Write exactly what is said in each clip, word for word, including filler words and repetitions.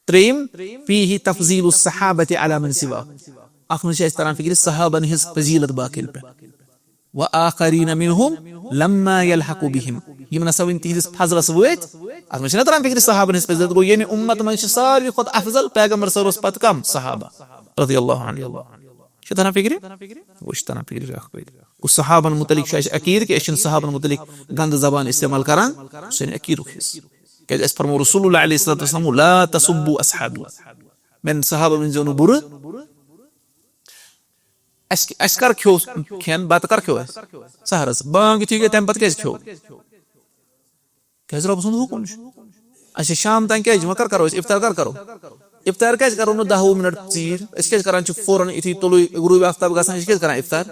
ترٛیٚیِم، فیہ تفضیل الصحابہ علی من سوا۔ اتھ منٛز چھِ اَسہِ تران فکرِ صحابن ہٕنٛز فضیلت باقین پٮ۪ٹھ۔ وآخرین منہم لما یلحقوا بہم۔ یِم نسا وۄنۍ تِہنٛدِس فضلس وٲتۍ، اتھ منٛز چھِنہ تران فکرِ صحابن ہٕنٛز فضیلت۔ گوٚو ییٚمہِ اُمت منٛز چھِ ساروی کھۄتہٕ افضل پیغمبر صٲبس پتہٕ کم؟ صحابہ رضی اللہ عنہ۔ چھِ تران فکرِ؟ وۄنۍ چھِ تران فکرِ اکھ پٲٹھۍ۔ گوٚو صحابن متعلق چھُ اَسہِ عقیٖدٕ کہِ أسۍ چھِنہٕ صحابن متعلق گنٛدٕ زبان استعمال کران، سُہ چھُنہٕ عقیٖدُک حصہٕ۔ کیازِ اَسہِ فرموو رسول اللہ علیہ الصلوۃ والسلام، لا تسبوا اصحابی، میانٮ۪ن صحابن ؤنۍزیو نہٕ بُرٕ۔ اَسہِ اَسہِ کر کھیوٚو کھٮ۪ن، بتہٕ کر کھیوٚو اَسہِ؟ سحرس۔ بانگ یُتھُے گٔے، تمہِ پتہٕ کیازِ کھیوٚو؟ کیازِ رۄب سُنٛد حُکُم چھُ۔ اچھا، شام تام کیازِ؟ وۄنۍ کر کرو أسۍ؟ افطار کر کرو؟ افطار کیازِ کرو نہٕ دَہ وُہ منٹ ژیٖرۍ؟ أسۍ کیازِ کران چھِ فوراً یُتھُے طلوع غروب آفتاب گژھان، أسۍ کیازِ کران افطار؟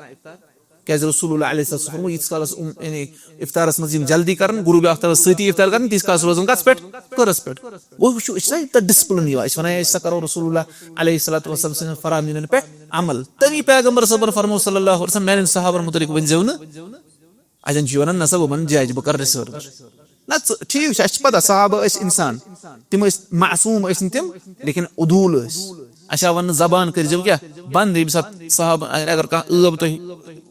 کیازِ رسول اللہ علیہ الصلوۃ والسلام فرموو، ییٖتِس کالس یِم، یعنی افطارس منٛز یِم جلدی کرن، غروب آفتابس سۭتی افطار کرن، تیٖتِس کالس روزن کتھ پٮ۪ٹھ؟ کٔرس پٮ۪ٹھ۔ وۄنۍ وٕچھو، أسۍ چھِ تۄہہِ ڈسپلن یِوان، أسۍ ونان، أسۍ سا کرو رسول اللہ علیہ الصلوۃ والسلام سٕنٛدٮ۪ن فرامینن پٮ۪ٹھ عمل۔ تٔمی پیغمبر صٲبن فرموو صلی اللہ علیہ وسلم، میانٮ۪ن صحابن متعلق ؤنۍ زیو نہٕ۔ اتٮ۪ن چھِ ونان، نسا وۄنۍ جاے، بہٕ کرٕ رِسٲرٕچ۔ نہ، ژٕ، ٹھیٖک چھُ، اَسہِ چھِ پتہ صحابہ ٲسۍ انسان، تِم ٲسۍ معصوم، ٲسۍ نہٕ تِم، لیکن عدول ٲسۍ۔ اَسہِ آو وننہٕ زبان کٔرۍزیو کیٛاہ بنٛد، ییٚمہِ ساتہٕ صحابہ، اگر کانٛہہ ٲب تۄہہِ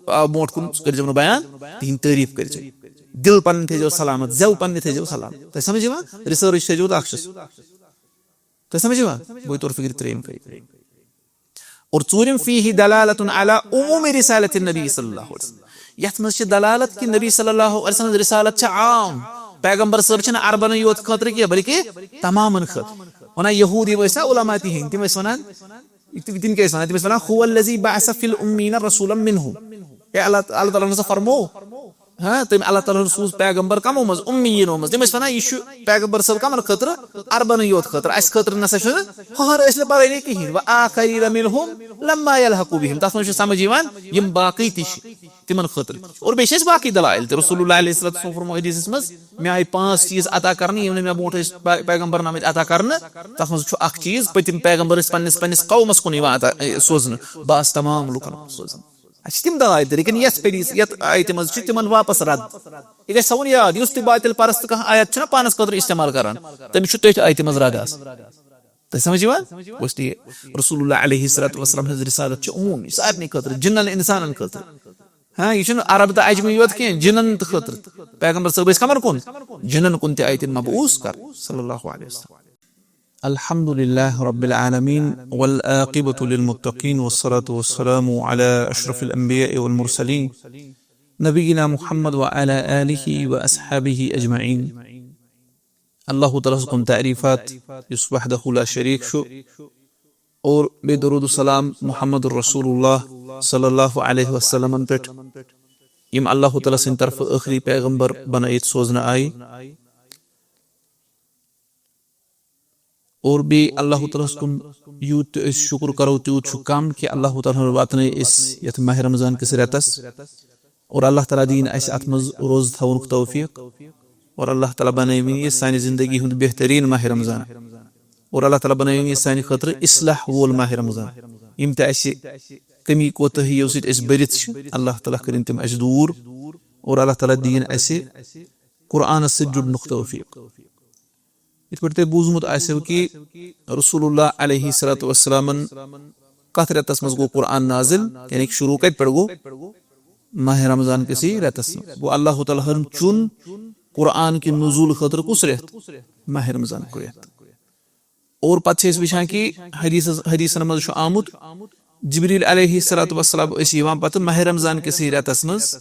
آو برونٛٹھ کُن، سُہ کٔرۍزیو نہٕ بیان، تِہِنٛدۍ تعریٖف کٔرۍزیو۔ دِل پنٕنۍ تھٲیزیو سلامت، زٮ۪و پنٕنہِ تھٲیزیو سلامت۔ تۄہہِ سمجھ یِوان؟ رِسٲرٕچ تھٲیزیو تہٕ اکھ چھُس۔ تۄہہِ سمجھ یِوان؟ بہٕ تور فکرِ ترٛیٚیِم کٔرِو۔ اور ژوٗرِم، فیہ دلالۃ علی عموم رسالۃ النبی صلی اللہ علیہ وسلم۔ یتھ منٛز چھِ دلالت کہِ نبی صلی اللہ علیہ وسلم رسالت چھِ عام۔ پیغمبر صٲب چھِنہٕ عربنٕے یوت خٲطرٕ کینٛہہ، بلکہِ تمامن خٲطرٕ۔ ونان یہوٗد یِم ٲسۍ نا علماء تِہِنٛدۍ، تِم ٲسۍ ونان، تِم تِم کیٛاہ ٲسۍ ونان؟ تِم ٲسۍ ونان، "هو الذی بعث فی الامیین رسولا منہم۔" اے اللہ، اللہ تعالیٰ ہن ہسا فرموو، ہاں، تٔمۍ اللہ تعالیٰ ہن سوٗز پیغمبر کمو منٛز؟ امیینو منٛز۔ تِم ٲسۍ ونان، یہِ چھُ پیغمبر صٲب کمن خٲطرٕ؟ عربنٕے یوت خٲطرٕ، اسہِ خٲطرٕ نسا چھُنہٕ۔ ہہر ٲسۍ نہٕ پرٲنی کِہینۍ۔ وآخرین منہم لما یلحقوا بہم۔ تتھ منٛز چھُ سمجھ یِوان، یِم باقٕے تہِ چھِ تِمن خٲطرٕ۔ اور بیٚیہِ چھِ اَسہِ باقٕے دلائل تہِ۔ رسول اللہ علیہ الصلوۃ والسلام فرموو حدیثس منٛز، مےٚ آیہِ پانٛژھ چیٖز عطا کرنہٕ، یِم نہٕ مےٚ برونٛٹھ ٲسۍ پے-، پیغمبر نٲمٕتۍ عطا کرنہٕ۔ تتھ منٛز چھُ اکھ چیٖز، پٔتِم پیغمبر ٲسۍ پننِس، پننِس قومس کُن یِوان عطا، اے، سوزنہٕ۔ بہٕ آس تمام لُکن کُن سوزنہٕ۔ اَسہِ چھِ تِم دلائل تہِ، لیکن یَتھ حدیث، یَتھ آیتہِ منٛز چھِ تِمن واپس رد۔ یہِ گژھِ تھاوُن یاد، یُس تہِ باطل پرست کانٛہہ آیت چھُنہ پانس خٲطرٕ استعمال کران، تٔمِس چھُ تٔتھۍ آیتہِ منٛز رد آسان۔ تۄہہِ سمجھ یِوان؟ گوٚو اس لیے رسول اللہ علیہ الصلوۃ والسلام ہٕنٛز رسالت چھِ عمومی، سارنٕے خٲطرٕ، جِنن اِنسانن خٲطرٕ۔ ہاں، یہِ چھُنہٕ عرب تہٕ عجمی یوت کینٛہہ، جِنن تہٕ خٲطرٕ۔ پیغمبر صٲب ٲسۍ کمن کُن؟ جِنن کُن تہِ آیہِ تِم مبعوث کرنہٕ، صلی اللہ علیہ وسلم۔ الحمد لله رب العالمين، والعاقبة للمتقين، والصلاة والسلام على أشرف الأنبياء والمرسلين، نبينا محمد وعلى آله وأصحابه أجمعين۔ اللہ تعالیٰ ہس کُن تعریٖفات، یُس وحدہ لا شریٖک چھُ، اور بیٚیہِ درود و سلام محمد رسول اللہ صلی اللہ علیہ وسلمن پٮ۪ٹھ، یِم اللہ تعالیٰ سٕنٛدِ طرفہٕ ٲخری پیغمبر بنٲیِتھ سوزنہٕ آیہِ۔ اور بیٚیہِ اللہ تعالیٰ ہس کُن یوٗت تہِ أسۍ شُکُر کرو، تیوٗت چھُ کم کہِ اللہ تعالیٰ ہن واتنٲے أسۍ یتھ ماہِ رمضان کِس رٮ۪تس۔ اور اللہ تعالیٰ دِیِن اسہِ اتھ منٛز روزٕ تھاونُک توفیٖق۔ اور اللہ تعالیٰ بنٲوِن یہِ سانہِ زندگی ہُنٛد بہتریٖن ماہِ رمضان۔ اور اللہ تعالیٰ بنٲوِن یہِ سانہِ خٲطرٕ اصلاح وول ماہِ رمضان۔ یِم تہِ اسہِ کمی کوتٲہیو سۭتۍ أسۍ بٔرِتھ چھِ، اللہ تعالیٰ کٔرِن تِم اسہِ دوٗر۔ اور اللہ تعالیٰ دِیِن اسہِ قرآنس سۭتۍ جُڑنُک توفیٖق۔ یِتھ پٲٹھۍ تۄہہِ بوٗزمُت آسیو کہِ رسول اللہ علیہ الصلوۃ والسلامن کتھ رٮ۪تس منٛز گوٚو قرآن نازل، یعنی کہِ شروع کتہِ پٮ۪ٹھ گوٚو؟ ماہِ رمضان کِسٕے رٮ۪تس منٛز۔ گوٚو اللہ تعالیٰ ہن چُن قرآن کہِ نزول خٲطرٕ کُس رٮ۪تھ؟ ماہِ رمضان کُے رٮ۪تھ۔ اور پتہٕ چھِ أسۍ وٕچھان کہِ حدیثس، حدیثن منٛز چھُ آمُت، جبریل علیہ الصلوۃ والسلام ٲسۍ یِوان پتہٕ ماہِ رمضان کِسٕے رٮ۪تس منٛز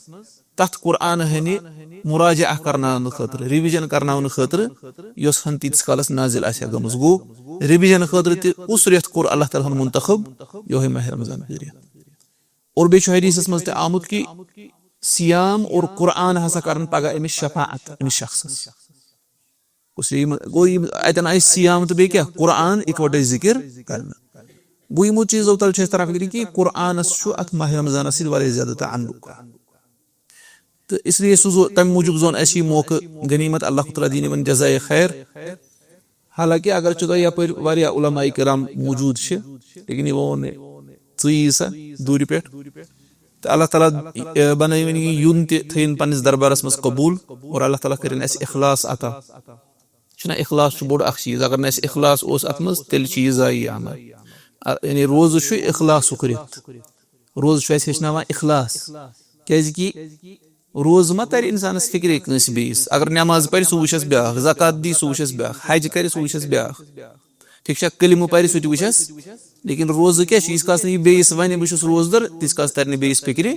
تتھ قرآن ہٕنہِ مراجعہ کرناونہٕ خٲطرٕ، ریویژن کرناونہٕ خٲطرٕ، یۄس ہن تیٖتِس کالس نازل آسہِ ہا گٔمٕژ۔ گوٚو، ریویژن خٲطرٕ تہِ کُس رٮ۪تھ کوٚر اللہ تعالیٰ ہن منتخب؟ یِہوٚے ماہِ رمضان کُے رٮ۪تھ۔ اور بیٚیہِ چھُ حدیثس منٛز تہِ آمُت کہِ صیام اور قرآن ہسا کرن پگاہ أمِس شفاعت، أمِس شخصس۔ گوٚو یِم، گوٚو یِم اتٮ۪ن آیہِ صیام تہٕ بیٚیہِ کیٛاہ؟ قرآن اِکوٹے ذِکِر کرنہٕ۔ گوٚو یِمو چیٖزو تل چھِ أسۍ تران فِکرِ کہِ قرآنس چھُ اتھ ماہِ رمضانس سۭتۍ واریاہ زیادٕ تعلق۔ تہٕ اس لیے سُہ زو-، تمہِ موٗجوٗب زون اَسہِ یہِ موقعہٕ غنیٖمت، اللہ تعالیٰ دِیِن یِمن جزایہِ خیر۔ حالانکہ اگر چھُ تۄہہِ یپٲرۍ واریاہ علماء کرام موٗجوٗد چھِ، لیکن یِمو ووٚن نہٕ، ژٕ یی سا دوٗرِ پٮ۪ٹھ۔ تہٕ اللہ تعالیٰ، اے، بنٲوِن یہِ یُن تہِ تھٲیِن پننِس دربارس منٛز قبوٗل، اور اللہ تعالیٰ کٔرِن اَسہِ اخلاص عطا۔ چھُنہ اخلاص چھُ بوٚڑ اکھ چیٖز، اگر نہٕ اَسہِ اخلاص اوس اَتھ منٛز، تیٚلہِ چھُ یہِ ضایع عمل۔ آ، یعنی روزٕ چھُ اخلاصُک رٮ۪تھ، روزٕ چھُ اَسہِ ہیٚچھناوان اخلاص، کیازِ کہِ روزٕ ما تَرِ اِنسانَس فِکرے کٲنٛسہِ بیٚیِس، اگر نٮ۪ماز پَرِ سُہ وٕچھَس بیٛاکھ، زکوٰۃ دی سُہ وٕچھَس بیٛاکھ، حج کَرِ سُہ وٕچھَس بیٛاکھ، ٹھیٖک چھا، کلمہٕ پَرِ سُہ تہِ وٕچھَس، لیکن روزٕ کیٛاہ چھُ، ییٖتِس کالَس نہٕ یہِ بیٚیِس وَنہِ بہٕ چھُس روزدَر، تیٖتِس کالَس تَرِ نہٕ بیٚیِس فِکرِ۔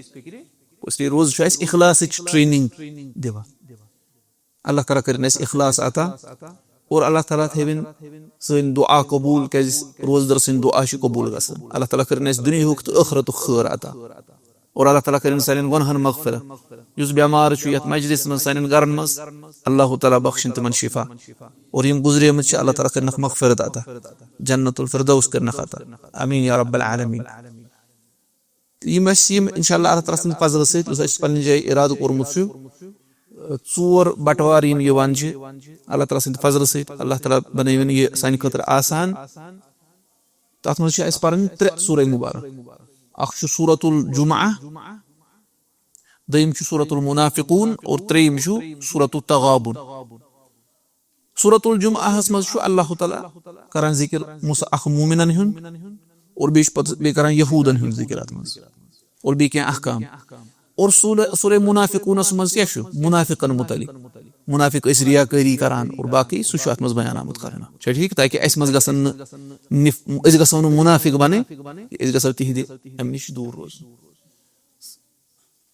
اس لیے روزٕ چھُ اَسہِ اخلاصٕچ training دِوان۔ اللہ تعالیٰ کٔرِنۍ اَسہِ اخلاص عطا، اور اللہ تعالیٰ تھٲوِن سٲنۍ دُعا قبوٗل، کیازِ روزدَر سٕنٛدۍ دُعا چھِ قبوٗل گژھان۔ اللہ تعالیٰ کٔرِنۍ اَسہِ دُنیاہُک تہٕ ٲخرتُک خٲر عطا، اور اللہ تعالیٰ کٔرِنۍ سانٮ۪ن گۄنہَن مغفرت۔ یُس بٮ۪مار چھُ یَتھ مجلِسہِ منٛز، سانٮ۪ن گَرَن منٛز، اللہ تعالیٰ بخشِنۍ تِمَن شفا، اور یِم گُزریمٕتۍ چھِ، اللہ تعالیٰ کٔرِنَکھ مغفرت عطا، جنت الفردوس کٔرِنَکھ عطا۔ آمین یا رب العالمین۔ تہٕ یِم اَسہِ یِم، انشاءاللہ، اللہ تعالیٰ سٕنٛدِ فضلہٕ سۭتۍ، یُس اَسہِ پننہِ جایہِ اِرادٕ کوٚرمُت چھُ، ژور بٹوار یِم یِوان چھِ، اللہ تعالیٰ سٕنٛدِ فضلہٕ سۭتۍ، اللہ تعالیٰ بنٲوِن یہِ سانہِ خٲطرٕ آسان۔ تَتھ منٛز چھِ اَسہِ پَرٕنۍ ترٛےٚ سورہ مُبارک۔ اکھ چھُ سورۃ الجمعہ، دوٚیِم چھُ سورۃ المنافقون اور ترٛیٚیِم چھُ سورۃ التغابن۔ سورۃ الجمعہ ہس منٛز چھُ اللہ تعالیٰ کران ذکر مس-، اکھ مومنن ہُنٛد اور بیٚیہِ چھُ پتہٕ بیٚیہِ کران یہوٗدن ہُنٛد ذکر اتھ منٛز اور بیٚیہِ کینٛہہ احکام۔ اور سورہ، سورہ منافقونس منٛز کیٛاہ چھُ؟ منافقن متعلق۔ منافق ٲسۍ ریاکٲری کران اور باقٕے، سُہ چھُ اتھ منٛز بیان آمُت کرنہٕ۔ چھا ٹھیٖک؟ تاکہِ اسہِ منٛز گژھن نہٕ نف-، أسۍ گژھو نہٕ منافق بنٕنۍ، أسۍ گژھو تِہنٛدِ امہِ نِش دوٗر روزُن۔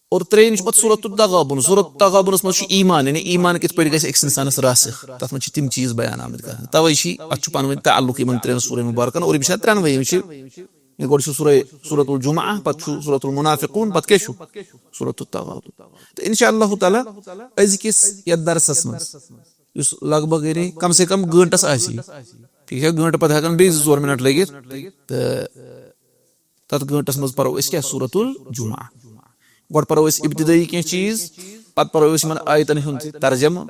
اور ترٛیٚیِم چھُ پتہٕ سورۃ التغابن۔ سورۃ التغابنس منٛز چھُ ایمان، یعنی ایمان کِتھ پٲٹھۍ گژھِ أکِس اِنسانس راسخ، تتھ منٛز چھِ تِم چیٖز بیان آمٕتۍ کرنہٕ۔ توے چھِ اتھ چھُ پنہٕ ؤنۍ تعلق یِمن ترٛٮ۪ن سورہ مُبارکن، اور یِم چھِ ترٛٮ۪نوَے، یِم چھِ، یہِ گۄڈٕ چھُ سورہ، سورۃ الجمعہ، پتہٕ چھُ سورۃ المنافقون، پتہٕ کیٛاہ چھُ؟ سورۃ التغابن۔ تہٕ انشاء اللہ تعالیٰ أزکِس یتھ درسس منٛز، یُس لگ بگ یعنی کم سے کم گٲنٹس آسہِ، ٹھیٖک چھا، گٲنٹہٕ پتہٕ ہٮ۪کن بیٚیہِ زٕ ژور منٹ لٔگِتھ، تہٕ تتھ گٲنٹس منٛز پرو أسۍ کیٛاہ؟ سورۃ الجمعہ۔ گۄڈٕ پرو أسۍ ابتدٲیی کینٛہہ چیٖز، پتہٕ پرو أسۍ یِمن آیتن ہُنٛد ترجمہٕ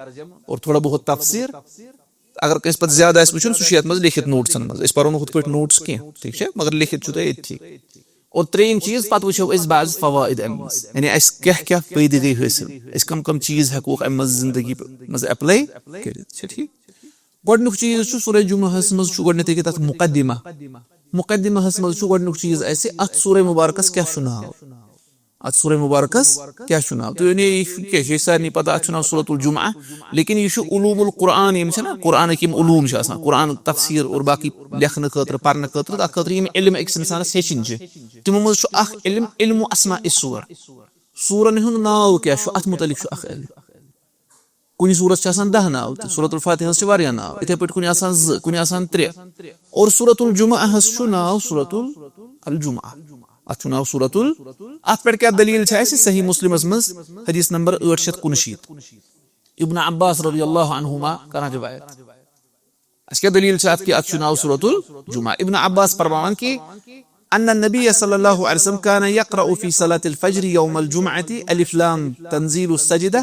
اور تھوڑا بہت تفسیر۔ اگر کٲنٛسہِ پتہٕ زیادٕ آسہِ وٕچھُن، سُہ چھُ یتھ منٛز لیکھِتھ نوٹسن منٛز۔ أسۍ پرو نہٕ ہُتھ پٲٹھۍ نوٹس کینٛہہ، ٹھیٖک چھا؟ مگر لیکھِتھ چھُ تۄہہِ أتھی۔ اور ترٛیٚیِم چیٖز، پتہٕ وٕچھو أسۍ بعض فوائد امہِ منٛز، یعنی اسہِ کیٛاہ کیٛاہ فٲیدٕ گٔے حٲصِل، أسۍ کم کم چیٖز ہٮ۪کوکھ امہِ منٛز زندگی منٛز apply کٔرِتھ۔ چھا ٹھیٖک؟ گۄڈٕنیُک چیٖز چھُ سورہ جمعہس منٛز چھُ گۄڈٕنیتھٕے کہِ تتھ مقدمہ۔ مقدمہس منٛز چھُ گۄڈٕنیُک چیٖز اسہِ اتھ سورہ مبارکس کیٛاہ چھُ ناو؟ اتھ سورہ مبارکس کیٛاہ چھُ ناو؟ تُہۍ ؤنِو، یہِ چھُ کیٛاہ چھُ؟ یہِ چھُ سارنٕے پتہ، اتھ چھُ ناو سورۃ الجمعہ، لیکن یہِ چھُ علوم القرآن، یِم چھِنہ قرآنٕکۍ یِم علوم چھِ آسان، قرآن تفسیر اور باقٕے لیکھنہٕ خٲطرٕ، پرنہٕ خٲطرٕ، تتھ خٲطرٕ یِم علم أکِس انسانس ہیٚچھِنۍ چھِ، تِمو منٛز چھُ اکھ علم، علم اسماء السور۔ سورن ہُنٛد ناو کیٛاہ چھُ، اتھ متعلق چھُ اکھ علم۔ کُنہِ سورس چھِ آسان دَہ ناو تہِ، سورۃ الفاتحس چھِ واریاہ ناو، یِتھے پٲٹھۍ کُنہِ آسان زٕ، کُنہِ آسان ترٛےٚ۔ اور سورۃ الجمعہ ہس چھُ ناو سورۃ ال-، الجمعہ۔ اتھ چھُ ناو سورۃ ال-، اتھ پٮ۪ٹھ کیٛاہ دلیٖل چھِ اَسہِ؟ صحیح مسلمس منٛز حدیث نمبر ٲٹھ شیٚتھ کُنشیٖتھ، ابن عباس رضی اللہ عنہما کران روایت۔ اَسہِ کیٛاہ دلیٖل چھِ اَتھ کہِ اَتھ چھُ ناو سورۃ الجمعہ؟ ابن عباس فرماوان کہِ ان النبی صلی اللہ علیہ وسلم کان یقرأ فی صلاۃ الفجر یوم الجمعۃ الف لام تنزیل السجدہ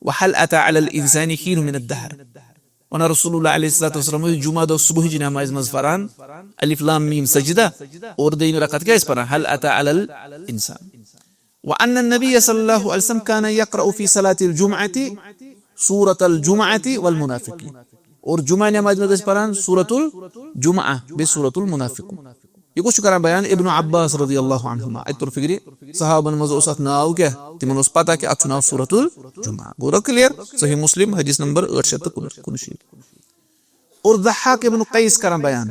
وهل اتى علی الانسان حین من الدهر۔ ونہ رسول اللہ علیہ الصلوۃ والسلام اوس جمعہ دۄہ صبحٕچ نمازِ منٛز پران الف لام میم سجدہ اور دوٚیمہِ رکعت کیٛاہ ٲسۍ پران؟ هل اتى علی الانسان۔ وأن النبي صلى الله عليه وسلم كان يقرأ في صلاة الجمعة سورة الجمعة والمنافقين۔ اور جمعہ نماز منٛز ٲسۍ پران سورۃ الجمعہ بیٚیہِ سورۃ المنافقون۔ یہِ کُس چھُ کران بیان؟ ابن عباس رضی اللہ عنہما۔ اتہِ توٚر فکرِ، صحابن منٛز اوس اتھ ناو کیٛاہ؟ تِمن اوس پتہ کہِ اتھ چھُ ناو سورۃ الجمعہ۔ گوٚو نا clear؟ صحیح مسلم حدیث نمبر ٲٹھ شیٚتھ تہٕ کُنشیٖتھ۔ اور ضحاک ابن قیس کران بیان،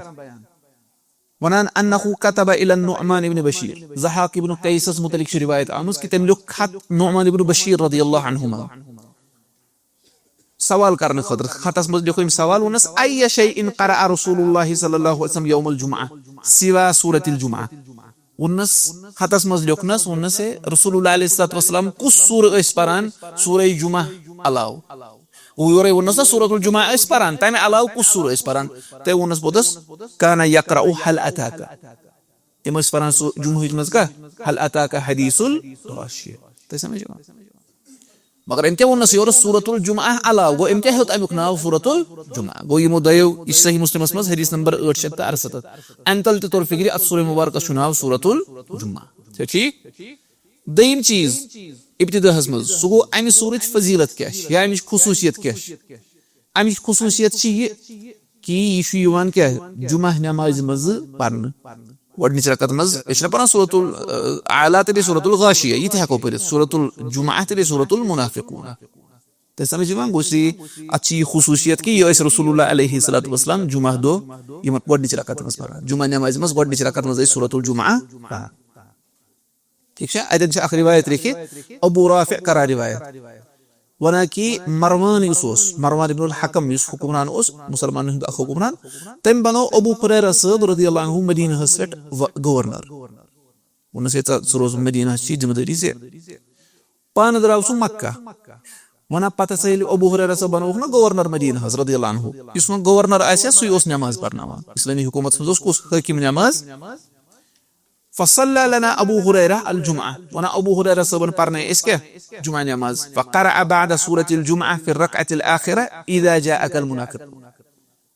ونان انه كتب الى النعمان ابن بشير۔ ضحاک ابن قیسس متعلق چھِ روایت آمٕژ کہِ تٔمۍ لیوٚکھ خط نعمان ابن بشیر رضی اللہ عنہما۔ سوال کرنہٕ خٲطرٕ۔ خطس منٛز لیوٚکھ أمۍ سوال، ووٚننس، أي شيء قرأ رسول الله صلى الله عليه وسلم يوم الجمعة سوى سورة الجمعة؟ ووٚننس، خطس منٛز لیوٚکھنس، ووٚننس، ہے، رسول اللہ علیہ الصلوۃ والسلام کُس سورہ ٲسۍ پران سورہ جمعہ علاوٕ؟ گوٚو یورے ووٚننس نا سورۃ الجمعہ ٲسۍ پران، تمہِ علاوٕ کُس سورہ ٲسۍ پران؟ تٔمۍ ووٚننس پوٚتُس، كان يقرأ هل أتاك۔ تِم ٲسۍ پران سُہ جمعہٕچ منٛز کانٛہہ، هل أتاك حديث الغاشية۔ تۄہہِ سمجھ یِوان؟ مگر أمۍ کیٛاہ ووٚننس یورٕ سورۃ الجمعہ علاوٕ؟ گوٚو أمۍ کیٛاہ ہیوٚت اَمیُک ناو سورۃ الجمعہ؟ گوٚو یِمو دۄیو، یہِ چھِ صحیح مسلمس منٛز حدیث نمبر ٲٹھ شیٚتھ تہٕ ارسَتتھ۔ اَمہِ تلہٕ تہِ توٚر فِکرِ اَتھ سورہ مبارکس چھُ ناو سورۃ الجمعہ۔ چھا ٹھیٖک؟ دوٚیِم چیٖز، ابتداہس منٛز، سُہ گوٚو اَمہِ سورٕچ فضیلت کیٛاہ چھِ یا اَمِچ خصوٗصیت کیٛاہ چھِ؟ اَمِچ خصوٗصیت چھِ یہِ کہِ یہِ چھُ یِوان کیٛاہ؟ جمعہ نٮ۪مازِ منٛز پَرنہٕ۔ گۄڈٕنِچ رکعت منٛز، أسۍ چھِنہ پَران سورۃ ال-، اعلیٰ تہٕ بیٚیہِ سورۃ الغاشیہ، یہِ تہِ ہٮ۪کو پٔرِتھ، سورۃ الجمعہ تہٕ بیٚیہِ سورۃ المنافقون۔ تۄہہِ سمجھ یِوان؟ گوٚو سی، اَتھ چھِ یہِ خصوٗصیت کہِ یہِ ٲسۍ رسول اللہ علیہ الصلوۃ والسلام جمعہ دۄہ یِمن گۄڈٕنِچ رکعت منٛز پَران، جمعہ نٮ۪مازِ منٛز گۄڈٕنِچ رکعت منٛز ٲسۍ سورۃ الجمعہ پَران۔ ٹھیٖک چھا؟ اَتٮ۪ن چھِ اکھ رِوایت لیٚکھِتھ، ابو رافع کران رِوایت، وَنان کہِ مروان یُس اوس، مروان ابن الحکم یُس حکمران اوس، مُسلمانن ہُنٛد اکھ حکمران، تٔمۍ بنوو ابو ہریرہ صٲب رضی اللہ عنہ مدینہس پٮ۪ٹھ و-، گورنر۔ ووٚنُس، "ہے، ژٕ، ژٕ روز مدینہس چی ذمہٕ دٲری ژےٚ۔" پانہٕ درٛاو سُہ مکہ۔ وَنان پتہٕ ہسا ییٚلہِ ابو ہریرہ صٲب بنووُکھ نا گورنر مدینہس رضی اللہ عنہ، یُس وۄنۍ گورنر آسہِ ہا، سُے اوس نٮ۪ماز پرناوان۔ اسلٲمی حکوٗمتس منٛز اوس کُس حٲکِم نٮ۪ماز؟ فصلى لنا ابو هريرة الجمعة۔ وَنان ابو ہریرہ صٲبن پرنٲے أسۍ کیٛاہ؟ جمعہ نٮ۪ماز۔ فقرأ بعد سورة الجمعة في الركعة الآخرة إذا جاءك المنافقون۔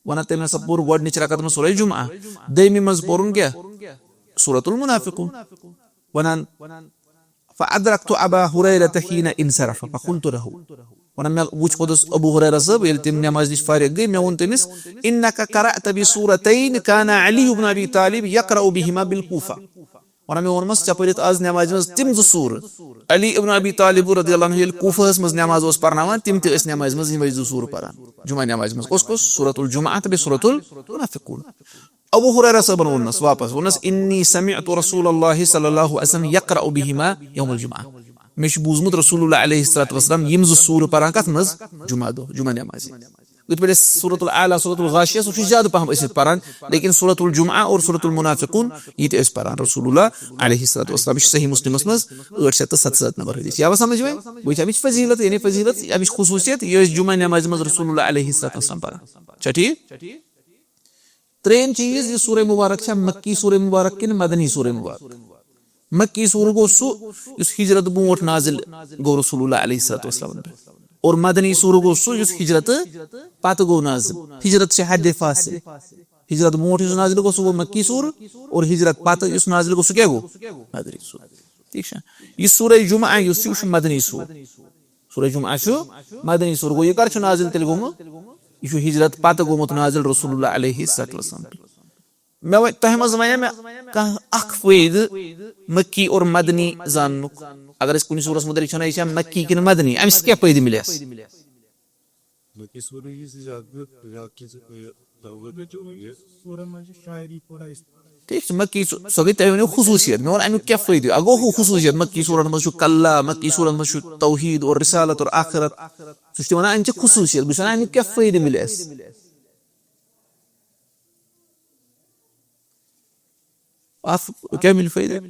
وَنان تٔمۍ ہسا پوٚر گۄڈٕنِچ رکعت منٛز سورہ جمعہ، دوٚیمہِ منٛز پوٚرُن کیٛاہ؟ سورۃ المنافقون۔ وَنان فأدركت أبا هريرة حين انصرف فقلت له۔ وَنان مےٚ وُچھ پوٚتُس ابو ہریرہ صٲب، ییٚلہِ تِم نٮ۪مازِ نِش فارغ گٔے، مےٚ ووٚن تٔمِس، "إنك قرأت بسورتين كان علي بن أبي طالب يقرأ بهما بالكوفة۔" وَنان مےٚ ووٚنمَس، "ژےٚ پٔرِتھ آز نٮ۪مازِ منٛز تِم زٕ سوٗرٕ۔ علی ابن ابی طالب رضی اللہ عنہ ییٚلہِ کوٗفہس منٛز نٮ۪ماز اوس پرناوان، تِم تہِ ٲسۍ نٮ۪مازِ منٛز یِمے زٕ سوٗرٕ پران جمعہ نٮ۪مازِ منٛز۔" کُس کُس؟ سورۃ الجمعہ تہٕ بیٚیہِ سورۃ المنافقون۔ ابو ہریرہ صٲبن ووٚننس واپس، ووٚننس، "إني سمعت رسول الله صلى الله عليه وسلم يقرأ بهما يوم الجمعة۔" مےٚ چھُ بوٗزمُت رسول اللہ علیہ الصلوۃ والسلام یِم زٕ سوٗرٕ پران کتھ منٛز؟ جمعہ دۄہ، جمعہ نٮ۪مازِ۔ یِتھ پٲٹھۍ أسۍ سورۃ الاعلیٰ، سورۃ الغاشیہ، سُہ چھُ زیادٕ پہم أسۍ پران، لیکن سورۃ الجمعہ اور سورۃ المنافقون، یہِ تہِ ٲسۍ پران رسول اللہ علیہ الصلوۃ والسلام۔ یہِ چھُ صحیح مسلمس منٛز ٲٹھ شیٚتھ تہٕ ستسَتَتھ نمبر حدیث۔ یا وۄنۍ سمجھ وۄنۍ؟ وۄنۍ چھِ اَمِچ فضیلت، یعنی فضیلت، اَمِچ خصوٗصیت، یہِ ٲسۍ جمعہ نٮ۪مازِ منٛز رسول اللہ علیہ الصلوۃ والسلام پران۔ چھا ٹھیٖک؟ ترٛیٚیِم چیٖز، یہِ سورہ مبارک چھا مکی سورہ مبارک کِنہٕ مدنی سورہ مبارک؟ مکی سورہ گوٚو سُہ یُس ہجرت برونٛٹھ نازل گوٚو رسول اللہ علیہ الصلوۃ والسلام پٮ۪ٹھ، اور مدنی سورہ گوٚو سُہ یُس ہجرت پتہٕ گوٚو نازل۔ ہجرت چھِ حد فاصل۔ ہجرت برونٛٹھ یُس نازل گوٚو، سُہ گوٚو مکی سورہ، اور ہجرت پتہٕ یُس نازل گوٚو، سُہ کیٛاہ گوٚو؟ مدنی سورہ۔ ٹھیٖک چھا؟ یہِ سورہ جمعہ یُس چھُ، یہِ چھُ مدنی سورہ۔ سورہ جمعہ چھُ مدنی سورہ۔ گوٚو، یہِ کر چھُ نازل تیٚلہِ گوٚمُت؟ یہِ چھُ ہجرت پتہٕ گوٚمُت نازل رسول اللہ علیہ الصلوۃ والسلام۔ مےٚ وۄنۍ تۄہہِ منٛز وَنیا مےٚ کانٛہہ اکھ فٲیدٕ مکی اور مدنی زاننُک؟ اگر أسۍ کُنہِ سورس مُتعلق چھِ وَنان، یہِ چھا مکی کِنہٕ مدنی، اَمہِ سۭتۍ کیٛاہ فٲیدٕ مِلہِ اَسہِ؟ مکی سورہ یہِ زِ زیادٕ، بیٛاکھ چیٖز، یہِ، یہِ، سورہ منٛز چھِ شاعری تھوڑا استعمال۔ ٹھیٖک چھُ، مکی سو-، سۄ گٔے تۄہہِ ؤنِو خصوٗصیت۔ مےٚ ووٚن اَمیُک کیٛاہ فٲیدٕ؟ اَگوٚو ہُہ خصوٗصیت، مکی سورن منٛز چھُ کلام، مکی سورن منٛز چھُ توحیٖد اور رسالت اور آخرت۔ سُہ چھُ تِمن وَنان اَمہِ چہِ خصوٗصیت۔ بہٕ چھُس وَنان اَمیُک کیٛاہ فٲیدٕ مِلہِ اَسہِ؟ اَتھ کیٛاہ مِلہِ فٲیدٕ؟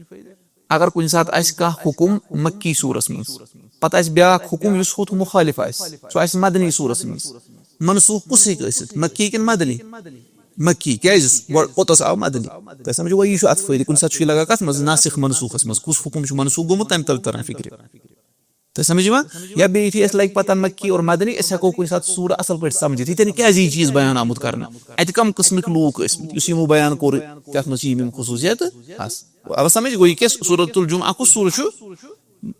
اگر کُنہِ ساتہٕ آسہِ کانٛہہ حُکُم مکی سورس منٛز، پتہٕ آسہِ بیٛاکھ حُکُم یُس ہُتھ مُخٲلِف آسہِ، سُہ آسہِ مدنی سورس منٛز، منسوخ کُس ہیٚکہِ ٲسِتھ، مکی کِنہٕ مدنی؟ مکی۔ کیٛازِ؟ گۄڈٕ کوٚتس آو مدنی؟ تۄہہِ سمجھو وۄنۍ، یہِ چھُ اتھ فٲیدٕ۔ کُنہِ ساتہٕ چھُ یہِ لگان کتھ منٛز، ناسخ منسوخس منٛز، کُس حُکُم چھُ منسوخ گوٚمُت، تمہِ تلہٕ تران فِکرِ۔ تۄہہِ سمجھ یِوان؟ یا بیٚیہِ یُتھُے اَسہِ لگہِ پتہ مکی اور مدنی، أسۍ ہٮ۪کو کُنہِ ساتہٕ سورہ اصل پٲٹھۍ سمجھِتھ، ییٚتٮ۪ن کیٛازِ یہِ چیٖز بیان آمُت کرنہٕ، اتہِ کم قٕسمٕکۍ لوٗکھ ٲسۍ مٕتۍ، یُس یِمو بیان کوٚر، تتھ منٛز چھِ یِم یِم خصوٗصیت۔ آو سمجھ؟ گوٚو یہِ کیٛاہ؟ سورۃ الجمعہ کُس سورہ چھُ؟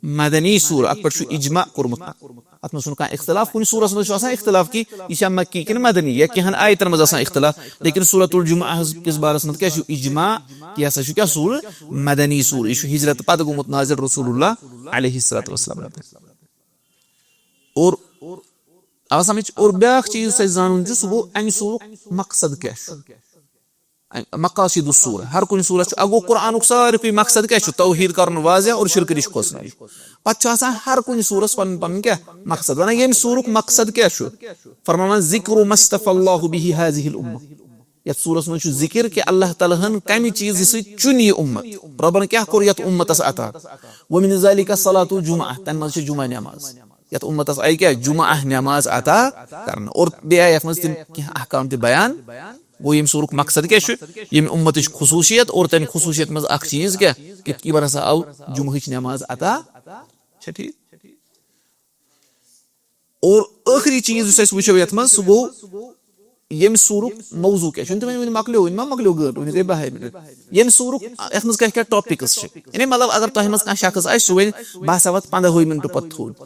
مدنی سورہ۔ اتھ پٮ۪ٹھ چھُ اجماع کوٚرمُت۔ اتھ منٛز چھُنہٕ کانٛہہ اختلاف۔ کُنہِ سورس منٛز چھُ آسان اختلاف کہِ یہِ چھا مکی کِنہٕ مدنی، یا کینٛہن آیتن منٛز آسان اختلاف، لیکن سورۃ الجمعہ ہس کِس بارس منٛز کیٛاہ چھُ؟ اجماع، یہِ ہسا چھُ کیٛاہ سورہ؟ مدنی سورہ۔ یہِ چھُ ہجرت پتہٕ گوٚمُت نازل رسول اللہ علیہ الصلوۃ والسلام۔ اور آو سمجھ؟ اور بیٛاکھ چیٖز یُس اَسہِ زانُن چھُ، سُہ گوٚو اَمہِ سورُک مقصد کیٛاہ چھُ؟ مقاصد السورہ۔ ہر کُنہِ سورس چھُ، اَگوٚو قرآنُک ساروی کھۄتہٕ مقصد کیٛاہ چھُ؟ توحیٖد کرُن واضح اور شرکہٕ نِش کھوژناوُن۔ پتہٕ چھُ آسان ہر کُنہِ سورس پنُن پنُن کیٛاہ مقصد؟ ونان ییٚمہِ سورُک مقصد کیٛاہ چھُ؟ فرماوان، "ذکر ما اصطفی اللہ بہ ہذہ الامہ۔" یتھ سورس منٛز چھُ ذکر کہِ اللہ تعالیٰ ہن کمہِ چیٖزٕ سۭتۍ چُن یہِ اُمت، رۄبن کیٛاہ کوٚر یتھ اُمتس عطا۔ ومن ذلک صلاۃ الجمعہ، تمہِ منٛز چھِ جمعہ نٮ۪ماز۔ یتھ اُمتس آیہِ کیٛاہ؟ جمعہ نٮ۪ماز عطا کرنہٕ۔ اور بیٚیہِ آیہِ یتھ منٛز تِم کینٛہہ احکام تہِ بیان۔ گوٚو، ییٚمہِ سورُک مقصد کیٛاہ چھُ؟ ییٚمہِ اُمتٕچ خصوٗصیت، اور تَمہِ خصوٗصیت منٛز اکھ چیٖز کیٛاہ؟ کہِ یِمن ہسا آو جمعہٕچ نٮ۪ماز عطا۔ چھا ٹھیٖک؟ اور ٲخری چیٖز یُس أسۍ وٕچھو یَتھ منٛز، سُہ گوٚو ییٚمہِ سوٗرُک موضوع کیٛاہ چھُ۔ وۄنۍ تہِ وۄنۍ، وۄنۍ مۄکلیو، وۄنۍ ما مۄکلیو گٲنٛٹہٕ، وۄنۍ گٔے بَہَے مِنَٹ۔ ییٚمہِ سوٗرُک، یَتھ منٛز کیٛاہ کیٛاہ topics چھِ، یعنی مطلب اگر تۄہہِ منٛز کانٛہہ شخص آسہِ، سُہ وَنہِ، "بہٕ ہسا وَتہٕ پنٛداہوٕے مِنٹہٕ پَتہٕ تھوٚد۔"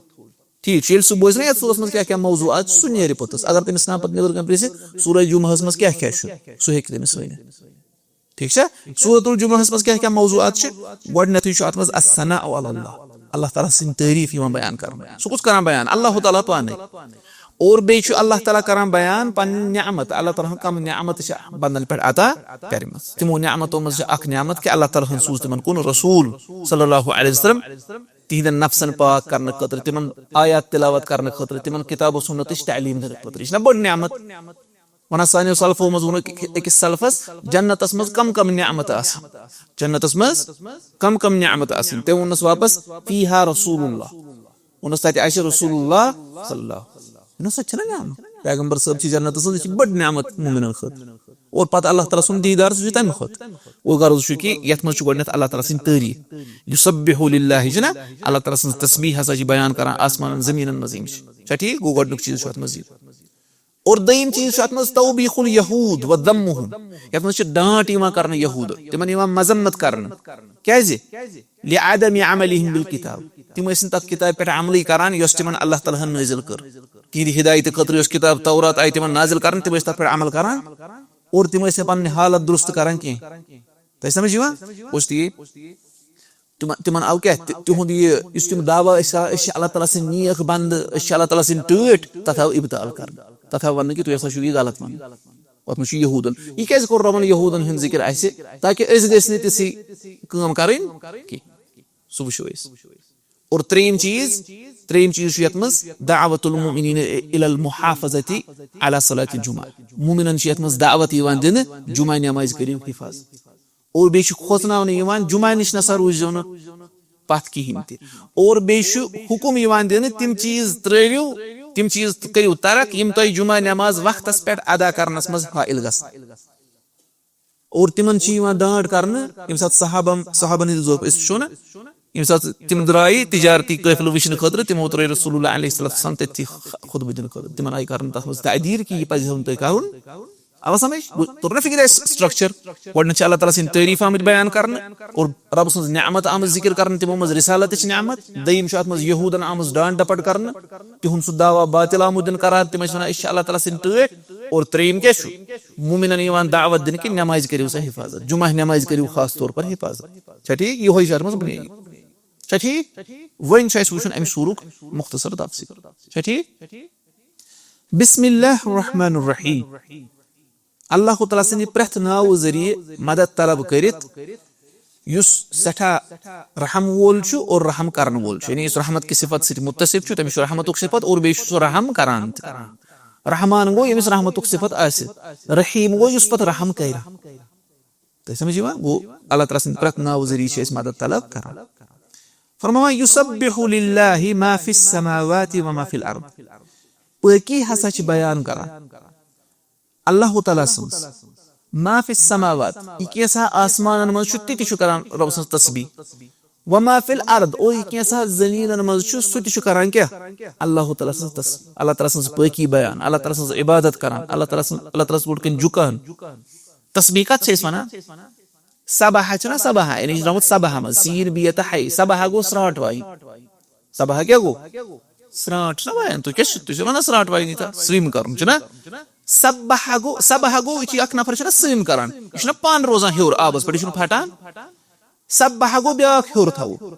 ٹھیٖک چھُ، ییٚلہِ سُہ بوزِ نا یَتھ سورَس منٛز کیٛاہ کیٛاہ موضوٗعات چھِ، سُہ نیرِ پوٚتُس۔ اگر تٔمِس نا پَتہٕ نیٚبرٕ کَنہِ پرٛژھِ، سورہ جمعہَس منٛز کیٛاہ کیٛاہ چھُ، سُہ ہیٚکہِ تٔمِس ؤنِتھ۔ ٹھیٖک چھا؟ سورۃ الجمعہَس منٛز کیٛاہ کیٛاہ موضوٗعات چھِ؟ گۄڈٕنیٚتھٕے چھُ اَتھ منٛز الثناء علی اللہ، اللہ تعالیٰ سٕنٛدۍ تعریٖف یِوان بیان کرنہٕ۔ سُہ کُس کران بیان؟ اللہ تعالیٰ پانے۔ اور بیٚیہِ چھُ اللہ تعالیٰ کران بیان پنٕنۍ نعمت، اللہ تعالیٰ ہن کم نعمت چھِ بندن پٮ۪ٹھ عطا کٔرمٕژ۔ تِمو نعمتو منٛز چھِ اکھ نعمت کہِ اللہ تعالیٰ ہن سوٗز تِمن کُن رسول صلی اللہ علیہ وسلم، تِہنٛدٮ۪ن نفسن پاک کرنہٕ خٲطرٕ، تِمن آیات تلاوت کرنہٕ خٲطرٕ، تِمن کتاب و سنتٕچ تعلیٖم دِنہٕ خٲطرٕ۔ یہِ چھِ نہ بٔڑ نعمت؟ ونان سانیو سلفو منٛز ووٚنُکھ أکِس سلفس، جنتس منٛز کم کم نعمتہٕ آسن، جنتس منٛز کم کم نعمتہٕ آسن۔ تٔمۍ ووٚننس واپس، فیہا رسول اللہ، ووٚننس تتہِ آسہِ رسول اللہ صلی اللہ علیہ وسلم۔ سۄ تہِ چھنہ نعمت؟ پیغمبر صٲب چھِ جنتس منٛز، یہِ چھِ بٔڑ نعمت مومنن خٲطرٕ۔ اور پتہٕ اللہ تعالیٰ سُنٛد دیٖدار، سُہ چھُ تمہِ کھۄتہٕ۔ اور غرض چھُ کہِ یتھ منٛز چھُ گۄڈٕنیتھ اللہ تعالیٰ سٕنٛدۍ تعریٖف، یسبح للہ چھِ نہ، اللہ تعالیٰ سٕنٛز تسبیح ہسا چھِ بیان کران آسمانن زٔمیٖنن منٛز یِم چھِ۔ چھا ٹھیٖک؟ گوٚو گۄڈٕنیُک چیٖز چھُ اتھ منٛز یہِ۔ اور دوٚیِم چیٖز چھُ اتھ منٛز توبیخ الیہود و ذمہم، یتھ منٛز چھِ ڈانٹ یِوان کرنہٕ یہودٕ، تِمن یِوان مذمت کرنہٕ۔ کیازِ؟ لعدم عملہم بالکتاب، تِم ٲسۍ نہٕ تتھ کتابہِ پٮ۪ٹھ عملٕے کران یۄس تِمن اللہ تعالیٰ ہن نٲزِل کٔر۔ تِہنٛدِ ہدایتہٕ خٲطرٕ یۄس کتاب تورات آیہِ تِمن نازِل کرنہٕ، تِم ٲسۍ تتھ پٮ۪ٹھ عمل کران اور تِم ٲسۍ نہٕ پنٕنۍ حالت درست کران کینٛہہ۔ تۄہہِ سمجھ یِوان؟ اوس تی۔ تِمن، تِمن آو کیٛاہ؟ تہِ-، تِہُنٛد یہِ، یُس تِم دعویٰ ٲسۍ کران، أسۍ چھِ اللہ تعالیٰ سٕنٛدۍ نیک بندٕ، أسۍ چھِ اللہ تعالیٰ سٕنٛدۍ ٹٲٹھۍ، تَتھ آو اِبطال کرنہٕ۔ تَتھ آو وننہٕ کہِ تُہۍ ہسا چھِو یہِ غلط ونان۔ اَتھ منٛز چھُ یہوٗدن۔ یہِ کیٛازِ کوٚر رۄبن یہوٗدن ہُنٛد ذِکِر اَسہِ؟ تاکہِ أسۍ گٔژھۍ نہٕ تِژھٕے کٲم کرٕنۍ کینٛہہ۔ سُہ وٕچھو أسۍ۔ اور ترٛیٚیِم چیٖز، ترٛیٚیِم چیٖز چھُ یَتھ منٛز دعوت المؤمنین الی المحافظۃ علی صلاۃ الجمعہ۔ مومنن چھِ یَتھ منٛز دعوت یِوان دِنہٕ، جمعہ نمازِ کٔرِو حفاظت۔ اور بیٚیہِ چھُ کھوژناونہٕ یِوان، جمعہ نِش نسا روٗززیو نہٕ پتھ کِہیٖنۍ تہِ۔ اور بیٚیہِ چھُ حُکُم یِوان دِنہٕ، تِم چیٖز ترٛٲوِو، تِم چیٖز کٔرِو ترک، یِم تۄہہِ جمعہ نماز وقتس پٮ۪ٹھ ادا کرنس منٛز حائل گژھن۔ اور تِمن چھِ یِوان ڈانٹ کرنہٕ، ییٚمہِ ساتہٕ صحابن، صحابن ہٕنٛدِ ذوقہٕ أسۍ وٕچھو نہ، ییٚمہِ ساتہٕ تِم درٛایہِ تجارتی قٲفلہٕ وٕچھنہٕ خٲطرٕ، تِمو ترٛٲے رسول اللہ علیہ الصلوۃ والسلام تٔتھی خطبہٕ دِنہٕ خٲطرٕ۔ تِمن آیہِ کرنہٕ تتھ منٛز تعدیٖر کہِ یہِ پزِ ہا نہٕ تۄہہِ کرُن۔ آوا سمجھ؟ گوٚو، توٚر نہ فکرِ اَسہِ structure؟ گۄڈٕنیتھ چھِ اللہ تعالیٰ سٕنٛدۍ تعریٖف آمٕتۍ بیان کرنہٕ اور رب سٕنٛز نعمت آمٕژ ذِکر کرنہٕ، تِمو منٛز رسالتٕچ نعمت۔ دوٚیِم چھُ اتھ منٛز یہوٗدن آمٕژ ڈانٹ ڈپٹ کرنہٕ، تِہُنٛد سُہ دعویٰ باطل آمُت دِنہٕ قرار، تِم ٲسۍ ونان، أسۍ چھِ اللہ تعالیٰ سٕنٛدۍ ٹٲٹھۍ۔ اور ترٛیٚیِم کیٛاہ چھُ؟ مومنن یِوان دعوت دِنہٕ کہِ نمازِ کٔرِو سا حفاظت، جمعہ نمازِ کٔرِو خاص طور پر حفاظت۔ چھا ٹھیٖک؟ یِہوٚے چھُ اتھ منٛز بُنیٲدی۔ چھا ٹھیٖک؟ وۄنۍ چھُ اَسہِ وٕچھُن اَمہِ سورُک مختصر تفسیر۔ چھا ٹھیٖک؟ بسم اللہ الرحمن الرحیم۔ اللہ تعالیٰ سٕنٛدِ پرٛٮ۪تھ ناوٕ ذٔریعہٕ مدد طلب کٔرِتھ، یُس سٮ۪ٹھاہ رحم وول چھُ اور رحم کرن وول چھُ، یعنی یُس رحمت کہِ صفت سۭتۍ متصف چھُ، تٔمِس چھُ رحمتُک صفت اور بیٚیہِ چھُ سُہ رحم کران تہِ۔ رحمان گوٚو ییٚمِس رحمتُک صفت آسہِ، رحیم گوٚو یُس پتہٕ رحم کرِ۔ تۄہہِ سمجھ یِوان؟ گوٚو، اللہ تعالیٰ سٕنٛدِ پرٛٮ۪تھ ناوٕ ذٔریعہٕ چھِ أسۍ مدد طلب کران۔ فرماوان، یسبح للہ ما فی السماوات و ما فی الارض۔ پٲکی ہسا چھِ بیان کران اللہ تعالیٰ سٕنٛز۔ ما فی السماوات، یہِ کینٛژھا آسمانن منٛز چھُ، تہِ تہِ چھُ کران رۄب سٕنٛز تسبیح۔ و ما فی الارض، اور یہِ کینٛژھا زٔمیٖنن منٛز چھُ، سُہ تہِ چھُ کران کیٛاہ؟ اللہ تعالیٰ سٕنٛز تس-، اللہ تعالیٰ سٕنٛز پٲکی بیان، اللہ تعالیٰ سٕنٛز عبادت کران، اللہ تعالیٰ سٕنٛز، اللہ تعالیٰ سٕنٛز برونٛٹھ کَنہِ جُکان۔ تسبیح کتھ چھِ أسۍ وَنان؟ سبحہ چھُنہ سبحہ، یعنی یہِ چھُ درٛامُت سبحہ منٛز، سیٖن بی تہٕ ہاے۔ سبحہ گوٚو سرٛانٛٹھ وایِنۍ۔ سبحہ کیٛاہ گوٚو؟ سرٛانٛٹھ چھُنہ وایان۔ تُہۍ کیٛاہ چھِو، تُہۍ چھِو وَنان سرٛانٛٹھ وایِنۍ ییٖژاہ؟ Swim کَرُن چھُنہ؟ سبحہ گوٚو، سبحہ گوٚو، یہِ چھُ اکھ نفر چھُنہ swim کَران، یہِ چھُنہ پانہٕ روزان ہیوٚر آبَس پٮ۪ٹھ، یہِ چھُنہٕ پھٹان۔ سبحہ گوٚو بیٛاکھ ہیوٚر تھاوُن۔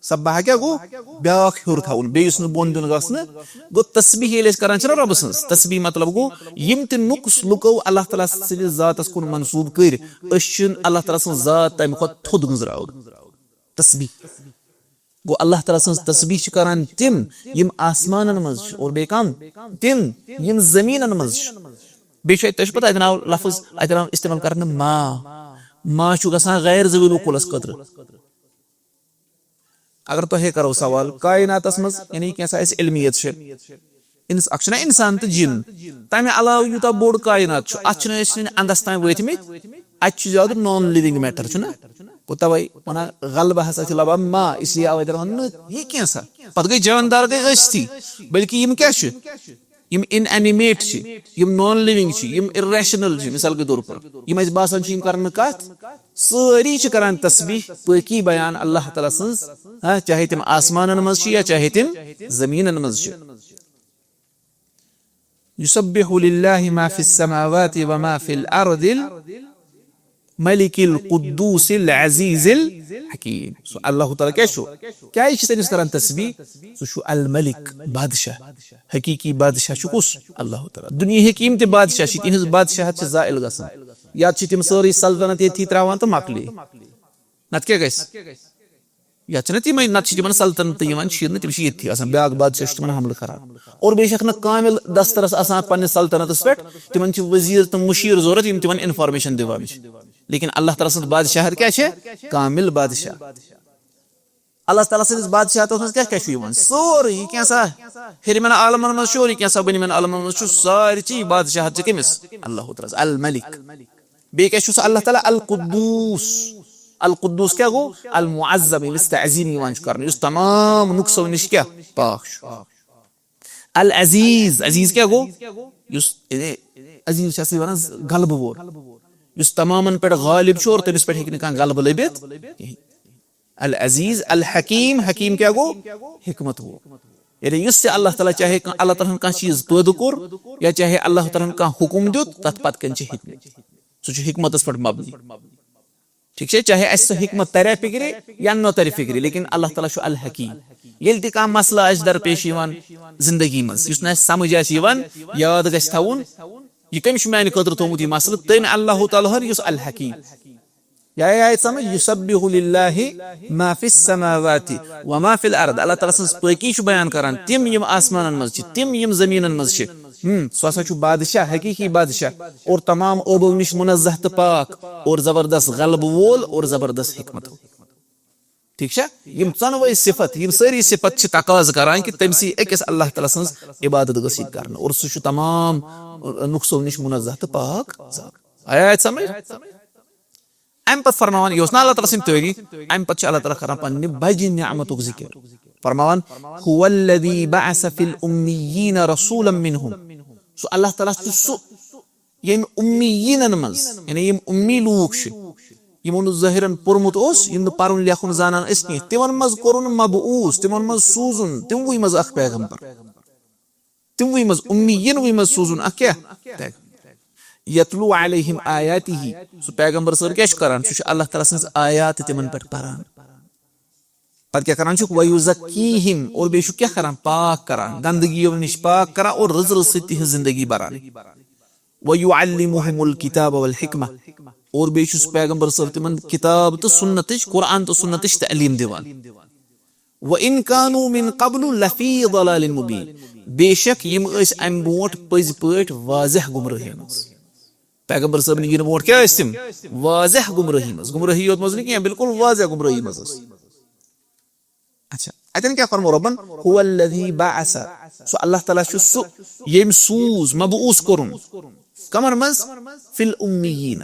سبحہ کیٛاہ گوٚو؟ بیٛاکھ ہیوٚر تھاوُن، بیٚیہِ یُس نہٕ بۄن دیُن گژھنہٕ۔ گوٚو تسبیح ییٚلہِ أسۍ کران چھِنہ رۄبہٕ سٕنٛز، تسبیح مطلب گوٚو یِم تہِ نۄقص لُکو اللہ تعالیٰ سٕنٛدِس ذاتس کُن منسوٗب کٔرۍ، أسۍ چھِنہٕ اللہ تعالیٰ سٕنٛز ذات تَمہِ کھۄتہٕ تھوٚد گٔنٛزراوان۔ تسبیح گوٚو اللہ تعالیٰ سٕنٛز تسبیح چھِ کران تِم یِم آسمانن منٛز چھِ، اور بیٚیہِ کم؟ تِم یِم زٔمیٖنن منٛز چھِ۔ بیٚیہِ چھُ اَتہِ، تۄہہِ چھُ پتہ، اَتہِ ناو لفظ، اَتہِ ناو استعمال کرنہٕ ما۔ ما چھُ گژھان غیر ذوی العقولس خٲطرٕ۔ اگر تۄہے کرو سوال، کائناتس منٛز، یعنی کینٛژھا اَسہِ علمیت چھِ، اِنس-، اکھ چھُنہ اِنسان تہٕ جِن، تَمہِ علاوٕ یوٗتاہ بوٚڑ کائنات چھُ، اَتھ چھِنہٕ أسۍ وٕنہِ اَندَس تام وٲتمٕتۍ، اَتہِ چھُ زیادٕ non living matter، چھُنہ؟ گوٚو تَوَے وَنان غلبہٕ ہسا چھُ لَبان ما، اس لیے آو اَتٮ۪ن وَننہٕ یہِ کینٛژھا۔ پَتہٕ گٔے جاندار گٔے ٲسۍتھٕے، بلکہِ یِم کیٛاہ چھِ؟ یِم ان اینیمیٹ چھِ، یِم نان لِونگ چھِ، یِم ارریشنل چھِ، مثال کے طور پر یِم اَسہِ باسان چھِ یِم کرن نہٕ کتھ، سٲری چھِ کران تسبیح، پٲکی بیان اللہ تعالیٰ سٕنٛز، ہاں، چاہے تِم آسمانن منٛز چھِ یا چاہے تِم زٔمیٖنن منٛز چھِ۔ یسبح للہ ما فی السماوات و ما فی الارض الملک القدوس العزیز الحکیم۔ سُہ اللہ تعالیٰ کیٛاہ چھُ؟ کیٛازِ چھِ تٔمِس کران تسبیح؟ سُہ چھُ الملک، بادشاہ، حقیقی بادشاہ چھُ کُس؟ اللہ تعالیٰ۔ دُنیہٕکۍ یِم تہِ بادشاہ چھِ، تِہنٛز بادشاہت چھِ زٲیِل گژھان۔ یا چھِ تِم سٲرٕے سلطنت ییٚتھی ترٛاوان تہٕ مۄکلے۔ نتہٕ کیٛاہ گژھِ؟ یتھ چھِنہٕ تِمے، نتہٕ چھِ تِمن سلطنت تہِ یِوان چھیرنہٕ، تِم چھِ ییٚتھی آسان، بیٛاکھ بادشاہ چھُ تِمن حملہٕ کران۔ اور بیٚیہِ چھکھ نہٕ کامل دسترس آسان پننِس سلطنتس پٮ۪ٹھ، تِمن چھِ وزیر تہٕ مشیر ضروٗرت، یِم تِمن انفارمیشن دِوان چھِ۔ لیکن اللہ تعالیٰ سٕنٛز بادشاہت کیٛاہ چھےٚ؟ کامل بادشاہ۔ اللہ تعالیٰ سٕنٛدِس بادشاہتس منٛز کیٛاہ کیٛاہ چھُ یِوان؟ سورُے، یہِ کینٛژھا ہیٚرمٮ۪ن عالمن منٛز چھُ اور یہِ کینٛژھا بٔنمٮ۪ن عالمن منٛز چھُ، سارِچی بادشاہت چھِ کٔمِس؟ اللہ تعالیٰ ہس، الملک۔ بیٚیہِ کیٛاہ چھُ سُہ اللہ تعالیٰ؟ القدوس۔ القدوس کیٛاہ گوٚو؟ المعظم، ییٚمِس تعظیٖم یِوان چھُ کرنہٕ، یُس تمام نقصو نِش کیٛاہ؟ پاک چھُ۔ العزیز، عزیز کیٛاہ گوٚو؟ یُس، یعنی، عزیز چھِ اَصلی وَنان غلبہٕ وول، یُس تمامن پٮ۪ٹھ غالب چھُ اور تٔمِس پٮ۪ٹھ ہیٚکہِ نہٕ کانٛہہ غلبہٕ لٔبِتھ کِہیٖنۍ۔ العزیز الحکیم، حکیم کیٛاہ گوٚو؟ حکمت وول۔ یعنی یُس تہِ اللہ تعالیٰ چاہے کانٛہہ، اللہ تعالیٰ ہن کانٛہہ چیٖز پٲدٕ کوٚر یا چاہے اللہ تعالیٰ ہن کانٛہہ حُکُم دیُت، تَتھ پتہٕ کَنۍ چھِ حکمت۔ سُہ چھُ حکمتس پٮ۪ٹھ مبنی۔ ٹھیٖک چھا؟ چاہے اَسہِ سُہ حکمت ترِ فِکرِ یا نہ ترِ فِکرِ، لیکن اللہ تعالیٰ چھُ الحکیم۔ ییٚلہِ تہِ کانٛہہ مسلہٕ آسہِ درپیش یِوان زندگی منٛز، یُس نہٕ اَسہِ سمجھ آسہِ یِوان، یاد گژھِ تھاوُن، یہِ کٔمۍ چھُ میانہِ خٲطرٕ تھوٚومُت یہِ مسلہٕ؟ تٔمۍ اللہ تعالیٰ ہن، یُس الحکیم۔ یا آیہِ سمجھ؟ یسبح للہ ما فی السماوات و ما فی الارض۔ اللہ تعالیٰ سٕنٛز پٲکی چھُ بیان کران، تِم یِم آسمانن منٛز چھِ، تِم یِم زٔمیٖنن منٛز چھِ۔ ہم، سُہ ہسا چھُ بادشاہ، حقیقی بادشاہ، اور تمام عٲبو نِش منزہ تہٕ پاک، اور زبردست غلبہٕ وول، اور زبردست حکمت وول۔ ٹھیک چھا؟ یِم ژۄنوَے صفت، یِم سٲری صفت چھِ تقاضہٕ کران کہِ تٔمۍ سٕے أکِس اللہ تعالیٰ سٕنٛز عبادت گٔژھ یِنۍ کرنہٕ، اور سُہ چھُ تمام نقصو نِش منزہ تہٕ پاک۔ آیا آیہِ سمجھ؟ امہِ پتہٕ فرماوان، یہِ اوس نہ اللہ تعالیٰ سٕنٛدِ تعٲریٖف، امہِ پتہٕ چھُ اللہ تعالیٰ کران پننہِ بجہِ نعمتُک ذکر۔ فرماوان، هو الذی بعث فی الامیین رسولا منہم۔ سُہ اللہ تعالیٰ چھُ سُہ، ییٚمۍ امیینن منٛز، یعنی یِم امی لوٗکھ چھِ، یِمو نہٕ ظٲہِرن پوٚرمُت اوس، یِم نہٕ پرُن لیکھُن زانان ٲسۍ کینٛہہ، تِمن منٛز کوٚرُن مبعوث، تِمن منٛز سوٗزُن، تِموٕے منٛز اکھ پیغمبر۔ تِموٕے منٛز، امیینوٕے منٛز سوٗزُن اکھ کیٛاہ؟ پیغمبر۔ یتلو علیہم آیاتہ، سُہ پیغمبر صٲب کیٛاہ چھُ کران؟ سُہ چھُ اللہ تعالیٰ سٕنٛز آیات تِمن پٮ۪ٹھ پران۔ پتہٕ کیٛاہ کران چھُکھ؟ ویزکیہم، اور بیٚیہِ چھُکھ کیٛاہ کران؟ پاک کران، گندگیو نِش پاک کران اور رٕژ رٕژ سۭتۍ تِہنٛز زندگی بران۔ ویعلمہم الکتاب والحکمہ، اور بیٚیہِ چھُ سُہ پیغمبر صٲب تِمن کتاب تہٕ سنتٕچ، قرآن تہٕ سنتٕچ تعلیٖم دِوان۔ وَإِن كَانُوا مِن قَبْلُ لَفِي ضَلَالٍ مُّبِينٍ۔ بے شک یِم ٲسۍ اَمہِ برونٛٹھ پٔزۍ پٲٹھۍ واضح گمرٲہی منٛز۔ پیغمبر صٲبن یِنہٕ برونٛٹھ کیٛاہ ٲسۍ تِم؟ واضح گمرٲہی منٛز۔ گمرٲہی یوت منٛز نہٕ کینٛہہ، بالکل واضح گمرٲہی منٛز ٲسۍ۔ اچھا، اتٮ۪ن کیٛاہ فرمو رۄبن؟ هُوَ الَّذِی بَعَثَ۔ سُہ اللہ تعالیٰ چھُ سُہ، ییٚمۍ سوٗز، مبعوث کوٚرُن۔ کمن منٛز؟ فی الامیین۔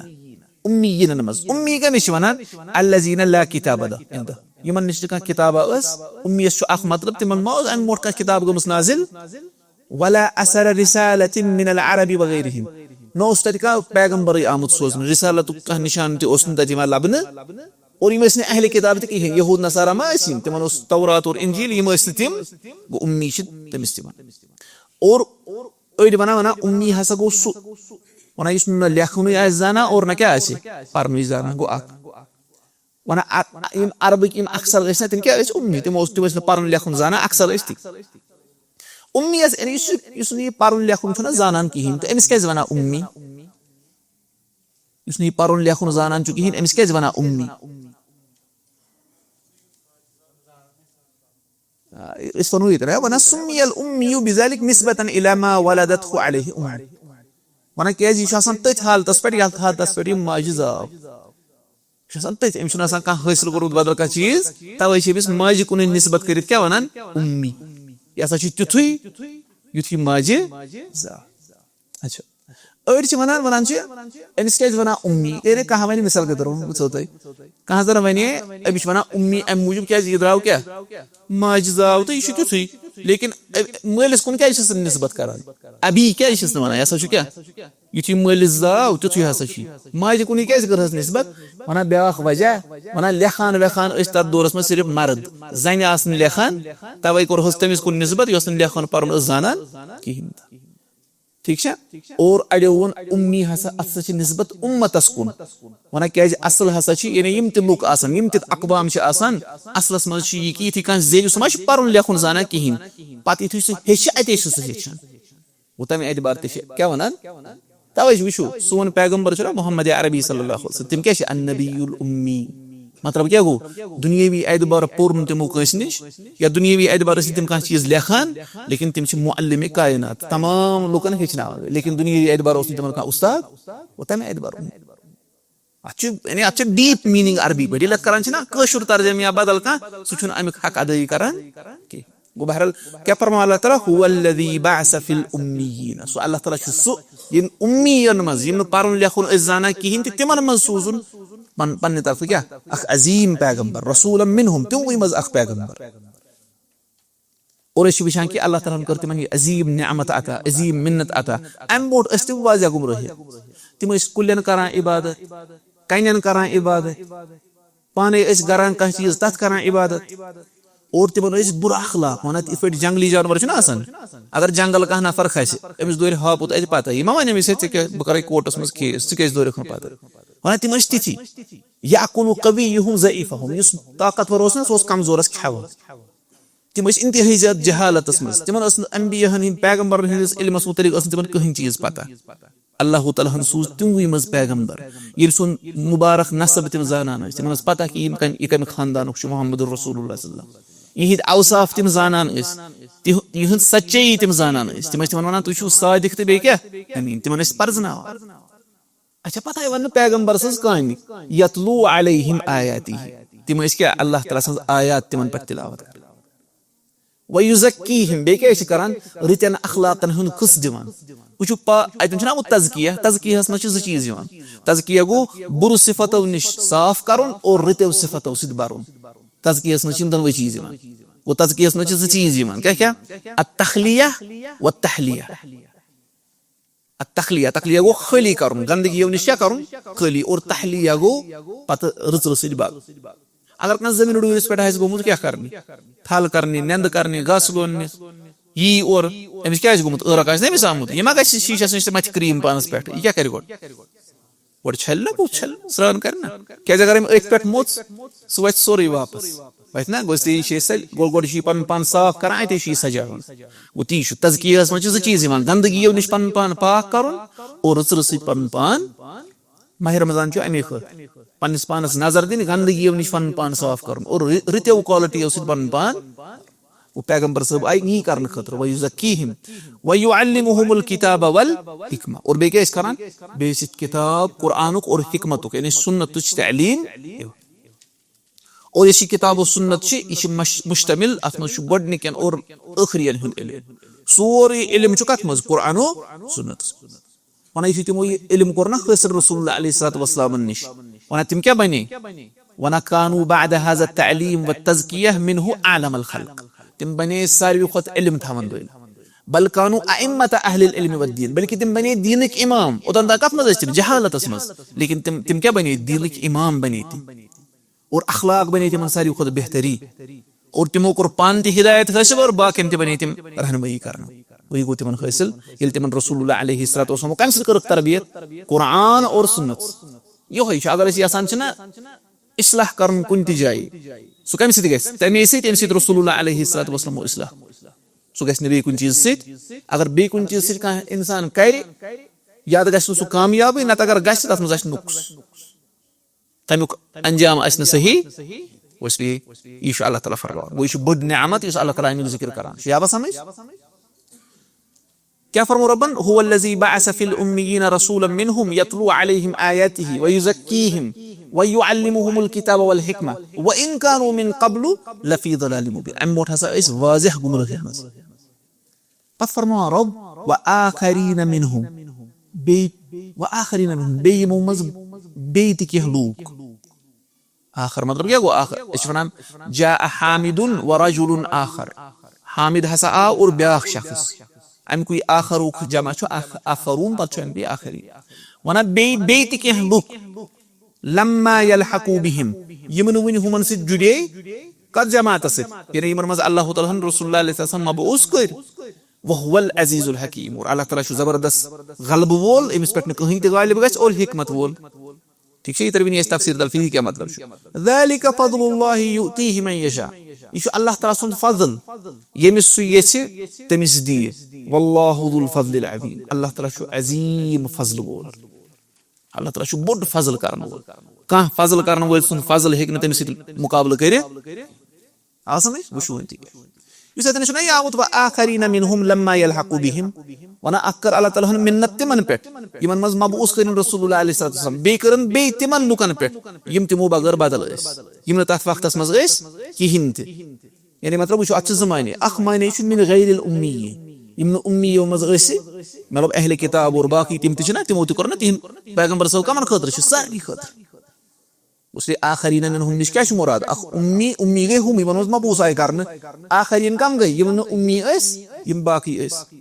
امیینن منٛز۔ امی کٔمِس چھِ ونان؟ الذین لا کتاب لہ عندہ۔ یِمن نِش نہٕ کانٛہہ کتابہ ٲس۔ امیس چھُ اکھ مطلب، تِمن ما ٲس امہِ برونٛٹھ کانٛہہ کتاب گٔمٕژ نازل؟ ولا اثر رسالة من العرب وغیرہم۔ نہ اوس تتہِ کانٛہہ پیغمبرٕے آمُت سوزنہٕ، رسالتُک کانٛہہ نشان تہِ اوس نہٕ تتہِ یِوان لبنہٕ۔ اور یِم ٲسۍ نہٕ اہل کتاب تہِ کِہیٖنۍ، یہود نصارہ ما ٲسۍ یِم، تِمن اوس تورات اور انجیل، یِم ٲسۍ نہٕ تِم۔ گوٚو امی چھِ تٔمِس تہِ ونان۔ اور أڑۍ ونان، ونان امی ہسا گوٚو سُہ، ونان یُس نہٕ لیکھنُے آسہِ زانان اور نہ کیٛاہ آسہِ پرنُے زانان، گوٚو اکھ۔ ونان ع-، یِم عربٕکۍ یِم اکثر ٲسۍ نا، تِم کیٛاہ ٲسۍ؟ اُمی، تِم اوس، تِم ٲسۍ نہٕ پرُن لیکھُن زانان، اکثر ٲسۍ تِم۔ اُمی یس، یعنی یُس یہِ، یُس نہٕ یہِ پرُن لیکھُن چھُنہ زانان کِہیٖنۍ، تہٕ أمِس کیٛازِ ونان اُمی؟ یُس نہٕ یہِ پرُن لیکھُن زانان چھُ کِہیٖنۍ، أمِس کیٛازِ ونان اُمی؟ آ، أسۍ وَنو ییٚتٮ۪ن، ہے، وَنان سُمی الامی بذلک نسبتاً الی ما ولدتہ علیہ امہ۔ وَنان کیٛازِ یہِ چھُ آسان تٔتھۍ حالتس پٮ۪ٹھ، یتھ حالتس پٮ۪ٹھ یہِ ماجہِ زاو۔ یہِ چھُ آسان تٔتھۍ، أمِس چھُنہٕ آسان کانٛہہ حٲصِل کوٚرمُت بدل کانٛہہ چیٖز، توے چھِ أمِس ماجہِ کُنُے نسبت کٔرِتھ کیٛاہ وَنان؟ اُمی۔ یہِ ہسا چھُ تیُتھُے، یُتھ یہِ ماجہِ زاو۔ اچھا۔ أڑۍ چھِ وَنان، وَنان چھِ، أمِس کیٛازِ وَنان اُمی؟ یعنی کانٛہہ وَنہِ، مِثال کے طور پر وَنہٕ بہٕ ژےٚ تۄہہِ، کانٛہہ زَن وَنے، أمِس چھِ وَنان اُمی، اَمہِ موٗجوٗب کیٛازِ یہِ درٛاو کیٛاہ؟ ماجہِ زاو تہٕ یہِ چھُ تیُتھُے۔ لیکِن، اَ-، مٲلِس کُن کیٛازِ چھِس نہٕ نِسبت کَران؟ ابی کیٛازِ چھِس نہٕ وَنان؟ یہِ ہسا چھُ کیٛاہ؟ یُتھُے مٲلِس زاو، تیُتھُے ہسا چھُ یہِ۔ ماجہِ کُنُے کیٛازِ کٔرہَس نِسبت؟ وَنان بیٛاکھ وجہ، وَنان لیکھان ویکھان ٲسۍ تَتھ دورَس منٛز صرف مرد، زَنہِ آسہٕ نہٕ لیکھان، تَوَے کوٚرہَس تٔمِس کُن نِسبت، یۄس نہٕ لیکھُن پَرُن ٲس زانان کِہیٖنۍ تہِ۔ ٹھیٖک چھا؟ اور اَڑیو ووٚن اُمی ہسا، اَتھ ہسا چھِ نِسبت اُمتَس کُن۔ وَنان کیٛازِ اَصٕل ہسا چھِ، یعنی یِم تہِ لُکھ آسان، یِم تہِ اقوام چھِ آسان، اَصلَس منٛز چھِ یہِ کہِ یِتھُے کانٛہہ زیٚوِ، سُہ ما چھُ پَرُن لیکھُن زانان کِہیٖنۍ، پَتہٕ یُتھُے سُہ ہیٚچھِ، اَتے چھُ سُہ ہیٚچھان۔ گوٚو، تَمہِ اعتبار تہِ چھِ، کیٛاہ وَنان؟ تَوَے چھِ وٕچھِو، سون پیغمبر چھُ نا محمد عربی صلی اللہ علیہ وسلم، تِم کیٛاہ چھِ؟ النبی الامی۔ مطلب کیٛاہ گوٚو؟ دُنیٲوی اعتبار پوٚر نہٕ تِمو کٲنٛسہِ نِش، یا دُنیٲوی اعتبار ٲسۍ نہٕ تِم کانٛہہ چیٖز لیکھان، لیکن تِم چھِ معلم کائنات، تمام لُکن ہیٚچھناوان۔ لیکن دُنیٲوی اعتبار اوس نہٕ تِمن کانٛہہ اُستاد، گوٚو، تَمہِ اعتبار۔ اَتھ چھُ، یعنی اَتھ چھُ deep meaning عربی پٲٹھۍ۔ ییٚلہِ اَتھ کران چھِ نا کٲشُر ترجمہٕ یا بدل کانٛہہ، سُہ چھُنہٕ اَمیُک حق ادٲیی کران کینٛہہ۔ گوٚو، بہرحال، کیٛاہ فرموو اللہ تعالیٰ؟ هو الذی بعث فی الامیین۔ سُہ اللہ تعالیٰ چھُ سُہ، ییٚمۍ اُمیٖین منٛز، یِم نہٕ پَرُن لیکھُن ٲسۍ زانان کِہیٖنۍ تہِ، تِمن منٛز سوٗزُن پن-، پننہِ طرفہٕ کیٛاہ؟ اکھ عظیٖم پیغمبر، رسولا منہم، تِموٕے منٛز اکھ پیغمبر۔ اور أسۍ چھِ وٕچھان کہِ اللہ تعالیٰ ہن کٔر تِمن یہِ عظیٖم نعمت عطا، عظیٖم منت عطا۔ اَمہِ برونٛٹھ ٲسۍ تِم واضح گُمرٲہی۔ تِم ٲسۍ کُلٮ۪ن کران عبادت، کَنٮ۪ن کران عبادت، پانے ٲسۍ گران کانٛہہ چیٖز، تَتھ کران عبادت۔ اور تِمن ٲسۍ بُرٕ اخلاق وَنان، یِتھ پٲٹھۍ جنگلی جانور چھُنہ آسان، اگر جنگل کانٛہہ نفر کھسہِ، أمِس دورِ ہاپُت اَتہِ پتہٕ، یہِ ما وَنہِ أمِس، "ہے، ژےٚ کیٛاہ، بہٕ کرے کوٹس منٛز case، ژٕ کیٛازِ دورِکھ نہٕ پتہٕ؟" وَنان تِم ٲسۍ تِتھی۔ یأکل قویہم ضعیفہم، یُس طاقتور اوس نہ، سُہ اوس کمزورس کھٮ۪وان۔ تِم ٲسۍ انتہٲئی زیادٕ جہالتس منٛز۔ تِمن ٲس نہٕ انبیاہن ہٕنٛدۍ، پیغمبرن ہٕنٛدِس علمس متعلق ٲس نہٕ تِمن کٕہٕنۍ چیٖز پتہ۔ اللہ تعالیٰ ہن سوٗز تِموٕے منٛز پیغمبر، ییٚمہِ سُنٛد مُبارک نسب تِم زانان ٲسۍ۔ تِمن ٲس پتہ کہِ یِم کَمہِ، یہِ کَمہِ خاندانُک چھُ محمد رسول اللہ صلی اللہ علیہ وسلم۔ یِہِنٛدۍ اوصاف تِم زانان ٲسۍ، تِہ-، یِہٕنٛز سچٲیی تِم زانان ٲسۍ۔ تِم ٲسۍ تِمن ونان، "تُہۍ چھِو صادق تہٕ بیٚیہِ کیٛاہ؟" یعنی تِمن ٲسۍ پرزناوان۔ اچھا، پتہ آیہِ وننہٕ پیغمبر سٕنٛز کامہِ، یتلو علیہم آیاتہ، تِم ٲسۍ کیٛاہ؟ اللہ تعالیٰ سٕنٛز آیات تِمن پٮ۪ٹھ تلاوت کران۔ ویزکیہم، بیٚیہِ کیٛاہ ٲسۍ کران؟ رٕتٮ۪ن اخلاقن ہُنٛد قٕصہٕ دِوان۔ وٕچھِو پا-، اتٮ۪ن چھُنہ آمُت تزکیہ، تزکیہس منٛز چھِ زٕ چیٖز یِوان۔ تزکیہ گوٚو بُرٕ صفتو نِش صاف کرُن اور رٕتیو صفتو سۭتۍ برُن۔ تزکیہس منٛز چھِ یِم دۄنوَے چیٖز یِوان۔ گوٚو تزکیہس منٛز چھِ زٕ چیٖز یِوان۔ کیٛاہ کیٛاہ؟ التخلیہ والتحلیہ۔ التخلیہ، تخلیہ گوٚو خٲلی کرُن، گندگیو نِش کیٛاہ کرُن؟ خٲلی۔ اور تحلیہ گوٚو پتہٕ رٕژرٕ سۭتۍ باغ۔ اگر کانٛہہ زٔمیٖن ڈوٗرِس پٮ۪ٹھ آسہِ گوٚمُت، کیٛاہ کرنہِ؟ تھل کرنہِ، نٮ۪نٛدٕ کرنہِ، گاسہٕ لوننہِ۔ یی اور أمِس کیٛازِ گوٚمُت؟ عٲرق آسہِ نہ أمِس آمُت، یہِ ما گژھِ شیٖشس نِش تہٕ مَتھِ کرٛیٖم پانس پٮ۪ٹھ؟ یہِ کیٛاہ کرِ گۄڈٕ؟ گۄڈٕ چھلہِ نہ، بُتھ چھلہِ، سرٛان کرِ نہ۔ کیٛازِ اگر أمۍ أتھۍ پٮ۪ٹھ موٚژ، سُہ وَتھِ سورُے واپس۔ وَتھِ نہ، گوٚو ژےٚ یہِ چھے سۄ، گۄڈٕ، گۄڈٕ چھُ یہِ پنُن پان صاف کران، اَتے چھُ یہِ سجاوان۔ گوٚو تی چھُ، تزکیہس منٛز چھِ زٕ چیٖز یِوان، گندگیو نِش پنُن پان پاک کرُن اور رٕژرٕ سۭتۍ پنُن پان۔ ماہِ رمضان چھُ اَمے خٲطرٕ، پننِس پانس نظر دِنۍ، گندگیو نِش پنُن پان صاف کرُن اور رِ-، رٕتیو qualityو سۭتۍ پنُن پان۔ گوٚو پیغمبر صٲب آیہِ یی کرنہٕ خٲطرٕ، ویزکیہم ویعلمہم الکتاب والحکمہ۔ اور بیٚیہِ کیٛاہ ٲسۍ کران؟ بیٚیہِ ٲسۍ کتاب قرآنُک اور حکمتُک، یعنی سنتٕچ تعلیٖم۔ اور یُس یہِ کتاب و سنت چھِ، یہِ چھِ مش-، مشتمل، اتھ منٛز چھُ گۄڈنِکٮ۪ن اور ٲخرین ہُنٛد علم۔ سورُے علم چھُ کتھ منٛز؟ قرآن و سنتس منٛز۔ ونان یُتھُے تِمو یہِ علم کوٚر نا حٲصِل رسول اللہ علیہ الصلوۃ والسلامن نِش، ونان تِم کیٛاہ بنے؟ ونان کانوا بعد هذا التعلیم والتزکیہ منہ اعلم الخلق۔ تِم بنے ساروی کھۄتہٕ علم تھاون وٲلۍ۔ بل کانوا ائمۃ اہل العلم والدین، بلکہ تِم بنے دیٖنٕکۍ امام۔ اوٚتن تام کتھ منٛز ٲسۍ تِم؟ جہالتس منٛز۔ لیکن تِم، تِم کیٛاہ بنے؟ دیٖنٕکۍ امام بنے تِم۔ اور اخلاق بنے تِمن ساروی کھۄتہٕ بہتری۔ اور تِمو کوٚر پانہٕ تہِ ہدایت حٲصِل اور باقین تہِ بنے تِم رہنمٲیی کران۔ وہی گوٚو تِمن حٲصِل، ییٚلہِ تِمن رسول اللہ علیہ الصلوۃ والسلام کمہِ سۭتۍ کٔرٕکھ تربیت؟ قرآن اور سنت۔ یِہوٚے چھُ، اگر أسۍ یژھان چھِنہ اصلاح کرُن کُنہِ تہِ جایہِ، سُہ کمہِ سۭتۍ گژھِ؟ تمے سۭتۍ، ییٚمہِ سۭتۍ رسول اللہ علیہ الصلوۃ والسلام اصلاح۔ سُہ گژھِ نہٕ بیٚیہِ کُنہِ چیٖزٕ سۭتۍ۔ اگر بیٚیہِ کُنہِ چیٖزٕ سۭتۍ کانٛہہ انسان کرِ، یا تہٕ گژھِ نہٕ سُہ کامیابٕے، نتہٕ اگر گژھِ، تتھ منٛز آسہِ نُقص۔ تمیُک انجام آسہِ نہٕ صحیح، اس لیے یہِ چھُ اللہ تعالیٰ فرماوان۔ گوٚو، یہِ چھُ بٔڑ نعمت یُس اللہ تعالیٰ امیُک ذکر کران چھُ۔ یہِ آوا سمجھ؟ کیٛاہ فرمو رۄبن؟ هو الذی بعث فی الامیین رسولا منہم یتلو علیہم آیاتہ ویزکیہم ویعلمہم الکتاب والحکمہ وان کانوا من قبل لفی ضلال مبین۔ امہِ برونٛٹھ ہسا ٲسۍ واضح گمراہی منٛز۔ پتہٕ فرماوان رۄب، "وآخرین منہم"، بیٚیہِ وآخرین منهم، بیٚیہِ یِمو منٛز بیٚیہِ تہِ کینٛہہ لوٗکھ۔ آخر مطلب کیٛاہ گوٚو آخر؟ أسۍ چھِ وَنان جاء حامد ورجل آخر۔ حامد ہسا آو اور بیٛاکھ شخص۔ اَمہِ کُے آخرُک جمع چھُ آخ-، آخرون، پَتہٕ چھُ اَمہِ کُے آخری۔ وَنان بیٚیہِ، بیٚیہِ تہِ کینٛہہ لُکھ۔ لما یلحقوا بهم، یِم نہٕ وُنہِ ہُمن سۭتۍ جُڑے، کتھ جماعتس سۭتۍ؟ یعنی یِمن منٛز اللہ تعالیٰ ہن رسول اللہ علیہ السلام مبعوث کٔرۍ۔ وهو العزیز الحکیم، اور اللہ تعالیٰ چھُ زبردست غلبہٕ وول، أمِس پٮ۪ٹھ نہٕ کٕہٕنۍ تہِ غالب گژھِ، اور حکمت وول۔ ٹھیٖک چھا؟ یہِ ترِ وۄنۍ اَسہِ تفسیٖر تلفیٖظ کیٛاہ مطلب چھُ۔ ذلك فضل الله يؤتيه من يشاء، یہِ چھُ اللہ تعالیٰ سُنٛد فضل، ییٚمِس سُہ یژھِ تٔمِس دِیہِ۔ والله ذو الفضل العظیم، اللہ تعالیٰ چھُ عظیٖم فضلہٕ وول۔ اللہ تعالیٰ چھُ بوٚڑ فضل کرن وول۔ کانٛہہ فضل کرن وٲلۍ سُنٛد فضل ہیٚکہِ نہٕ تٔمِس سۭتۍ مُقابلہٕ کٔرِتھ۔ آ سمجھ؟ وٕچھِو وۄنۍ تہِ۔ یُس اَتٮ۪ن چھُنہ یہِ آمُت، وآخرین منهم لما یلحقوا بهم، وَنان اکھ کٔر اللہ تعالیٰ ہن مِنت تِمن پٮ۪ٹھ، یِمن منٛز مبعوث کٔرِن رسول اللہ علیہ الصلوۃ والسلام، بیٚیہِ کٔرٕن بیٚیہِ تِمن لُکن پٮ۪ٹھ، یِم تِمو بغٲر بدل ٲسۍ، یِم نہٕ تتھ وقتس منٛز ٲسۍ کِہینۍ تہِ۔ یعنی مطلب وٕچھو، اتھ چھِ زٕ معنی۔ اکھ معنی چھُ من غیر الامی، یِم نہٕ امیو منٛز ٲسۍ، مطلب اہل کتاب اور باقی تِم تہِ چھِنہ، تِمو تہِ کوٚر نہ تِہنٛد پیغمبر صٲب کمن خٲطرٕ چھِ؟ سارنٕے خٲطرٕ۔ اس لیے آخرین منهم نِش کیٛاہ چھُ مراد؟ اکھ امی، امی گٔے ہُم، یِمن منٛز مبعوث آیہِ کرنہٕ۔ آخرین کم گٔے؟ یِم نہٕ امی ٲسۍ، یِم باقی ٲسۍ۔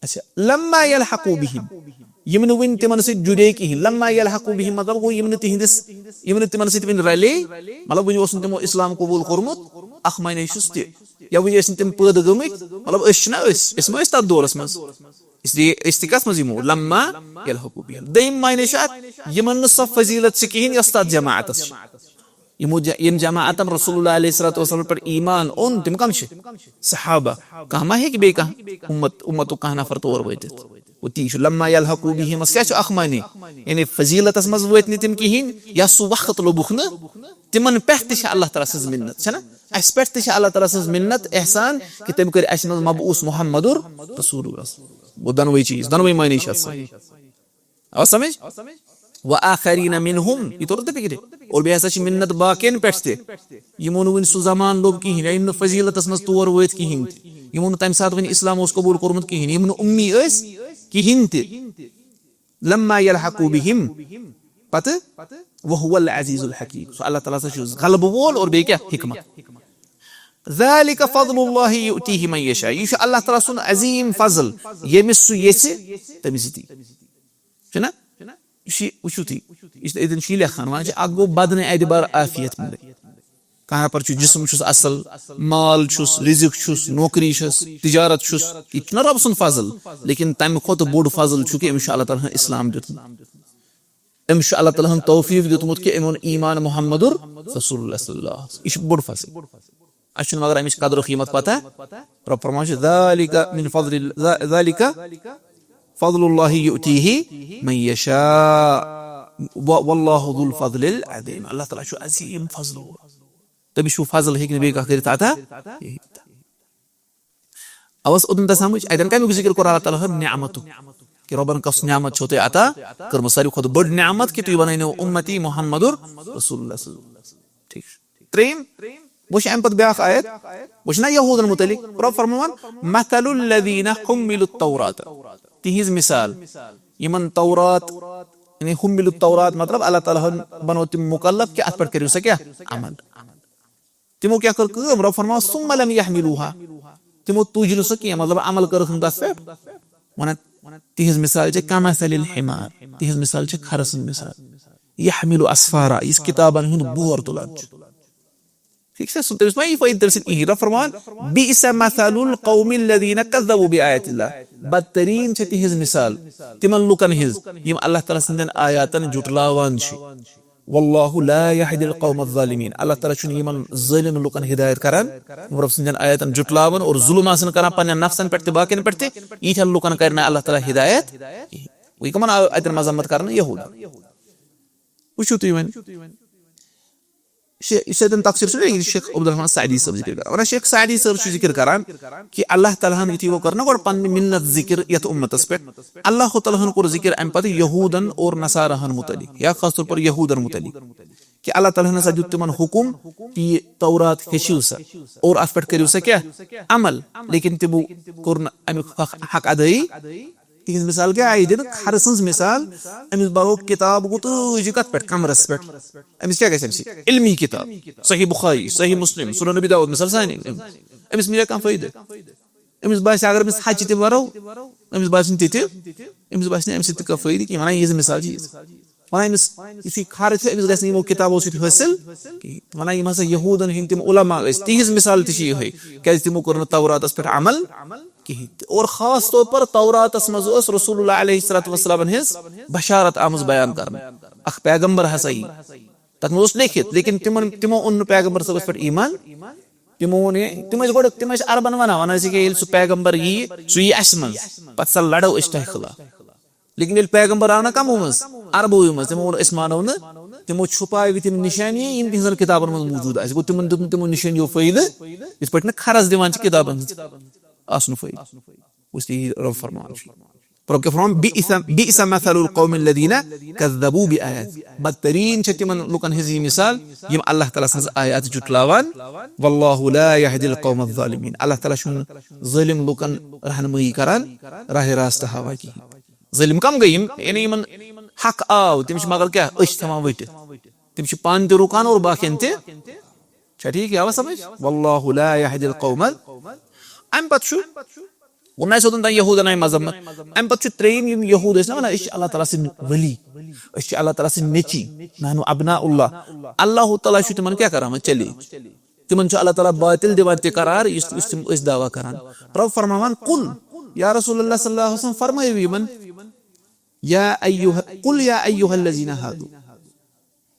اچھا، لما یلحقوا بهم، یِم نہٕ وُنہِ تِمن سۭتۍ جُڑے کِہینۍ۔ لما یلحقوا بهم مطلب گوٚو یِم نہٕ تِہنٛدِس، یِم نہٕ تِمن سۭتۍ وُنہِ رلے، مطلب وُنہِ اوس نہٕ تِمو اسلام قبول کوٚرمُت، اکھ معنی چھُس تہِ۔ یا وُنہِ ٲسۍ نہٕ تِم پٲدٕ گٔمٕتۍ، مطلب أسۍ چھِنہ أسۍ، أسۍ ما ٲسۍ تتھ دورس منٛز؟ اس لیے أسۍ تہِ کتھ منٛز یِمو؟ لما یلحقوا بهم۔ دوٚیِم معنی چھُ اتھ، یِمن نہٕ سۄ فضیلت چھِ کِہینۍ یۄس تتھ جماعتس چھِ۔ یِمو ج-، یِم جماعتن رسول اللہ علیہ الصلوۃ والسلام پٮ۪ٹھ ایمان اوٚن، تِم کم چھِ؟ صحابہ۔ کانٛہہ ما ہیٚکہِ بیٚیہِ کانٛہہ اُمت، اُمتُک کانٛہہ نفر تور وٲتِتھ؟ گوٚو تی چھُ لما یلحقوا بهم کیٛاہ چھُ اکھ معنی؟ یعنی فضیلتس منٛز وٲتۍ نہٕ تِم کِہینۍ، یا سُہ وقت لوٚبُکھ نہٕ، تِمن پٮ۪ٹھ تہِ چھِ اللہ تعالیٰ سٕنٛز مِنت، چھَنہ؟ اَسہِ پٮ۪ٹھ تہِ چھِ اللہ تعالیٰ سٕنٛز مِنت، احسان، کہِ تٔمۍ کٔرۍ اَسہِ منٛز مبعوث محمد رسول اللہ۔ گوٚو دۄنوَے چیٖز، دۄنوَے معنی چھِ اَتھ سۭتۍ۔ آو سمجھ؟ وآخرین منهم، یہِ توٚر تۄہہِ فِکرِ؟ اور بیٚیہِ ہسا چھِ مِنت باقین پٮ۪ٹھ تہِ، یِمو نہٕ وُنہِ سُہ زمانہٕ لوٚب کِہینۍ، یا یِم نہٕ فضیلتس منٛز تور وٲتۍ کِہینۍ تہِ، یِمو نہٕ تمہِ ساتہٕ وُنہِ اسلام اوس قبول کوٚرمُت کِہینۍ، یِم نہٕ اُمی ٲسۍ کِہینۍ تہِ۔ لما یلحقوا بهم، پتہٕ وهو العزیز الحکیم، سُہ اللہ تعالیٰ ہسا چھُ غلبہٕ وول اور بیٚیہِ کیٛاہ؟ حکمت۔ ذلك فضل الله يؤتيه من يشاء، یہِ چھُ اللہ تعالیٰ سُنٛد عظیٖم فضل، ییٚمِس سُہ یژھِ تٔمِس دِی۔ چھُنہ؟ یہِ چھُ، وٕچھِو تُہۍ، یہِ چھُ، اَتٮ۪ن چھُ یہِ لیکھان، وَنان چھِ، اکھ گوٚو بدنِ اعتبار عافیت مِلٕنۍ۔ کانٛہہ نفر چھُ، جسم چھُس اصل، مال چھُس، رزق چھُس، نوکری چھَس، تجارت چھُس، یہِ تہِ چھُنہ رۄب سُنٛد فضل، لیکن تَمہِ کھۄتہٕ بوٚڑ فضل چھُ کہِ أمِس چھُ اللہ تعالیٰ ہن اسلام دیُتمُت۔ أمِس چھُ اللہ تعالیٰ ہن توفیق دیُتمُت کہِ أمۍ اوٚن ایمان محمد رسول اللہ صلی اللہ علیہ وسلم۔ یہِ چھُ بوٚڑ فضل۔ اَسہِ چھُنہٕ مگر اَمِچ قدر و قیمت پتہ۔ رۄب فرماوان چھُ، ذلك من فضل ال-، ذ-، ذلك فضل الله يؤتيه من يشاء و-، والله ذو الفضل العظيم۔ اللہ تعالیٰ چھُ عظیٖم فضل وول۔ تٔمِس چھُ فضل، ہیٚکہِ نہٕ بیٚیہِ کانٛہہ کٔرِتھ عطا۔ اوس اوٚتَن تہِ سمجھ، اَتٮ۪ن کَمیُک ذِکر کوٚر اللہ تعالیٰ ہن؟ نعمتُک۔ کہِ رۄبن کۄس نعمت چھو تۄہہِ عطا کٔرمٕژ؟ ساروی کھۄتہٕ بٔڑ نعمت کہِ تُہۍ بنٲیِو اُمتی محمد رسول اللہ صلی اللہ علیہ وسلم۔ ٹھیٖک چھُ۔ ترٛیٚیِم، وۄنۍ چھِ اَمہِ پَتہٕ بیٛاکھ آیت، وۄنۍ چھِنہ یہوٗدَن مُتعلِق رۄب فرماوان، مثل الذين حملوا التوراة، تِہِنٛز مثال، یِمَن تورات، یعنی حملوا التوراة مطلب اللہ تعالیٰ ہَن بنوو تِم مُکلف کہِ اَتھ پٮ۪ٹھ کٔرِو سا کیٛاہ؟ عمل۔ تِمو کیٛاہ کٔر کٲم؟ رۄب فرماوان، ثم لم يحملوها، تِمو تُج نہٕ سۄ کینٛہہ، مطلب عمل کٔرٕکھ نہٕ تَتھ پٮ۪ٹھ۔ وَنان، تِہِنٛز مثال چھِ کمثل الحمار، تِہِنٛز مثال چھِ کھرٕ سٕنٛز مثال، يحمل أسفارا، یُس کِتابَن ہُنٛد بور تُلان چھُ۔ ٹھیٖک چھا؟ سُہ تٔمِس ما یی فٲیدٕ تٔمۍ سٕنٛدِ کِہیٖنۍ؟ رۄب فرمان، بئس مثل القوم الذين كذبوا بآيات الله، بدتریٖن چھِ تِہِنٛز مثال تِمن لُکن ہٕنٛز، یِم اللہ تعالیٰ سٕنٛدٮ۪ن آیاتن جُٹلاوان چھِ۔ والله لا يهدي القوم الظالمين، اللہ تعالیٰ چھُنہٕ یِمن ظٲلِم لُکن ہدایت کران، یِم رۄب سٕنٛدٮ۪ن آیاتن جُٹلاوان اور ظُلم آسان کران پننٮ۪ن نفسن پٮ۪ٹھ تہِ باقین پٮ۪ٹھ تہِ، یِتھٮ۪ن لُکن کرِ نہٕ اللہ تعالیٰ ہدایت کِہیٖنۍ۔ وۄنۍ کٕمن آو اتٮ۪ن مذمت کرنہٕ؟ یہوٗدن۔ وٕچھِو تُہۍ وۄنۍ۔ شے-، یُس اَتٮ۪ن تفسیٖر چھُ، یہِ چھُ شیخ عبدالرحمان سعدی صٲب ذِکِر کران۔ وَنان شیخ سعدی صٲب چھُ ذِکِر کران کہِ اللہ تعالیٰ ہَن یُتھُے وۄنۍ کٔر نہ گۄڈٕ پنٕنۍ مِنت ذِکِر یَتھ اُمتَس پٮ۪ٹھ، اللہ تعالیٰ ہَن کوٚر ذِکِر اَمہِ پَتہٕ یہوٗدَن اور نصاراہَن مُتعلِق، یا خاص طور پر یہوٗدَن مُتعلِق، کہِ اللہ تعالیٰ ہَن ہسا دیُت تِمَن حُکُم کہِ یہِ تورات ہیٚچھِو سا اور اَتھ پٮ۪ٹھ کٔرِو سا کیٛاہ؟ عمل۔ لیکن تِمو کوٚر نہٕ اَمیُک حق، حق ادٲیی۔ تِہنٛز مثال کیٛاہ آیہِ دِنہٕ؟ کھرٕ سٕنٛز مثال۔ أمِس بَرو کِتاب گُتٕج کَتھ پٮ۪ٹھ؟ کَمرَس پٮ۪ٹھ۔ أمِس کیٛاہ گژھِ اَمہِ سۭتۍ؟ علمی کِتاب، صحیح بُخاری، صحیح مُسلِم، سُنن نبی داوود، مثال سانہِ۔ أمِس میلہِ کانٛہہ فٲیدٕ؟ أمِس باسہِ، اگر أمِس ہَچہِ تہِ بَرو، أمِس باسہِ نہٕ تہِ تہِ، أمِس باسہِ نہٕ اَمہِ سۭتۍ تہِ کانٛہہ فٲیدٕ کینٛہہ۔ وَنان، یِہنٛز مثال چھِ یِژھ۔ وَنان أمِس، یُتھُے کھرٕ چھُ، أمِس گژھِ نہٕ یِمو کِتابو سۭتۍ حٲصِل کِہیٖنۍ۔ وَنان، یِم ہسا یہوٗدن ہِنٛدۍ تِم علماء ٲسۍ، تِہنٛز مثال تہِ چھِ یِہوٚے، کیٛازِ تِمو کوٚر نہٕ توراتس پٮ۪ٹھ عمل کِہیٖنۍ تہِ۔ اور خاص طور پر توراتس منٛز ٲس رسول اللہ علیہ الصلوۃ والسلام ہٕنٛز بشارت آمٕژ بیان کرنہٕ، اکھ پیغمبر ہسا یی۔ تتھ منٛز اوس لیکھِتھ، لیکن تِمن، تِمو اوٚن نہٕ پیغمبر صٲبس پٮ۪ٹھ ایمان۔ تِمو ووٚن یہِ، تِم ٲسۍ گۄڈٕ، تِم ٲسۍ عربن ونان، ونان ٲسۍ یِکیٛاہ ییٚلہِ سُہ پیغمبر یِیہِ، سُہ یِیہِ اسہِ منٛز، پتہٕ سا لڑو أسۍ تۄہہِ خلاف۔ لیکن ییٚلہِ پیغمبر آو نہ کمو منٛز، عربوٕے منٛز، تِمو ووٚن، أسۍ مانو نہٕ۔ تِمو چھُپاوِ تِم نِشانی، یِم تِہنٛزن کِتابن منٛز موٗجوٗد آسہِ۔ گوٚو، تِمن دیُت نہٕ تِمو نِشٲنیو فٲیدٕ، یِتھ پٲٹھۍ نہٕ کھرس دِوان چھِ کِتابن ہٕنٛز آسنہٕ فٲیدٕ۔ گوٚو، یہِ رب فرمان چھُ۔ رب کیٛاہ فرمان؟ "بئس، بئس مثل القوم الذين كذبوا بآياتنا"۔ بدترین چھِ تِمن لُکن ہٕنٛز یہِ مثال، یِم اللہ تعالیٰ سٕنٛز آیات جُٹلاوان۔ "والله لا يهدي القوم الظالمين"۔ اللہ تعالیٰ چھُنہٕ ظٲلِم لُکن رہنمٲیی کران، راہ راستہٕ ہاوان کِہیٖنۍ۔ ظٲلِم کم گٔے یِم؟ یعنی یِمن حق آو، تِم چھِ مگر کیٛاہ؟ أچھ تھاوان ؤٹِتھ۔ تِم چھِ پانہٕ تہِ رُکان اور باقین تہِ۔ چھا ٹھیٖک؟ یہِ آوا سمجھ؟ "والله لا يهدي القوم"۔ امہِ پتہٕ چھُ، ووٚن نہ اَسہِ اوٚتن تام یہوٗدن آیہِ مذمت۔ امہِ پتہٕ چھُ ترٛیٚیِم، یِم یہوٗد ٲسۍ نہ ونان، أسۍ چھِ اللہ تعالیٰ سٕنٛدۍ ؤلی، أسۍ چھِ اللہ تعالیٰ سٕنٛدۍ نیٚچی، "نحن ابناء الله"۔ اللہ تعالیٰ چھُ تِمن کیٛاہ کران وۄنۍ؟ چیلنج۔ تِمن چھُ اللہ تعالیٰ باطل دِوان تہِ قرار، یُس، یُس تِم ٲسۍ دعویٰ کران۔ رب فرماوان، "قل"، یا رسول اللہ صلی اللہ علیہ وسلم، فرمٲیِو یِمن، "یا ایُّہا، قل یا ایُّہا الذین ہادو"،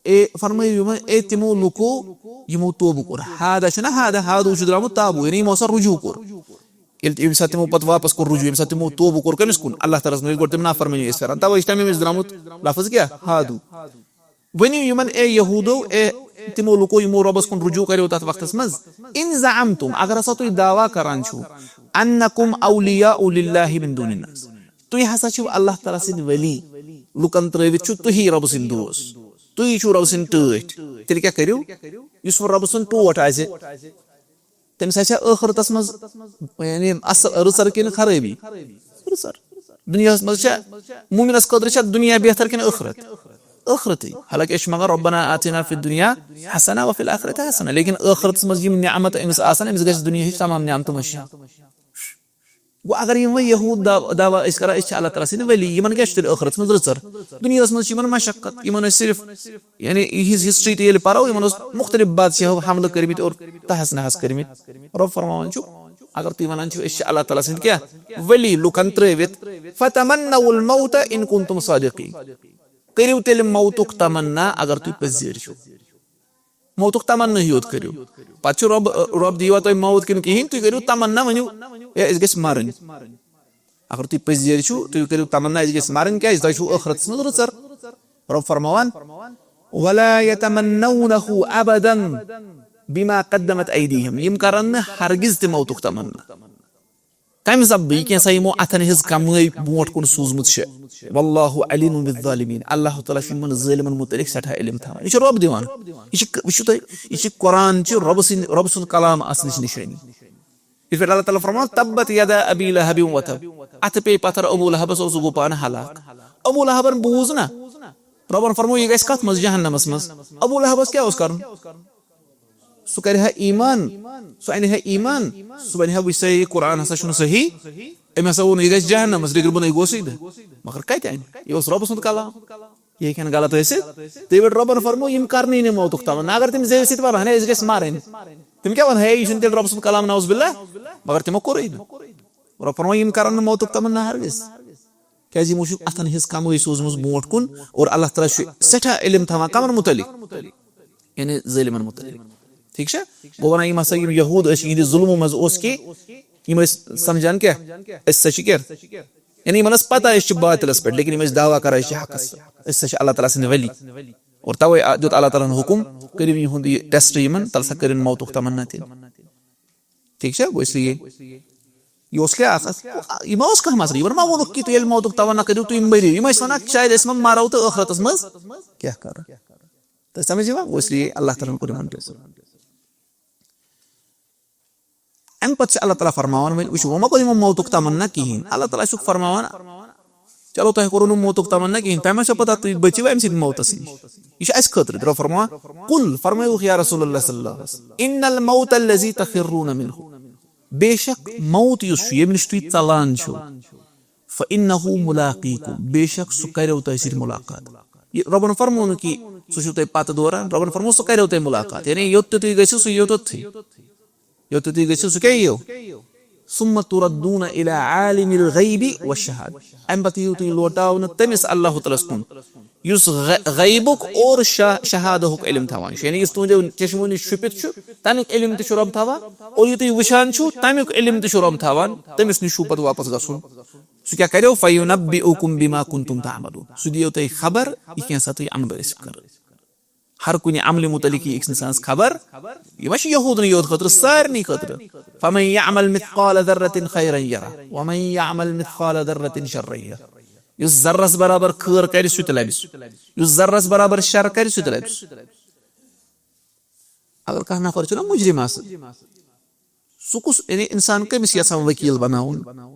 اے، فرمٲیِو یِمن، اے تِمو لُکو یِمو توبہٕ کوٚر۔ ہادا چھُنہ ہادا، ہادو چھُ درٛامُت تابو، یعنی یِمو ہسا رجوع کوٚر۔ ییٚلہِ، ییٚمہِ ساتہٕ تِمو پتہٕ واپس کوٚر رجوع، ییٚمہِ ساتہٕ تِمو توبہٕ کوٚر کٔمِس کُن؟ اللہ تعالیٰ ہس منٛز۔ گۄڈٕ تِم نافرمٲنی ٲسۍ کران، توے چھِ تَمے وِزِ درٛامُت لفظ کیٛاہ؟ ہادو۔ ؤنِو یِمن، اے یہوٗدو، اے تِمو لُکو یِمو رۄبس کُن رجوع کریو تتھ وقتس منٛز، ان زعمتم، اگر ہسا تُہۍ دعویٰ کران چھِو، انکم اولیاء للہ من دون الناس، تُہۍ ہسا چھِو اللہ تعالیٰ سٕنٛدۍ ولی، لُکن ترٲوِتھ چھِو تُہی رۄبہٕ سٕنٛدۍ دوس، تُہی چھِو رۄبہٕ سٕنٛدۍ ٹٲٹھۍ، تیٚلہِ کیٛاہ کٔرِو؟ یُس وۄنۍ رۄبہٕ سُنٛد ٹوٹھ آسہِ، تٔمِس آسہِ ٲخرتس منٛز، یعنی، اصل رٕژر کِنہٕ خرٲبی؟ رٕژر۔ دُنیاہس منٛز چھا، مومنس خٲطرٕ چھا دُنیا بہتر کِنہٕ ٲخرت؟ ٲخرتٕے۔ حالانکہ أسۍ چھِ منٛگان، "ربنا آتنا فی الدنیا حسنہ وفی الآخرۃ حسنہ"، لیکن ٲخرتس منٛز یِم نعمت أمِس آسن، أمِس گژھِ دُنیاہٕچ تمام نعمتہٕ مٔشِتھ۔ گوٚو، اگر یِم وۄنۍ یہوٗد دا-، دعویٰ ٲسۍ کران، أسۍ چھِ اللہ تعالیٰ سٕنٛدۍ ولی، یِمن کیٛاہ چھُ تیٚلہِ ٲخرتس منٛز رٕژر؟ دُنیاہس منٛز چھِ یِمن مشقت، یِمن ٲسۍ صرف، یعنی، یِہنٛز ہسٹری تہِ ییٚلہِ پرو، یِمن اوس مختلف بادشاہو حملہٕ کٔرمٕتۍ اور تہس نہس کٔرمٕتۍ۔ رۄب فرماوان چھُ، اگر تُہۍ ونان چھِو، أسۍ چھِ اللہ تعالیٰ سٕنٛدۍ کیٛاہ؟ ولی، لُکن ترٲوِتھ، "فتمنوا الموت ان کنتم صادقین"، کٔرِو تیٚلہِ موتُک تمنا، اگر تُہۍ پٔزۍ چھِو۔ موتُک تمنا یوت کٔرِو۔ پتہٕ چھُ رۄب، رۄب دِیوا تۄہہِ موت کِنہٕ کِہیٖنۍ، تُہۍ کٔرِو تمنا، ؤنِو، "ہے، أسۍ گٔژھۍ مرٕنۍ۔" اگر تُہۍ پٔزۍ یٲرۍ چھِو، تُہۍ کٔرِو تمنا، "أسۍ گٔژھۍ مرٕنۍ"، کیٛازِ تۄہہِ چھُو ٲخرتس منٛز رٕژر۔ رۄب فرماوان، "ولا یتمنونہ ابدا بما قدمت ایدیہم"، یِم کرن نہٕ ہرگز تہِ موتُک تمنا۔ کمہِ سببہٕ؟ یہِ کینٛژھا یِمو اتھن ہٕنٛز کمٲے برونٛٹھ کُن سوٗزمٕژ چھِ۔ واللہ علیم بالظالمین، اللہ تعالیٰ چھُ یِمن ظٲلمن مُتعلق سٮ۪ٹھاہ علم تھاوان۔ یہِ چھُ رۄب دِوان۔ یہِ چھِ، وٕچھِو تُہۍ، یہِ چھِ قرآن، چھِ رۄبہٕ سٕنٛدِ، رۄبہٕ سُنٛد کلام آسنٕچ نِشٲنی۔ یِتھ پٲٹھۍ اللہ تعالیٰ فرماوان، "تبت یدا ابی لہب و تب"، اتھٕ پیٚیہِ پتھر ابو لہبس اور سُہ گوٚو پانہٕ ہلاک۔ ابو لہبن بوٗز نہ، رۄبن فرموو، یہِ گژھِ کتھ منٛز؟ جہنمس منٛز۔ ابو لہبس کیٛاہ اوس کرُن؟ سُہ کرِ ہا ایمان، سُہ انہِ ہا ایمان، سُہ ونہِ ہا، "وٕچھ سا، یہِ قرآن ہسا چھُنہٕ صحیح"، أمۍ ہسا ووٚن، "یہِ گژھِ جہنمس، لیکن بہٕ نَے گوسٕے نہٕ۔" مگر کتہِ انہِ؟ یہِ اوس رۄبہٕ سُنٛد کلام، یہِ ہیٚکہِ ہا نہٕ غلط ٲسِتھ۔ تَمہِ پٮ۪ٹھ رۄبن فرموو، یِم کرنٕے نہٕ موتُک تمنا۔ اگر تِم زیوِ سۭتۍ ونہٕ ہن، "ہے، أسۍ گژھِ مرٕنۍ"، تِم کیٛاہ ونہٕ ہا، "ہے، یہِ چھُنہٕ تیٚلہِ رۄبہٕ سُنٛد کلام، نعوذ باللہ"؟ مگر تِمو کوٚرُے نہٕ۔ رۄب فرموو، یِم کرن نہٕ موتُک تمنا ہرگز۔ کیٛازِ یِمو چھُ اتھن ہٕنٛز کمٲے سوٗزمٕژ برونٛٹھ کُن، اور اللہ تعالیٰ چھُ سٮ۪ٹھاہ علم تھاوان کمن مُتعلق؟ یعنی ظٲلمن مُتعلق۔ ٹھیک چھا؟ گوٚو ونان، یِم ہسا یِم یہوٗد ٲسۍ، یِہنٛدِ ظُلمہٕ منٛز اوس کہِ یِم ٲسۍ سمجھان کیٛاہ؟ أسۍ ہسا چھِ کیٛاہ؟ یعنی یِمن ٲس پتہ أسۍ چھِ باطلس پٮ۪ٹھ، لیکن یِم ٲسۍ دعویٰ کران أسۍ چھِ حقس، أسۍ ہسا چھِ اللہ تعالیٰ سٕنٛدۍ ولی۔ اور توے آ-، دیُت اللہ تعالیٰ ہن حُکُم، کٔرِو یِہُنٛد یہِ ٹیسٹ یِمن، تَلہٕ سا کٔرِن موتُک تمنا تہِ۔ ٹھیک چھا؟ گوٚو اس لیے یہِ اوس کیٛاہ اکھ، یہِ ما اوس کانٛہہ مسلہٕ؟ یِمن ما ووٚنُکھ کہِ تُہۍ ییٚلہِ موتُک تمنا کٔرِو، تُہۍ مٔرِو؟ یِم ٲسۍ ونان، شاید أسۍ ما مرو تہٕ ٲخرتس منٛز کیٛاہ کرو؟ تۄہہِ سمجھ یِوان؟ گوٚو اس لیے اللہ تعالیٰ ہن کوٚر یِمن ٹیسٹ۔ امہِ پتہٕ چھُ اللہ تعالیٰ فرماوان، وۄنۍ وٕچھِو، وۄنۍ ما کوٚر یِمو موتُک تمنا کِہیٖنۍ۔ اللہ تعالیٰ چھُکھ فرماوان، چلو، تۄہہِ کوٚروٕ نہٕ موتُک تمنا کِہیٖنۍ، تۄہہِ ما چھو پتہ تُہۍ بٔچِو اَمہِ سۭتۍ موتَس نِش؟ یہِ چھُ اَسہِ خٲطرٕ، درٛاو فرماوان، "قل"، فرمٲیوُکھ یا رسول اللہ صلی اللہ علیہ وسلم، "ان الموت الذی تفرون منہ"، بے شک موت یُس چھُ، ییٚمہِ نِش تُہۍ ژلان چھِو، "فانہ ملاقیکم"، بے شک سُہ کریو تۄہہِ سۭتۍ ملاقات۔ یہِ رۄبن فرموو نہٕ کہِ سُہ چھُو تۄہہِ پتہٕ دوران، رۄبن فرموو سُہ کریو تۄہہِ ملاقات، یعنی یوٚت تہِ تُہۍ گٔژھِو سُہ یِیو توٚتتھٕے۔ یوٚت تُہۍ گٔژھِو، سُہ کیٛاہ یِیو؟ "ثم تردون الی عالم الغیب والشہادہ"۔ اَمہِ پتہٕ یِیِو تُہۍ لوٹاونہٕ تٔمِس اللہ تعالیٰ ہَس کُن، یُس غ-، غیبُک اور شہ-، شہادہُک علم تھاوان چھُ۔ یعنی یُس تُہٕنٛدیو چشمو نِش چھُپِتھ چھُ، تَمیُک علم تہِ چھُ رۄب تھاوان، اور یہِ تُہۍ وٕچھان چھُو، تَمیُک علم تہِ چھُ رۄب تھاوان، تٔمِس نِش چھُو پتہٕ واپس گژھُن۔ سُہ کیٛاہ کَریو؟ "فینبئکم بما کنتم تعملون"۔ سُہ دِیو تۄہہِ خبر، یہِ کینٛژھا تُہۍ عمل ٲسِو کران۔ ہر کُنہِ عملہِ مُتعلِق یی أکِس اِنسانَس خبر۔ یہِ ما چھِ یہوٗدنٕے یوت خٲطرٕ، سارنٕے خٲطرٕ۔ "فمن یعمل مثقال ذرة خیرا یرہ، ومن یعمل مثقال ذرة شرا یرہ"۔ یُس ذرس برابر خٲر کرِ، سُہ تہِ لبہِ سُہ۔ یُس ذرس برابر شر کرِ، سُہ تہِ لبہِ سُہ۔ اگر کانٛہہ نفر چھُنہ مُجرِم آسان، سُہ کُس، یعنی اِنسان کٔمِس یژھان ؤکیٖل بناوُن؟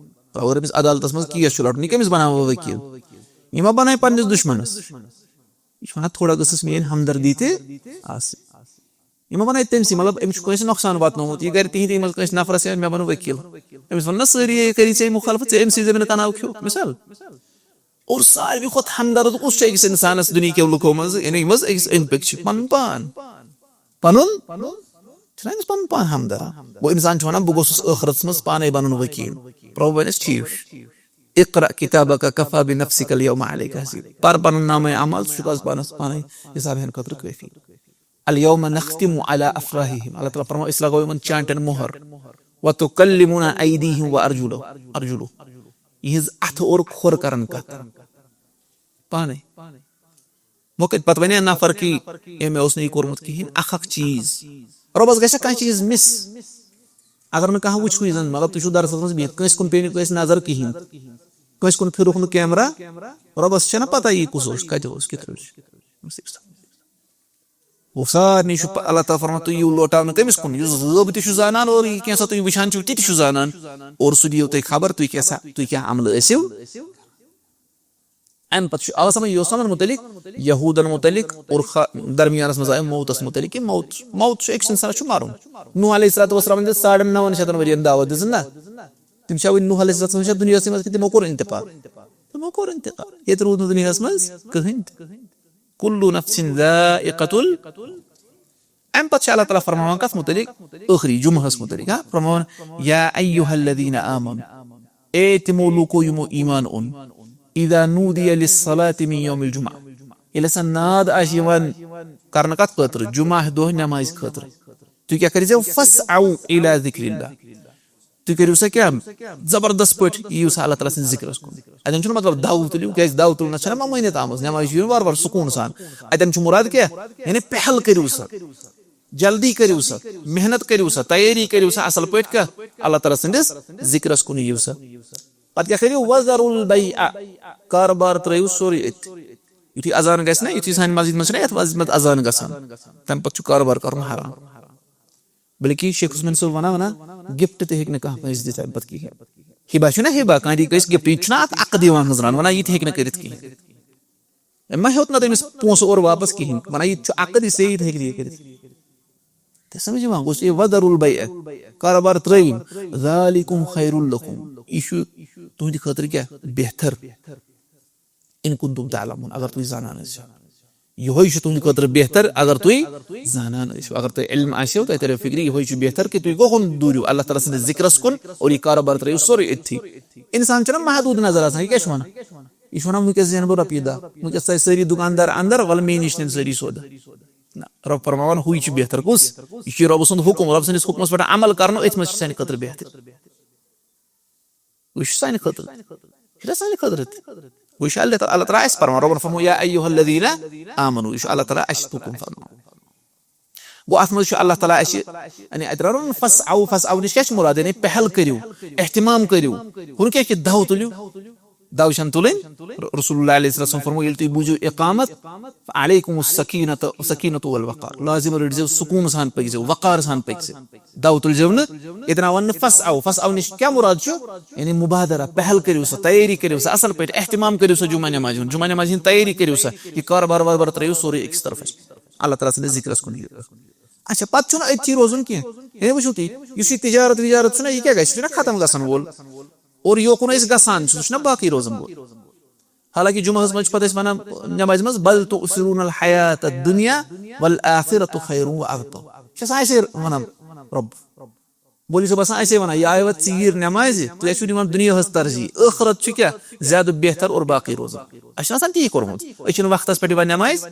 اگر أمِس عدالتس منٛز کیس چھُ لڑُن، یہِ کٔمِس بناوو ؤکیٖل؟ یہِ ما بنایہِ پننِس دُشمنس؟ یہِ چھُ وَنان، تھوڑا گٔژھٕس میٛٲنۍ ہمدردی تہِ آسٕنۍ۔ یہِ ما وَنان تٔمۍ سٕے، مطلب، أمِس چھُ کٲنٛسہِ نۄقصان واتنومُت، یہِ کَرِ تِہِنٛدِ منٛز کٲنٛسہِ نفرَس یا مےٚ بَنُن ؤکیٖل۔ أمِس وَنَن نا سٲری، "ہے، کٔری ژےٚ مُخالفت، ژےٚ أمۍ سٕے زٔمیٖنہٕ کَنال کھیوٚو"، مِثال۔ اور ساروی کھۄتہٕ ہمدرد کُس چھُ أکِس اِنسانَس دُنیہِکٮ۪و لُکو منٛز؟ یعنی یِم حظ أکِس أنٛدۍ پٔکۍ چھِ، پَنُن پان۔ پَنُن؟ چھُنہ أمِس پَنُن پان ہمدرد؟ گوٚو، اِنسان چھُ وَنان، "بہٕ گوٚژھُس ٲخرَتَس منٛز پانَے بَنُن ؤکیٖل"۔ پرٛبھوٗ وَنٮ۪س، "ٹھیٖک چھُ۔ اقرأ کتابک کفی بنفسک الیوم علیک حسیب"۔ پَر پَنُن نامہ اعمال، ژٕ چھُکھ آز پانَس پانَے حساب ہٮ۪نہٕ خٲطرٕ کٲفی۔ الیوم نختم علی افواہہم، اللہ تعالیٰ فرماوان، أسۍ لگاوو یِمن چانٹن مۄہر۔ وتکلمنا ایدیہم وارجلہم، ارجلہم، یِہنٛز اتھٕ اور کھۄر کرن کتھ پانے۔ وۄنۍ کتہِ پتہٕ ونہِ نفر کہِ أمۍ اوس نہٕ یہِ کوٚرمُت کِہیٖنۍ، اکھ اکھ چیٖز۔ رۄبس گژھِ کانٛہہ چیٖز مِس؟ اگر نہٕ کانٛہہ وٕچھوٕے زن، مطلب، تُہۍ چھِو درسس منٛز بِہِتھ، کٲنٛسہِ کُن پیٚیہِ نہٕ کٲنٛسہِ نظر کِہیٖنۍ، کٲنٛسہِ کُن پھِرُکھ نہٕ کیمرہ، رۄبس چھےٚ نہ پتہ یہِ کُس اوس، کتہِ اوس، کِتھ پٲٹھۍ چھُ۔ گوٚو سارنٕے چھُ پ-، اللہ تعالیٰ فرماوان، تُہۍ یِیِو لوٹاونہٕ کٔمِس کُن؟ یُس غٲب تہِ چھُ زانان اور یہِ کینٛژھا تُہۍ وٕچھان چھِو، تہِ تہِ چھُ زانان۔ اور سُہ دِیِو تۄہہِ خبر، تُہۍ کیٛاہ سا، تُہۍ کیٛاہ عملہٕ ٲسِو۔ اَمہِ پتہٕ چھُ، آو سمجھ، یہِ اوس یِمن مُتعلِق، یہوٗدن مُتعلِق اور خا-، درمیانس منٛز آیہِ موتس مُتعلِق، کہِ موت، موت چھُ أکِس اِنسانس چھُ مَرُن۔ نوح علیہ الصلوۃ والسلام دِژ ساڑن نَوَن شیٚتن ؤرین دعوت دِژ نہ؟ تِم چھا وٕنہِ نوح علیہ الصلوۃ والسلام چھا دُنیاہسٕے منٛز کِنہٕ تِمو کوٚر انتقال؟ تِمو کوٚر انتقال۔ ییٚتہِ روٗد نہٕ دُنیاہس منٛز کٕہٕنۍ تہِ۔ کُلُّ نفسٍ ذائقۃ ال-، اَمہِ پتہٕ چھُ اللہ تعالیٰ فرماوان کَتھ مُتعلِق؟ ٲخری جُمعہَس مُتعلِق، ہا؟ فرماوان، یا ایھا الذین آمنوا، اے تِمو لوٗکو یِمو ایمان اوٚن، اذا نودی للصلاۃ من یوم الجمعہ، ییٚلہِ ہسا ناد آسہِ یِوان کرنہٕ کَتھ خٲطرٕ؟ جُمعہ دۄہ نمازِ خٲطرٕ۔ تُہۍ کیٛاہ کٔرۍزیو؟ فاسعوا الی ذکر اللہ، تُہۍ کٔرِو سا کیٛاہ؟ زبردست پٲٹھۍ یِیِو سا اللہ تعالیٰ سٕنٛدِ ذِکرَس کُن۔ اَتٮ۪ن چھُنہٕ مطلب دَو تُلِو، کیٛازِ دَو تُلنَس چھَنہ ممٲنِیت آمٕژ، نٮ۪مازِ چھُ یُن وارٕ وارٕ سکوٗن سان۔ اَتٮ۪ن چھُ مُراد کیٛاہ؟ یعنی پہل کٔرِو سا، جلدی کٔرِو سا، محنت کٔرِو سا، تیٲری کٔرِو سا اَصٕل پٲٹھۍ کیٛاہ؟ اللہ تعالیٰ سٕنٛدِس ذِکرَس کُن یِیِو سا۔ پَتہٕ کیٛاہ کٔرِو؟ وذروا البیع، کارٕبار ترٛٲیِو سورُے أتھۍ۔ یُتھُے اذان گژھِ نہ، یُتھُے سانہِ مسجد منٛز چھِنہ یَتھ مسجد منٛز اذان گژھان، تَمہِ پَتہٕ چھُ کارٕبار کَرُن حرام۔ بلکہِ شیخ عثمان صٲب وَنان، وَنان، gift تہِ ہیٚکہِ نہٕ کانٛہہ کٲنٛسہِ دِتھ اَمہِ پَتہٕ کِہیٖنۍ۔ ہِبا چھُنہ ہِبا، کانٛہہ دی کٲنٛسہِ gift، یہِ تہِ چھُنہ اَتھ عقد یِوان حضران، وَنان یہِ تہِ ہیٚکہِ نہٕ کٔرِتھ کِہیٖنۍ۔ أمۍ ما ہیوٚت نہ تٔمِس پونٛسہٕ اورٕ واپَس کِہیٖنۍ، وَنان یہِ تہِ چھُ عقد، یہِ ژےٚ یہِ تہِ ہیٚکہِ نہٕ یہِ کٔرِتھ۔ تۄہہِ سَمٕجھ یِوان؟ گوٚو ژےٚ وَذروا البیع، کارٕبار ترٛٲیِو، ذالکم خیر لکم، یہِ چھُ تُہٕنٛدِ خٲطرٕ کیٛاہ؟ بہتر۔ ان کنتم تعلمون، اگر تُہۍ زانان ٲسِو۔ یِہوٚے چھُ تُہٕنٛدِ خٲطرٕ بہتر، اگر تُہۍ زانان ٲسِو۔ اگر تۄہہِ علم آسیو، تۄہہِ تریو فِکرِ، یِہوٚے چھُ بہتر کہِ تُہۍ گۄکھُن دوٗرِو، اللہ تعالیٰ سٕنٛدِس ذِکرَس کُن، اور یہِ کارٕبار ترٲیِو سورُے أتھی۔ اِنسان چھُنہ محدوٗد نظر آسان، یہِ کیٛاہ چھُ وَنان؟ یہِ چھُ وَنان، وٕنۍکٮ۪س زینہٕ بہٕ رۄپیہِ دَہ، وٕنۍکٮ۪س ژاے سٲری دُکاندار اَندَر، وَلہٕ مے نِش نِن سٲری سودا۔ نہ، رۄب فرماوان، ہُے چھُ بہتر۔ کُس؟ یہِ چھُ رۄب سُنٛد حُکُم، رۄب سٕنٛدِس حُکمَس پٮ۪ٹھ عمل کَرُن، أتھۍ منٛز چھُ سانہِ خٲطرٕ بہتر۔ یہِ چھُ سانہِ خٲطرٕ تہِ۔ یہِ چھُ سانہِ خٲطرٕ تہِ۔ وۄنۍ چھُ اللہ تعالیٰ، اللہ تعالیٰ اَسہِ فرماوان، رۄبَن فرموو، یا ایھا الذین آمنوا، یہِ چھُ اللہ تعالیٰ اَسہِ حُکُم فرماوان۔ گوٚو اَتھ منٛز چھُ اللہ تعالیٰ اَسہِ، یعنی اَتہِ رَنُن فاسعوا، فاسعوا نِش کیٛاہ چھُ مُراد؟ یعنی پہل کٔرِو، اہتمام کٔرِو۔ ہُہ نہٕ کینٛہہ کہِ دَو تُلِو۔ دَو چھَنہٕ تُلٕنۍ۔ ر-، رسول اللہ علیہ السلام فرموو، ییٚلہِ تُہۍ بوٗزِو اقامت، فعلیکم السکینۃ، سکینۃ والوقار۔ لازم رٔٹۍ زیو سکوٗن سان پٔکۍ زیو، وقار سان پٔکۍ زیو۔ دَو تُلۍ زیو نہٕ۔ ییٚتٮ۪ن آو وَننہٕ فسعوا، فسعوا نِش کیٛاہ مُراد چھُ؟ یعنی مبادرہ، پہل کٔرِو سا، تیٲری کٔرِو سا، اَصٕل پٲٹھۍ اہتمام کٔرِو سا جمعہ نٮ۪مازِ ہُنٛد، جمعہ نٮ۪مازِ ہِنٛدۍ تیٲری کٔرِو سا، یہِ کاربار واربار ترٲیِو سورُے أکِس طرفس۔ اللہ تعالیٰ سٕنٛدِس ذِکرس کُن یِیِو۔ اچھا، پتہٕ چھُنہٕ أتھی روزُن کینٛہہ۔ یعنی وٕچھِو تُہۍ، یُس یہِ تجارت وجارت چھُنہ، یہِ کیٛاہ گژھِ؟ یہِ چھُنہ ختم گژھن وول۔ اور یوکُن أسۍ گژھان چھِ، سُہ چھُنہ باقٕے روزن وول۔ حالانکہ جمعہس منٛز چھُ پتہٕ أسۍ ونان نمازِ منٛز، بل تؤثرون الحیات الدنیا والآخرۃ خیر وابقیٰ۔ چھِ آسان اَسے ونان رۄب۔ مولوی صٲب آسان اَسے ونان، یہِ آیہِ وۄنۍ ژیٖرۍ نمازِ، تُہۍ ٲسِو دِوان دُنیاہس ترجیح، ٲخرت چھُ کیٛاہ؟ زیادٕ بہتر اور باقٕے روزان۔ اَسہِ چھُنہٕ آسان تی کوٚرمُت، أسۍ چھِنہٕ وقتس پٮ۪ٹھ یِوان نمازِ۔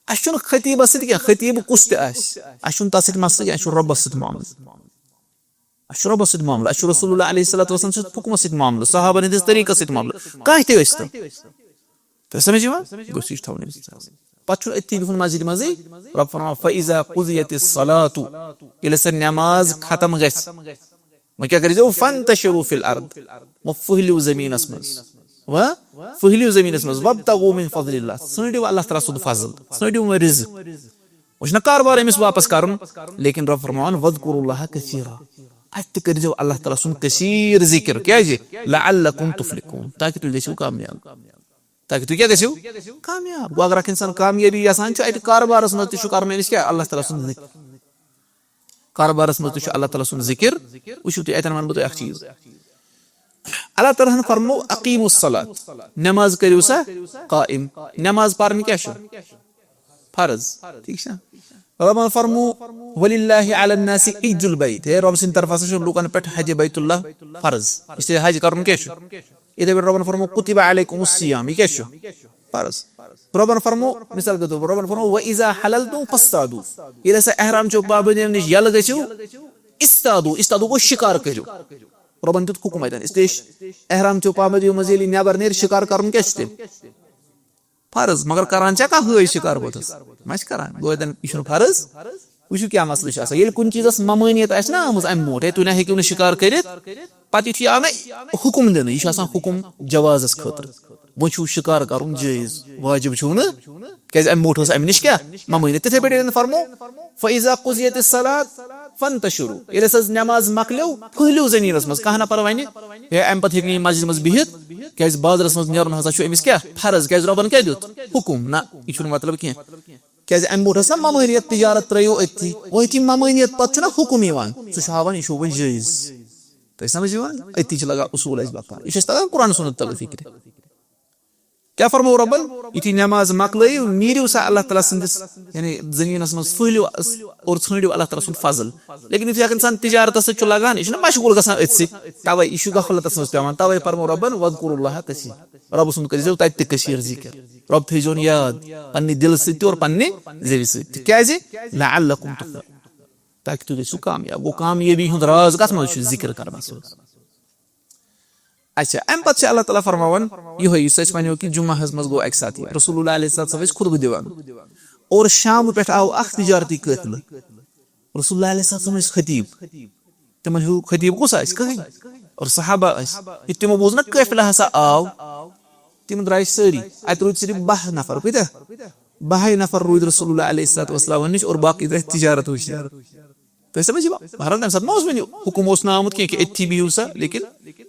اَسہِ چھُنہٕ خطیبس سۭتۍ کینٛہہ، خطیب کُس تہِ آسہِ، اَسہِ چھُنہٕ تَس سۭتۍ مسلہٕ کینٛہہ، اَسہِ چھُ رۄبس سۭتۍ معاملہٕ۔ اَسہِ چھُ رۄبَس سۭتۍ معاملہٕ، اَسہِ چھُ رسول اللہ علیہ الصلوۃ والسلام سٕنٛدِس حُکمَس سۭتۍ معاملہٕ، صحابن ہٕنٛدِس طریٖقَس سۭتۍ معاملہٕ، کانٛہہ تہِ ٲسۍ تَن۔ تۄہہِ سمجھ یِوان؟ گوٚژھ یہِ چھُ تھاوُن أمِس۔ پَتہٕ چھُنہٕ أتھی بِہُن مسجدِ منٛزٕے، رۄب فرماوان، فَإِذَا قُضِيَتِ الصَّلَاةُ، ییٚلہِ ہسا نٮ۪ماز ختم گژھِ، وۄنۍ کیٛاہ کٔرۍزیو؟ فَانتَشِرُوا فِي الْأَرْضِ، وۄنۍ پھٔہلِو زٔمیٖنَس منٛز، وۄنۍ پھٔہلِو زٔمیٖنَس منٛز، وَابْتَغُوا مِن فَضْلِ اللَّهِ، ژھٲنٛڈِو اللہ تعالیٰ سُنٛد فضل، ژھٲنٛڈِو وۄنۍ رِزق۔ وۄنۍ چھُنہ کاربار أمِس واپس کرُن، لیکن رۄب فرماوان، "وَاذْكُرُوا اللَّهَ كَثِيرًا"، اَتہِ تہِ کٔرۍزیو اللہ تعالیٰ سُنٛد کثیٖر ذِکِر۔ کیٛازِ؟ "لَعَلَّكُمْ تُفْلِحُونَ"، تاکہِ تُہۍ گٔژھِو کامیاب۔ تاکہِ تُہۍ کیٛاہ گٔژھِو؟ کامیاب۔ گوٚو اگر اکھ اِنسان کامیٲبی یژھان چھُ، اَتہِ کاربارس منٛز تہِ چھُ کرُن أمِس کیٛاہ؟ اللہ تعالیٰ سُنٛد ذِکِر۔ کاربارس منٛز تہِ چھُ اللہ تعالیٰ سُنٛد ذِکِر۔ وٕچھِو تُہۍ، اَتٮ۪ن وَنہٕ بہٕ تۄہہِ اکھ چیٖز۔ اللہ تعالیٰ ہن فرموو، "اقیموا الصلاۃ"، نماز کٔرِو سا قائم۔ نماز پرنہِ کیٛاہ چھُ؟ فرض۔ ٹھیٖک چھا؟ رۄبن فرموو، "وللہ علی الناس حج البیت"، ہے، رۄب سٕنٛدِ طرفہٕ ہسا چھُ لوٗکن پٮ۪ٹھ حج بیت اللہ فرض۔ اس لیے حج کرُن کیٛاہ چھُ؟ یِتھے پٲٹھۍ رۄبن فرموو، "کتب علیکم الصیام"، یہِ کیٛاہ چھُ؟ فرض۔ رۄبن فرموو، مثال کے طور پر، رۄبن فرموو، "وَإِذَا حَلَلْتُمْ فَاصْطَادُوا"، ییٚلہِ ہسا احرام چھُو پابندین نِش یَلہٕ گٔژھِو، اصطادوا، اصطادوا گوٚو شِکار کٔرِو۔ رۄبن دیُت حُکم اَتٮ۪ن۔ اس لیے احرام چھُو پابندیو منٛز ییٚلہِ نٮ۪بر نیرِ، شِکار کرُن کیٛاہ چھُ تیٚلہِ؟ فرض، مگر کران چھا کانٛہہ ہٲے شِکار بوتھس؟ ما چھِ کران؟ گوٚو اَتٮ۪ن یہِ چھُنہٕ فرض۔ وٕچھِو کیٛاہ مسلہٕ چھُ آسان۔ ییٚلہِ کُنہِ چیٖزس ممٲنیت آسہِ نا آمٕژ اَمہِ برونٛٹھ، ہے، تُہۍ نہ ہیٚکِو نہٕ شِکار کٔرِتھ، پتہٕ یُتھُے آو نہ حُکُم دِنہٕ، یہِ چھُ آسان حُکُم جوازس خٲطرٕ۔ وۄنۍ چھُو شِکار کرُن جٲیز، واجب چھُو نہٕ، کیٛازِ اَمہِ برونٛٹھ ٲس اَمہِ نِش کیٛاہ ممٲنیت۔ تِتھے پٲٹھۍ ییٚلہِ فرمو، "فَإِذَا قُضِيَتِ الصَّلَاةُ فَانتَشِرُوا"، ییٚلہِ ہسا نٮ۪ماز مۄکلیو، پھٔہلیو زٔمیٖنس منٛز۔ کانٛہہ نفر وَنہِ، ہے، اَمہِ پتہٕ ہیٚکہِ نہٕ یہِ مسجدِ منٛز بِہِتھ، کیٛازِ بازرس منٛز نیرُن ہسا چھُ أمِس کیٛاہ؟ فرض۔ کیٛازِ رۄبن کیٛاہ دیُت؟ حُکُم۔ نہ، یہِ چھُنہٕ مطلب کینٛہہ۔ کیٛازِ اَمہِ برونٛٹھ ٲس نا ممٲنیت، تجارت ترٲیِو أتھی۔ وۄنۍ یُتھُے ممٲنیت پتہٕ چھُنہ حُکُم یِوان، سُہ چھُ ہاوان، یہِ چھُو وۄنۍ جٲیز۔ تۄہہِ سمجھ یِوان؟ أتی چھِ لگان اصوٗل اَسہِ بکار۔ یہِ چھُ اَسہِ تگان قرآن سُنت تلہٕ فِکرِ۔ کیٛاہ فرموو رۄبن؟ یُتھُے نٮ۪ماز مۄکلٲیِو، نیٖرِو سا اللہ تعالیٰ سٕنٛدِس، یعنی، زٔمیٖنَس منٛز پھٔہلِو اور ژھٲنٛڈِو اللہ تعالیٰ سُنٛد فضل۔ لیکن یُتھُے اکھ اِنسان تِجارتَس سۭتۍ چھُ لگان، یہِ چھُنہ مشغوٗل گژھان أتھۍ سۭتۍ، تَوَے یہِ چھُ غفلتَس منٛز پٮ۪وان۔ تَوَے فرموو رۄبن، "وَاذْكُرُوا اللَّهَ كَثِيرًا"، رۄبہٕ سُنٛد کٔرۍزیو تَتہِ تہِ کثیٖر ذِکِر۔ رۄب تھٲیزیون یاد پنٛنہِ دِلہٕ سۭتۍ تہِ اور پنٛنہِ زیوِ سۭتۍ تہِ۔ کیٛازِ؟ "لَعَلَّكُمْ تُفْلِحُونَ"، تاکہِ تُہۍ گٔژھِو کامیاب۔ گوٚو، کامیٲبی ہُنٛد راز کَتھ منٛز چھُ؟ ذِکِر کرنَس منٛز۔ اچھا، اَمہِ پتہٕ چھِ اللہ تعالیٰ فرماوان یِہوٚے، یُس اَسہِ وَنیو کہِ جمعہ ہَس منٛز گوٚو اَکہِ ساتہٕ یہِ۔ رسول اللہ علیہ الصلوۃ والسلام ٲسۍ خطبہٕ دِوان اور شامہٕ پٮ۪ٹھ آو اَکھ تجارتی قٲفلہٕ۔ رسول اللہ علیہ الصلوۃ والسلام ٲسۍ خطیٖب، تِمن ہیوٗ خطیٖب کُس آسہِ؟ کٕہٕنۍ۔ اور صحابہ ٲسۍ، یہِ تِمو بوٗز نہ قٲفلہٕ ہسا آو، تِم درٛاے سٲری، اَتہِ روٗدۍ صرف باہ نفر۔ کۭتیٛاہ؟ باہے نفر روٗدۍ رسول اللہ علیہ الصلوۃ والسلام نِش اور باقٕے درٛاے تجارت وٕچھنہِ۔ تۄہہِ سمجھ یِوان؟ بہرحال، تَمہِ ساتہٕ ما اوس وۄنۍ یہِ حُکُم اوس نہٕ آمُت کینٛہہ کہِ أتھی بِہِو سا، لیکن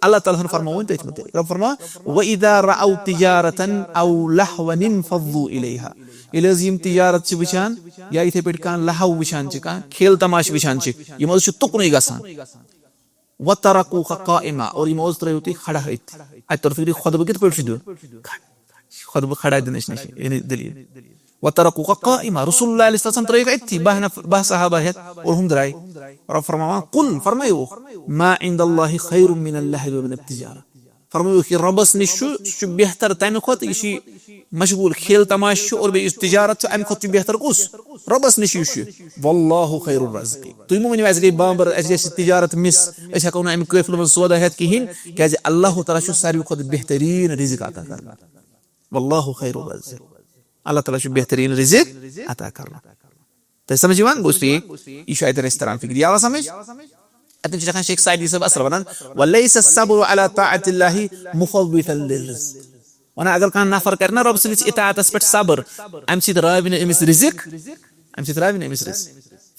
اللہ تعالیٰ ہَن فرموو وۄنۍ تٔتھۍ مُتعلِق۔ رۄب فرماوان، "وَإِذَا رَأَوْا تِجَارَةً أَوْ لَهْوًا انفَضُّوا إِلَيْهَا"، ییٚلہِ حظ یِم تجارت چھِ وٕچھان یا یِتھَے پٲٹھۍ کانٛہہ لہو وٕچھان چھِ، کانٛہہ کھیل تماشہٕ وٕچھان چھِ، یِم حظ چھِ تُکنُے گژھان۔ "وَتَرَكُوكَ قَائِمًا"، اور یِمو حظ ترٛٲیِو تُہۍ کھڑا أتھۍ۔ اَتہِ توٚر فِکرِ خطبہٕ کِتھ پٲٹھۍ چھُ دیُن؟ خطبہٕ کھڑا دِنٕچ نِش، یعنی دٔلیٖل۔ "وَتَرَكُوكَ قَائِمًا"، رسول اللہ علیہ الصلوۃ والسلام ترٛٲیِکھ أتھی، باہ نفر، باہ صحابہ ہٮ۪تھ، اور ہُم درٛاے۔ رۄب فرماوان، "قُلْ"، فرمٲیوکھ، "مَا عِندَ اللَّهِ خَيْرٌ مِّنَ اللَّهْوِ وَمِنِ التِّجَارَةِ"، فرمٲیوکھ کہِ رۄبَس نِش چھُ، سُہ چھُ بہتر تَمہِ کھۄتہٕ، یُس یہِ مشغوٗل کھیل تماشہٕ چھُ اور بیٚیہِ یُس تجارت چھُ، اَمہِ کھۄتہٕ چھُ بہتر کُس؟ رۄبَس نِش یُس چھُ۔ "وَاللَّهُ خَيْرُ الرَّازِقِينَ"، تُہۍ مہٕ ؤنِو، "اَسہِ گٔے بامبر، اَسہِ گژھِ تجارت مِس، أسۍ ہٮ۪کو نہٕ اَمہِ قٲفلہٕ منٛز سودا ہٮ۪تھ کِہیٖنۍ"، کیٛازِ اللہ تعالیٰ چھُ ساروی کھۄتہٕ بہتریٖن رِزق عطا کران۔ "وَاللَّهُ خَيْرُ الرَّازِقِينَ"، اللہ تعالیٰ چھُ بہتریٖن رِزق عطا کران۔ تۄہہِ سمجھ یِوان؟ گوٚو ٹھیٖک، یہِ چھُ اَتٮ۪ن اَسہِ تران فِکرِ۔ یہِ آوا سمجھ؟ اتٮ۪ن چھِ لیکھان شیخ سعدی صٲب اثر ونان، "ولیس الصبر علی طاعت اللہ مفوتا للرزق۔" ونان اگر کانٛہہ نفر کرِ نا رۄب سٕنٛدِس اطاعتس پٮ۪ٹھ صبر، امہِ سۭتۍ راوِ نہٕ أمِس رزق، امہِ سۭتۍ راوِ نہٕ أمِس رزق۔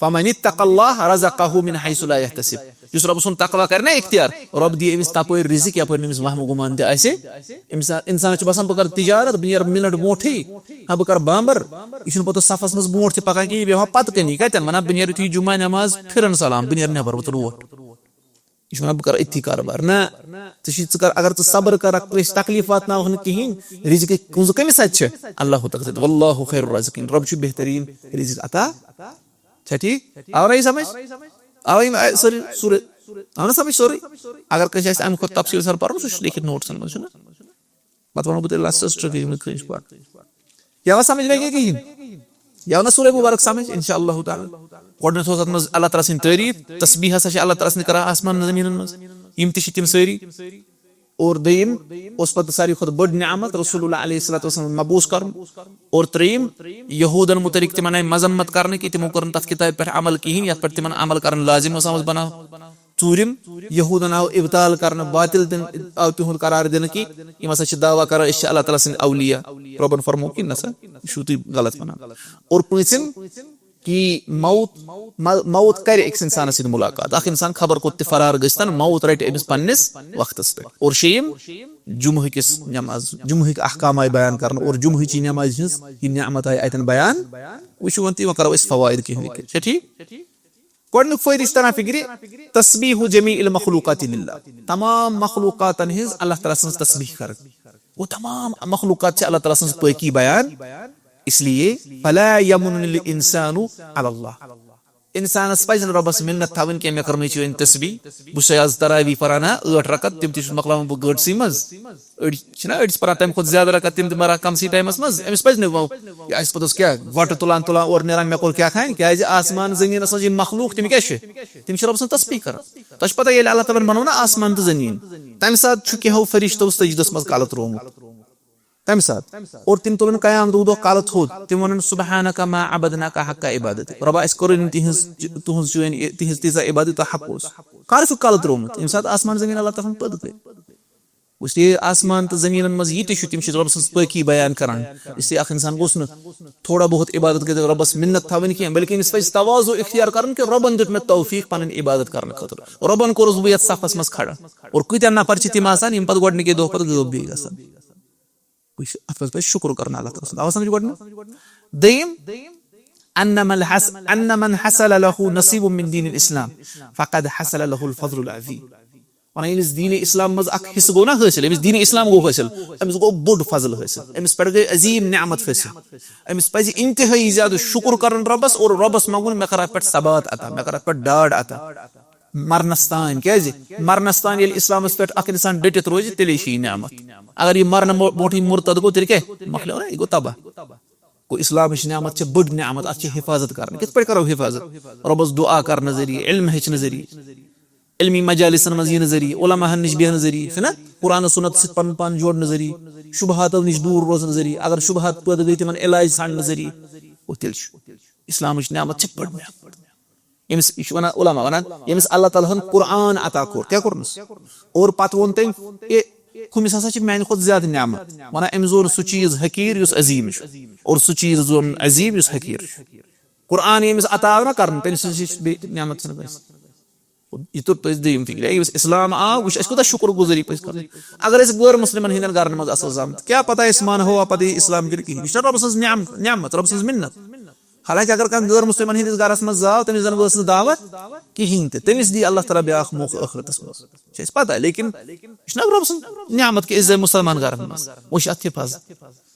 فمن اتقى الله رزقه من حيث لا يحتسب۔ یُس رۄب سُنٛد تقوی کرِ نا اختیار، رۄب دِیہِ أمِس تپٲرۍ رزق یپٲرۍ نہٕ أمِس وہمہٕ گُمان تہِ آسہِ۔ أمِس انسانس چھُ باسان بہٕ کرٕ تجارت، بہٕ نیرٕ منٹ برونٹھٕے، ہا بہٕ کرٕ بامبر۔ یہِ چھُنہٕ پتہٕ صفس منٛز برونٹھ تہِ پکان کینٛہہ، یہِ بیٚہوان پتہٕ کنی۔ کتٮ۪ن؟ ونان بہٕ نیرٕ یُتھُے جمعہ نماز پھرن سلام، بہٕ نیرٕ نٮ۪بر، بہٕ تُلہٕ ووٹ۔ یہِ چھُ وَنان، "بہٕ کَرٕ أتھی کارٕبار۔" نہ، ژٕ چھِ، ژٕ کَر، اگر ژٕ صبر کَرَکھ، کٲنٛسہِ تکلیٖف واتناوَکھ نہٕ کِہیٖنۍ، رِزقٕکۍ کُنٛزٕ کٔمِس اَتھِ چھِ؟ اللہ تعالیٰ سۭتۍ۔ "واللہ خیر الرازقین"، رۄب چھُ بہتریٖن رِزق عطا۔ چھا ٹھیٖک؟ آو نہ یہِ سمجھ؟ آو یِم، آ، سٲری سورُے، آو نہ سمجھ سورُے؟ اگر کٲنٛسہِ آسہِ اَمہِ کھۄتہٕ تفصیٖل سان پَرُن، سُہ چھُ لیکھِتھ نوٹسَن منٛز، چھُنہ؟ پتہٕ ونہٕ بہٕ تیٚلہِ لاسٹس ٹرٛیک یِم نہٕ کٲنٛسہِ پَرٕ۔ یا وۄنۍ سمجھ لگہِ کِہیٖنۍ؟ یا نہ سورہ مبارک سمجھ، انشاء اللہ تعالیٰ۔ گۄڈٕنیتھ اوس اَتھ منٛز اللہ تعالیٰ سٕنٛز تعریٖف، تسبیح ہسا چھِ اللہ تعالیٰ سٕنٛدِ کران آسمان زٔمیٖنَن منٛز۔ یِم تہِ چھِ تِم سٲری۔ اور دوٚیِم اوس پتہٕ ساروی کھۄتہٕ بٔڑ نعمت رسول اللہ علیہ الصلوۃ والسلام مبعوث کرُن۔ اور ترٛیٚیِم، یہوٗدن متعلق تِمن آیہِ مذمت کرنہٕ کہِ تِمو کٔر نہٕ تتھ کتابہِ پٮ۪ٹھ عمل کِہیٖنۍ یتھ پٮ۪ٹھ تِمن عمل کرُن لازم اوس آمُت بناونہٕ۔ ژوٗرِم، یہوٗدن آو ابطال کرنہٕ، باطل دِنہٕ، آو تِہُنٛد قرار دِنہٕ کہِ یِم ہسا چھِ دعویٰ کران أسۍ چھِ اللہ تعالیٰ سٕنٛدۍ اولیاء۔ رۄبن فرموو کہِ نہ سا، یہِ چھِو تُہۍ غلط ونان۔ اور پٲنٛژِم، کہِ موت، مو-، موت کرِ أکِس انسانس سۭتۍ ملاقات۔ اکھ انسان خبر کوٚت تہِ فرار گٔژھتن، موت رٹہِ أمِس پننِس وقتس پٮ۪ٹھ۔ اور شیٚیِم، جمعہ کِس نماز، جمعہ کہِ احکام آیہِ بیان کرنہٕ اور جمعہ چی نمازِ ہٕنٛز یہِ نعمت آیہِ اتٮ۪ن بیان۔ وٕچھِو وۄنۍ تہِ، وۄنۍ کرو أسۍ فوائد کینٛہہ ذکر۔ چھا ٹھیٖک؟ گۄڈٕنیُک فٲیدٕ چھُ تران فِکرِ، تسبیح جمیع المخلوقات للہ۔ تمام مخلوقاتن ہٕنٛز اللہ تعالیٰ سٕنٛز تسبیح کرٕنۍ۔ گوٚو تمام مخلوقات چھِ اللہ تعالیٰ سٕنٛز پٲکی بیان۔ اس لیے فلا یمن الانسان علی اللہ۔ انسانس پزِ نہٕ رۄبس منت تھاوٕنۍ کینٛہہ، مےٚ کٔرمٕژ چھِ وۄنۍ تسبیح، بہٕ چھُسے آز تراویح پران ہا ٲٹھ رکعت، تِم تہِ چھُس مۄکلاوان بہٕ گٲنٛٹسٕے منٛز۔ أڑۍ چھِنہ، أڑۍ چھِ پران تَمہِ کھۄتہٕ زیادٕ رکعت، تِم تہِ مران کمسٕے ٹایمَس منٛز۔ أمِس پَزِ نہٕ وۄنۍ، یہِ آسہِ پوٚتُس کیٛاہ، وۄٹہٕ تُلان تُلان اورٕ نیران، مےٚ کوٚر کیٛاہ تام، کیٛازِ آسمان زٔمیٖنَس منٛز یِم مخلوٗق، تِم کیٛاہ چھِ؟ تِم چھِ رۄب سٕنٛز تسبیح کران۔ تۄہہِ چھِ پتہ، ییٚلہِ اللہ تعالیٰ ہَن بَنوو نا آسمان تہٕ زٔمیٖن، تَمہِ ساتہٕ چھُ کینٛہو فرشتو سجدَس منٛز کَلہٕ ترٛوومُت۔ تَمہِ ساتہٕ۔ اور تِم تُلَن قیامتُک دۄہ کَلہٕ تھوٚد، تِم وَنَن، "سبحانک ما عبدناک حق عبادتک"، رۄبا، اَسہِ کوٚرُے نہٕ تِہِنٛز، تُہٕنٛز چٲنۍ، تِہِنٛز تیٖژاہ عبادت، یوٗتاہ حق اوس۔ کَر چھُکھ کَلہٕ ترٛوومُت؟ ییٚمہِ ساتہٕ آسمان زٔمیٖن اللہ تعالیٰ ہَن پٲدٕ کٔرۍ۔ اس لیے آسمان تہٕ زٔمیٖنَن منٛز یہِ تہِ چھُ، تِم چھِ رۄب سٕنٛز پٲکی بیان کران۔ اس لیے اکھ انسان گوٚژھ نہٕ تھوڑا بہت عبادت کٔرِتھ رۄبَس منت تھاوٕنۍ کینٛہہ، بلکہِ أمِس پَزِ تواضع اختیار کرُن کہِ رۄبَن دیُت مےٚ توفیٖق پَنٕنۍ عبادت کرنہٕ خٲطرٕ۔ رۄبَن کوٚرُس بہٕ یَتھ صفَس منٛز کھڑا۔ اور کۭتیٛاہ نفر چھِ تِم آسان، یِم پَتہٕ گۄڈٕنِکے دۄہ پَتہٕ غٲب بیٚیہِ گژھان۔ وٕچھ، اَتھ منٛز پَزِ شُکُر کرُن اللہ تعالیٰ سُنٛد۔ آو سمجھ گۄڈٕنیُک؟ دوٚیِم، ان من حس-، ان من حصل له نصیب من دین الاسلام فقد حصل له الفضل العظیم۔ ونان، ییٚمِس دین اسلام منٛز اکھ حصہٕ گوٚو نا حٲصِل، ییٚمِس دین اسلام گوٚو حٲصِل، أمِس گوٚو بوٚڑ فضل حٲصِل، أمِس پٮ۪ٹھ گٔے عظیٖم نعمت حٲصِل۔ أمِس پزِ انتہٲیی زیادٕ شُکُر کرُن رۄبس اور رۄبس منٛگُن، مےٚ کر اتھ پٮ۪ٹھ ثبات عطا، مےٚ کر اتھ پٮ۪ٹھ ڈاڈ عطا۔ مرنس تام، کیازِ؟ مرنس تام ییٚلہِ اسلامس پٮ۪ٹھ اکھ انسان ڈٔٹِتھ روزِ، تیٚلے چھِ یہِ نعمت۔ اگر یہِ مرنہٕ مو-، برونٛٹھٕے مرتد گوٚو، تیٚلہِ کیٛاہ؟ مۄکلیو نا، یہِ گوٚو تباہ۔ گوٚو، اسلامٕچ نعمت چھِ بٔڑ نعمت، اتھ چھِ حفاظت کرٕنۍ۔ کِتھ پٲٹھۍ کرو حفاظت؟ رۄبس دعا کرنہٕ ذٔریعہٕ، علم ہیٚچھنہٕ ذٔریعہٕ، علمی مجالسن منٛز یِنہٕ ذٔریعہٕ، علماہن نِش بیٚہنہٕ ذٔریعہٕ، چھُنہ؟ قرآن و سنت سۭتۍ پنُن پان جوڑنہٕ ذٔریعہٕ، شبہاتو نِش دوٗر روزنہٕ ذٔریعہٕ، اگر شبہات پٲدٕ گٔے، تِمن علاج ژھانڈنہٕ ذٔریعہٕ، گوٚو، تیٚلہِ چھُ۔ اسلامٕچ نعمت چھِ بٔڑ نعمت۔ ییٚمِس، یہِ چھُ ونان علماء ونان، ییٚمِس اللہ تعالیٰ ہن قرآن عطا کوٚر، کیٛاہ کوٚرنس؟ اور پتہٕ ووٚن تٔمۍ، "اے، ہُمِس ہسا چھِ میانہِ کھۄتہٕ زیادٕ نعمت۔" ونان، أمۍ زون سُہ چیٖز حقیٖر یُس عظیٖم چھُ، اور سُہ چیٖز زون عظیٖم یُس حقیٖر چھُ۔ قرآن ییٚمِس عطا آو نہ کرنہٕ، تٔمۍ سٕنٛز ہِش بیٚیہِ نعمت چھنہٕ کٲنٛسہِ۔ یہِ توٚر تۄہہِ دوٚیِم فِکرِ، ییٚمِس اسلام آو، وٕچھ، اَسہِ کوٗتاہ شُکر گُزٲری پَزِ کَرٕنۍ۔ اگر أسۍ غٲر مُسلمَن ہِنٛدٮ۪ن گَرَن منٛز آسو زامٕتۍ، کیٛاہ پَتہ أسۍ مانہوا پَتہٕ یہِ اِسلام کِنہٕ کِہیٖنۍ؟ یہِ چھُنہ رۄبہٕ سٕنٛز نعم-، نعمت، رۄبہٕ سٕنٛز مِنت۔ حالانکہ اگر کانٛہہ غٲر مُسلمَن ہِنٛدِس گَرَس منٛز زاو، تٔمِس زَن وٲژ نہٕ دعوت کِہیٖنۍ تہِ، تٔمِس دی اللہ تعالیٰ بیٛاکھ موقعہٕ ٲخرَتَس منٛز۔ چھِ اَسہِ پَتہ، لیکِن یہِ چھُنہ رۄبہٕ سٕنٛز نعمت کہِ أسۍ زاے مُسلمان گَرَن منٛز۔ وۄنۍ چھِ اَتھ حِفاظت،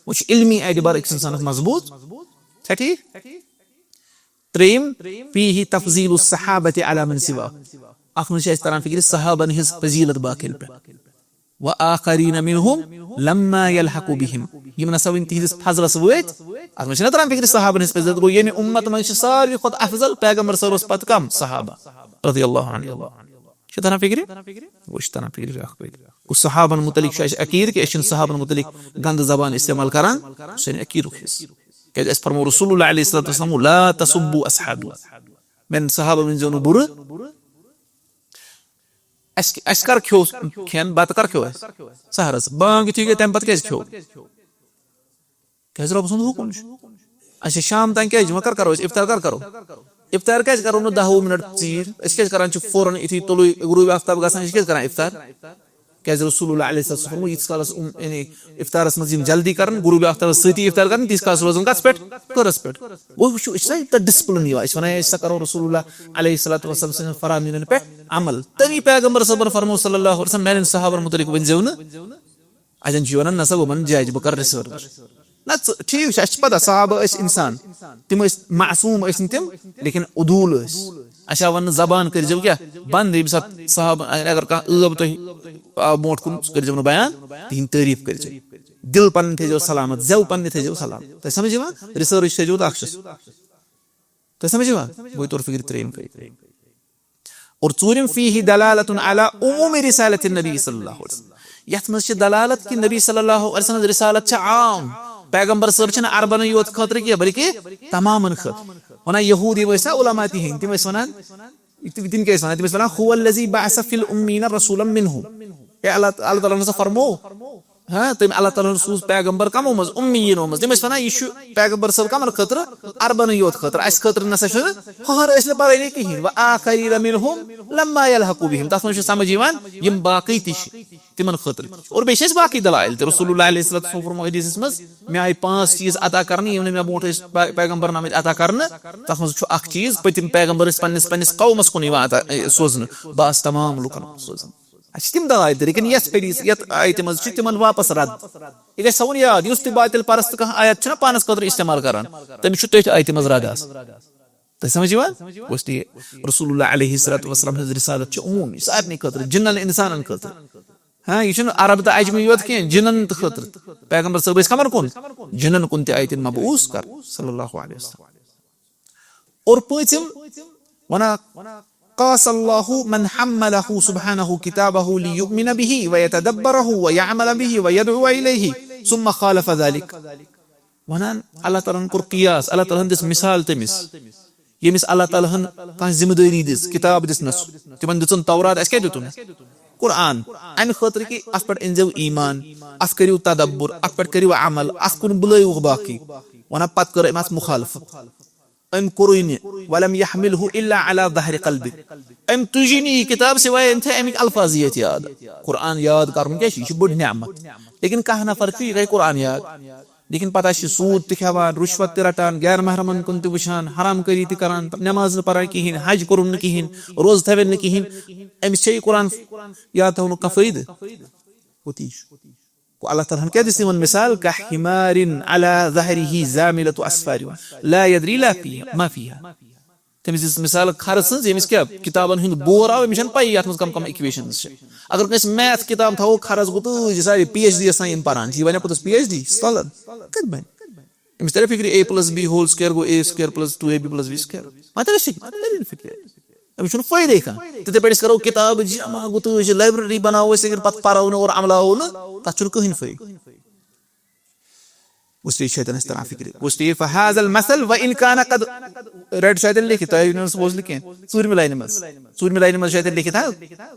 وۄنۍ چھُ علمی اعتبار أکِس اِنسانَس مضبوٗط۔ چھا ٹھیٖک؟ ترٛیٚیِم، فیہ تفضیل الصحابہ علی من سوا۔ اَتھ منٛز چھِ اَسہِ تران فِکرِ صحابن ہٕنٛز فضیلت باقین پٮ۪ٹھ۔ و آخرین منہم لما یلحقوا بہم۔ یِم نسا وٕنہِ تِہنٛدِس فضلس وٲتۍ، اَتھ منٛز چھِنہ تران فِکرِ صحابن ہٕنٛز فضیلت۔ گوٚو، ییٚمہِ اُمت منٛز چھِ ساروی کھۄتہٕ افضل پیغمبر صٲبس پتہٕ کَم؟ صحابہ رضی اللہ عنہ۔ چھِ تران فِکرِ؟ وۄنۍ چھِ تران فِکرِ، اکھ فٲیدٕ۔ گوٚو، صحابن مُتعلق چھُ اَسہِ عقیٖدٕ کہِ أسۍ چھِنہٕ صحابن مُتعلق گنٛدٕ زبان استعمال کران، سُہ چھُ سانہِ عقیٖدُک حصہٕ۔ کیازِ اَسہِ فرموو رسول اللہ علیہ الصلوۃ والسلام، "لا تسبوا اصحابی"، میانٮ۪ن صحابن ؤنۍزیو نہٕ بُرٕ۔ اَسہِ اَسہِ کر کھیوٚو کھٮ۪ن؟ بَتہٕ کر کھیوٚو اَسہِ؟ سحرَس۔ بانٛگ یُتھُے گٔے، تَمہِ پَتہٕ کیٛازِ کھیوٚو؟ کیٛازِ رۄبہٕ سُنٛد حُکُم چھُ۔ اچھا، شام تام کیٛازِ؟ وۄنۍ کر کرو أسۍ اِفطار؟ کر کرو؟ اِفطار کیٛازِ کرو نہٕ دَہ وُہ مِنٹ ژیٖرۍ؟ أسۍ کیٛازِ کران چھِ فوراً یُتھُے طلوع غروب آفتاب گژھان، أسۍ کیٛازِ کران اِفطار؟ کیٛازِ رسول اللہ علیہ الصلوۃ والسلام فرموو، ییٖتِس کالَس اُم-، یعنی اِفطارَس منٛز یِم جلدی کرن، غروب آفتابَس سۭتی اِفطار کرن، تیٖتِس کالَس روزان کَتھ پٮ۪ٹھ؟ کٔرَس پٮ۪ٹھ۔ وۄنۍ وٕچھِو، أسۍ چھِنہ یوٗتاہ ڈِسپلِن یِوان، أسۍ وَنان، أسۍ ہسا کرو رسول اللہ علیہ الصلوۃ والسلام سٕنٛدٮ۪ن فرامینَن پٮ۪ٹھ عمل۔ تٔمی پیغمبر صٲبَن فرموو صلی اللہ علیہ وسلم، میٛانٮ۪ن صحابَن مُتعلِق ؤنۍ زیو نہٕ۔ اَتٮ۪ن چھُ وَنان، نہ سا، وۄمَن جاے، بہٕ کَرٕ رِسٲرٕچ۔ نہ، ژٕ، ٹھیٖک چھُ، اَسہِ چھِ پَتہ، صحابہٕ ٲسۍ اِنسان، تِم ٲسۍ معصوٗم ٲسۍ نہٕ تِم، لیکِن عدوٗل ٲسۍ۔ اَسہِ آو وَننہٕ، زبان کٔرۍزیو کیٛاہ بنٛد، ییٚمہِ ساتہٕ صحابہٕ، اگر کانٛہہ ٲو تۄہہِ آو برونٛٹھ کُن، سُہ کٔرۍزیو نہٕ بیان کِہیٖنۍ، تعریٖف کٔرۍزیو۔ دِل پَنٕنۍ تھٲیزیو سلامت، زٮ۪و پَنٕنہِ تھٲیزیو سلامت۔ تۄہہِ سَمٕجھ یِوان؟ رِسٲرٕچ تھٲیزیو تہٕ اَکھ چھَس۔ تۄہہِ سَمٕجھ یِوان؟ وۄنۍ توٚر فِکرِ ترٛیٚیِم کَتھ۔ اور ژوٗرِم، فیہ دلالۃ علی عموم رسالۃ النبی صلی اللہ علیہ وسلم۔ یَتھ منٛز چھِ دلالت کہِ نبی صلی اللہ علیہ وسلم رسالت چھِ عام۔ پیغمبر صٲب چھِنہٕ عربنٕے یوت خٲطرٕ کینٛہہ، بلکہ تمامن خٲطرٕ۔ وَنان یہوٗد یِم ٲسۍ نا علماء تِہِنٛدۍ، تِم ٲسۍ وَنان، تِم، تِم کیٛاہ ٲسۍ وَنان؟ تِم ٲسۍ وَنان، "هو الذی بعث فی الامیٖن رسولا منہم۔" اے اللہ، اللہ تعالیٰ ہَن ہسا فرموو، ہاں، تٔمۍ اللہ تعالیٰ ہَن سوٗز پیغمبر کَمو منٛز؟ اُمیٖنو منٛز۔ تِم ٲسۍ وَنان، یہِ چھُ پیغمبر صٲب کَمَن خٲطرٕ؟ عربَنٕے یوت خٲطرٕ، اَسہِ خٲطرٕ نہ سا چھُنہٕ ہُہَر ٲسۍ نہٕ پَرٲنی کِہیٖنۍ۔ وَآخَریٖنَ مِنْهُمْ لَمَّا یَلْحَقُوا بِهِمْ۔ تَتھ منٛز چھُ سَمٕجھ یِوان، یِم باقٕے تہِ چھِ تِمَن خٲطرٕ۔ اور بیٚیہِ چھِ اَسہِ باقٕے دلائل تہِ۔ رسول اللہ علیہ الصلوۃ والسلام فرموو حدیثَس منٛز، مےٚ آیہِ پانٛژھ چیٖز عطا کَرنہٕ، یِم نہٕ مےٚ برونٛٹھ ٲسۍ پے-، پیغمبرَن آمٕتۍ عطا کَرنہٕ۔ تَتھ منٛز چھُ اَکھ چیٖز، پٔتِم پیغمبر ٲسۍ پنٛنِس، پنٛنِس قومَس کُن یِوان عطا، اے، سوزنہٕ، بہٕ آس تمام لُکَن کُن سوزان۔ اَسہِ چھِ تِم دلائل تہِ، لیکن یَتھ حدیث، یَتھ آیتہِ منٛز چھِ تِمن واپس رد۔ یہِ گژھِ تھاوُن یاد، یُس تہِ باطل پرست کانٛہہ آیت چھُنہ پانس خٲطرٕ استعمال کران، تٔمِس چھُ تٔتھۍ آیتہِ منٛز رد آسان۔ تۄہہِ سمجھ یِوان؟ گوٚو اس لیے رسول اللہ علیہ الصلوۃ والسلام ہٕنٛز رسالت چھِ عمومی، سارنٕے خٲطرٕ، جنن انسانن خٲطرٕ۔ ہاں، یہِ چھُنہٕ عرب تہٕ عجمی یوت کینٛہہ، جنن تہٕ خٲطرٕ۔ پیغمبر صٲب ٲسۍ کمن کُن؟ جنن کُن تہِ آیہِ تِم مبعوث کرنہٕ، صلی اللہ علیہ وسلم۔ اور پٲنٛژِم وَنان، قاس اللہ من حملہ سبحانہ کتابہ لیؤمن بہ ویتدبرہ ویعمل بہ ویدعو الیہ ثم خالف ذلک۔ وَنان، اللہ تعالیٰ ہن کوٚر قیاس، اللہ تعالیٰ ہن دِژ مثال تٔمِس، ییٚمِس اللہ تعالیٰ ہن کانٛہہ ذمہٕ دٲری دِژ، کِتاب دِژنس، تِمن دِژٕن تورات، اَسہِ کیٛاہ دیُتُن؟ قرآن۔ اَمہِ خٲطرٕ کہِ اَتھ پٮ۪ٹھ أنۍزیو ایٖمان، اَتھ کٔرِو تدبر، اَتھ پٮ۪ٹھ کٔرِو عمل، اَتھ کُن بُلٲیوُکھ باقٕے۔ وَنان، پتہٕ کٔر أمۍ اَتھ مُخالفت۔ أمۍ کوٚرُے نہٕ، ولم یحملہ الا علی ظہر قلبہ۔ أمۍ تُجی نہٕ یہِ کِتاب سوائے أمۍ تھٲے اَمِکۍ الفاظ یٲتۍ یاد۔ قرآن یاد کَرُن کیٛاہ چھُ؟ یہِ چھُ بٔڑ نعمت۔ لیکن کانٛہہ نفر چھُ، یہِ گٔے قرآن یاد، لیکن پتہ چھِ سوٗد تہِ کھٮ۪وان، رُشوت تہِ رَٹان، غیر محرمن کُن تہِ وٕچھان، حرام کٲری تہِ کران، نماز نہٕ پران کِہیٖنۍ، حج کوٚرُن نہٕ کِہیٖنۍ، روزٕ تھاوٮ۪ن نہٕ کِہیٖنۍ۔ أمِس چھےٚ یہِ قرآن یاد تھاونُک کانٛہہ فٲیدٕ؟ ہوتی چھُ۔ گوٚو اللہ تعالیٰ ہن کیٛاہ دِژ یِمن مثال؟ کحمار علی ظہرہ زاملۃ اسفار، لا یدری لا فیہا، ما فیہا۔ تٔمِس دِژ مثال کھرٕ سٕنٛز، ییٚمِس کیٛاہ کِتابن ہُنٛد بور آو، أمِس چھَنہٕ پَیی یَتھ منٛز کَم کَم equations چھِ۔ اگر کٲنٛسہِ math کِتاب تھاوو کھرَس گوٚو تہٕ یہِ سارے پی ایچ ڈی یَس تام یِن پَران چھِ، یہِ وَنہِ پوٚتُس پی ایچ ڈی ژَلان۔ کَتہِ بَنہِ؟ أمِس تَرِ فِکرِ A plus B whole square گوٚو A square plus two A B plus B square۔ وۄنۍ تَرِ فِکرِ، وۄنۍ تَرِ فِکرِ۔ أمِس چھُنہٕ فٲیدَے کانٛہہ۔ تِتھَے پٲٹھۍ أسۍ کَرو کِتابہٕ جمع گوٚو تہٕ یہِ library بَناوو أسۍ، اگر پَتہٕ پَرو نہٕ اور عملاوو نہٕ، تَتھ چھُنہٕ کٕہٕنۍ فٲیدٕ۔ اس لیے چھِ اَتٮ۪ن اَسہِ تران فِکرِ۔ اس لیے فہذا المثل وإن كان قد، ریڈ چھُ اَتٮ۪ن لیکھِتھ، تۄہہِ نہٕ سُہ بوٗز نہٕ کینٛہہ۔ ژوٗرمہِ لاینہِ منٛز، ژوٗرمہِ لاینہِ منٛز چھُ اَتٮ۪ن لیکھِتھ، ہا،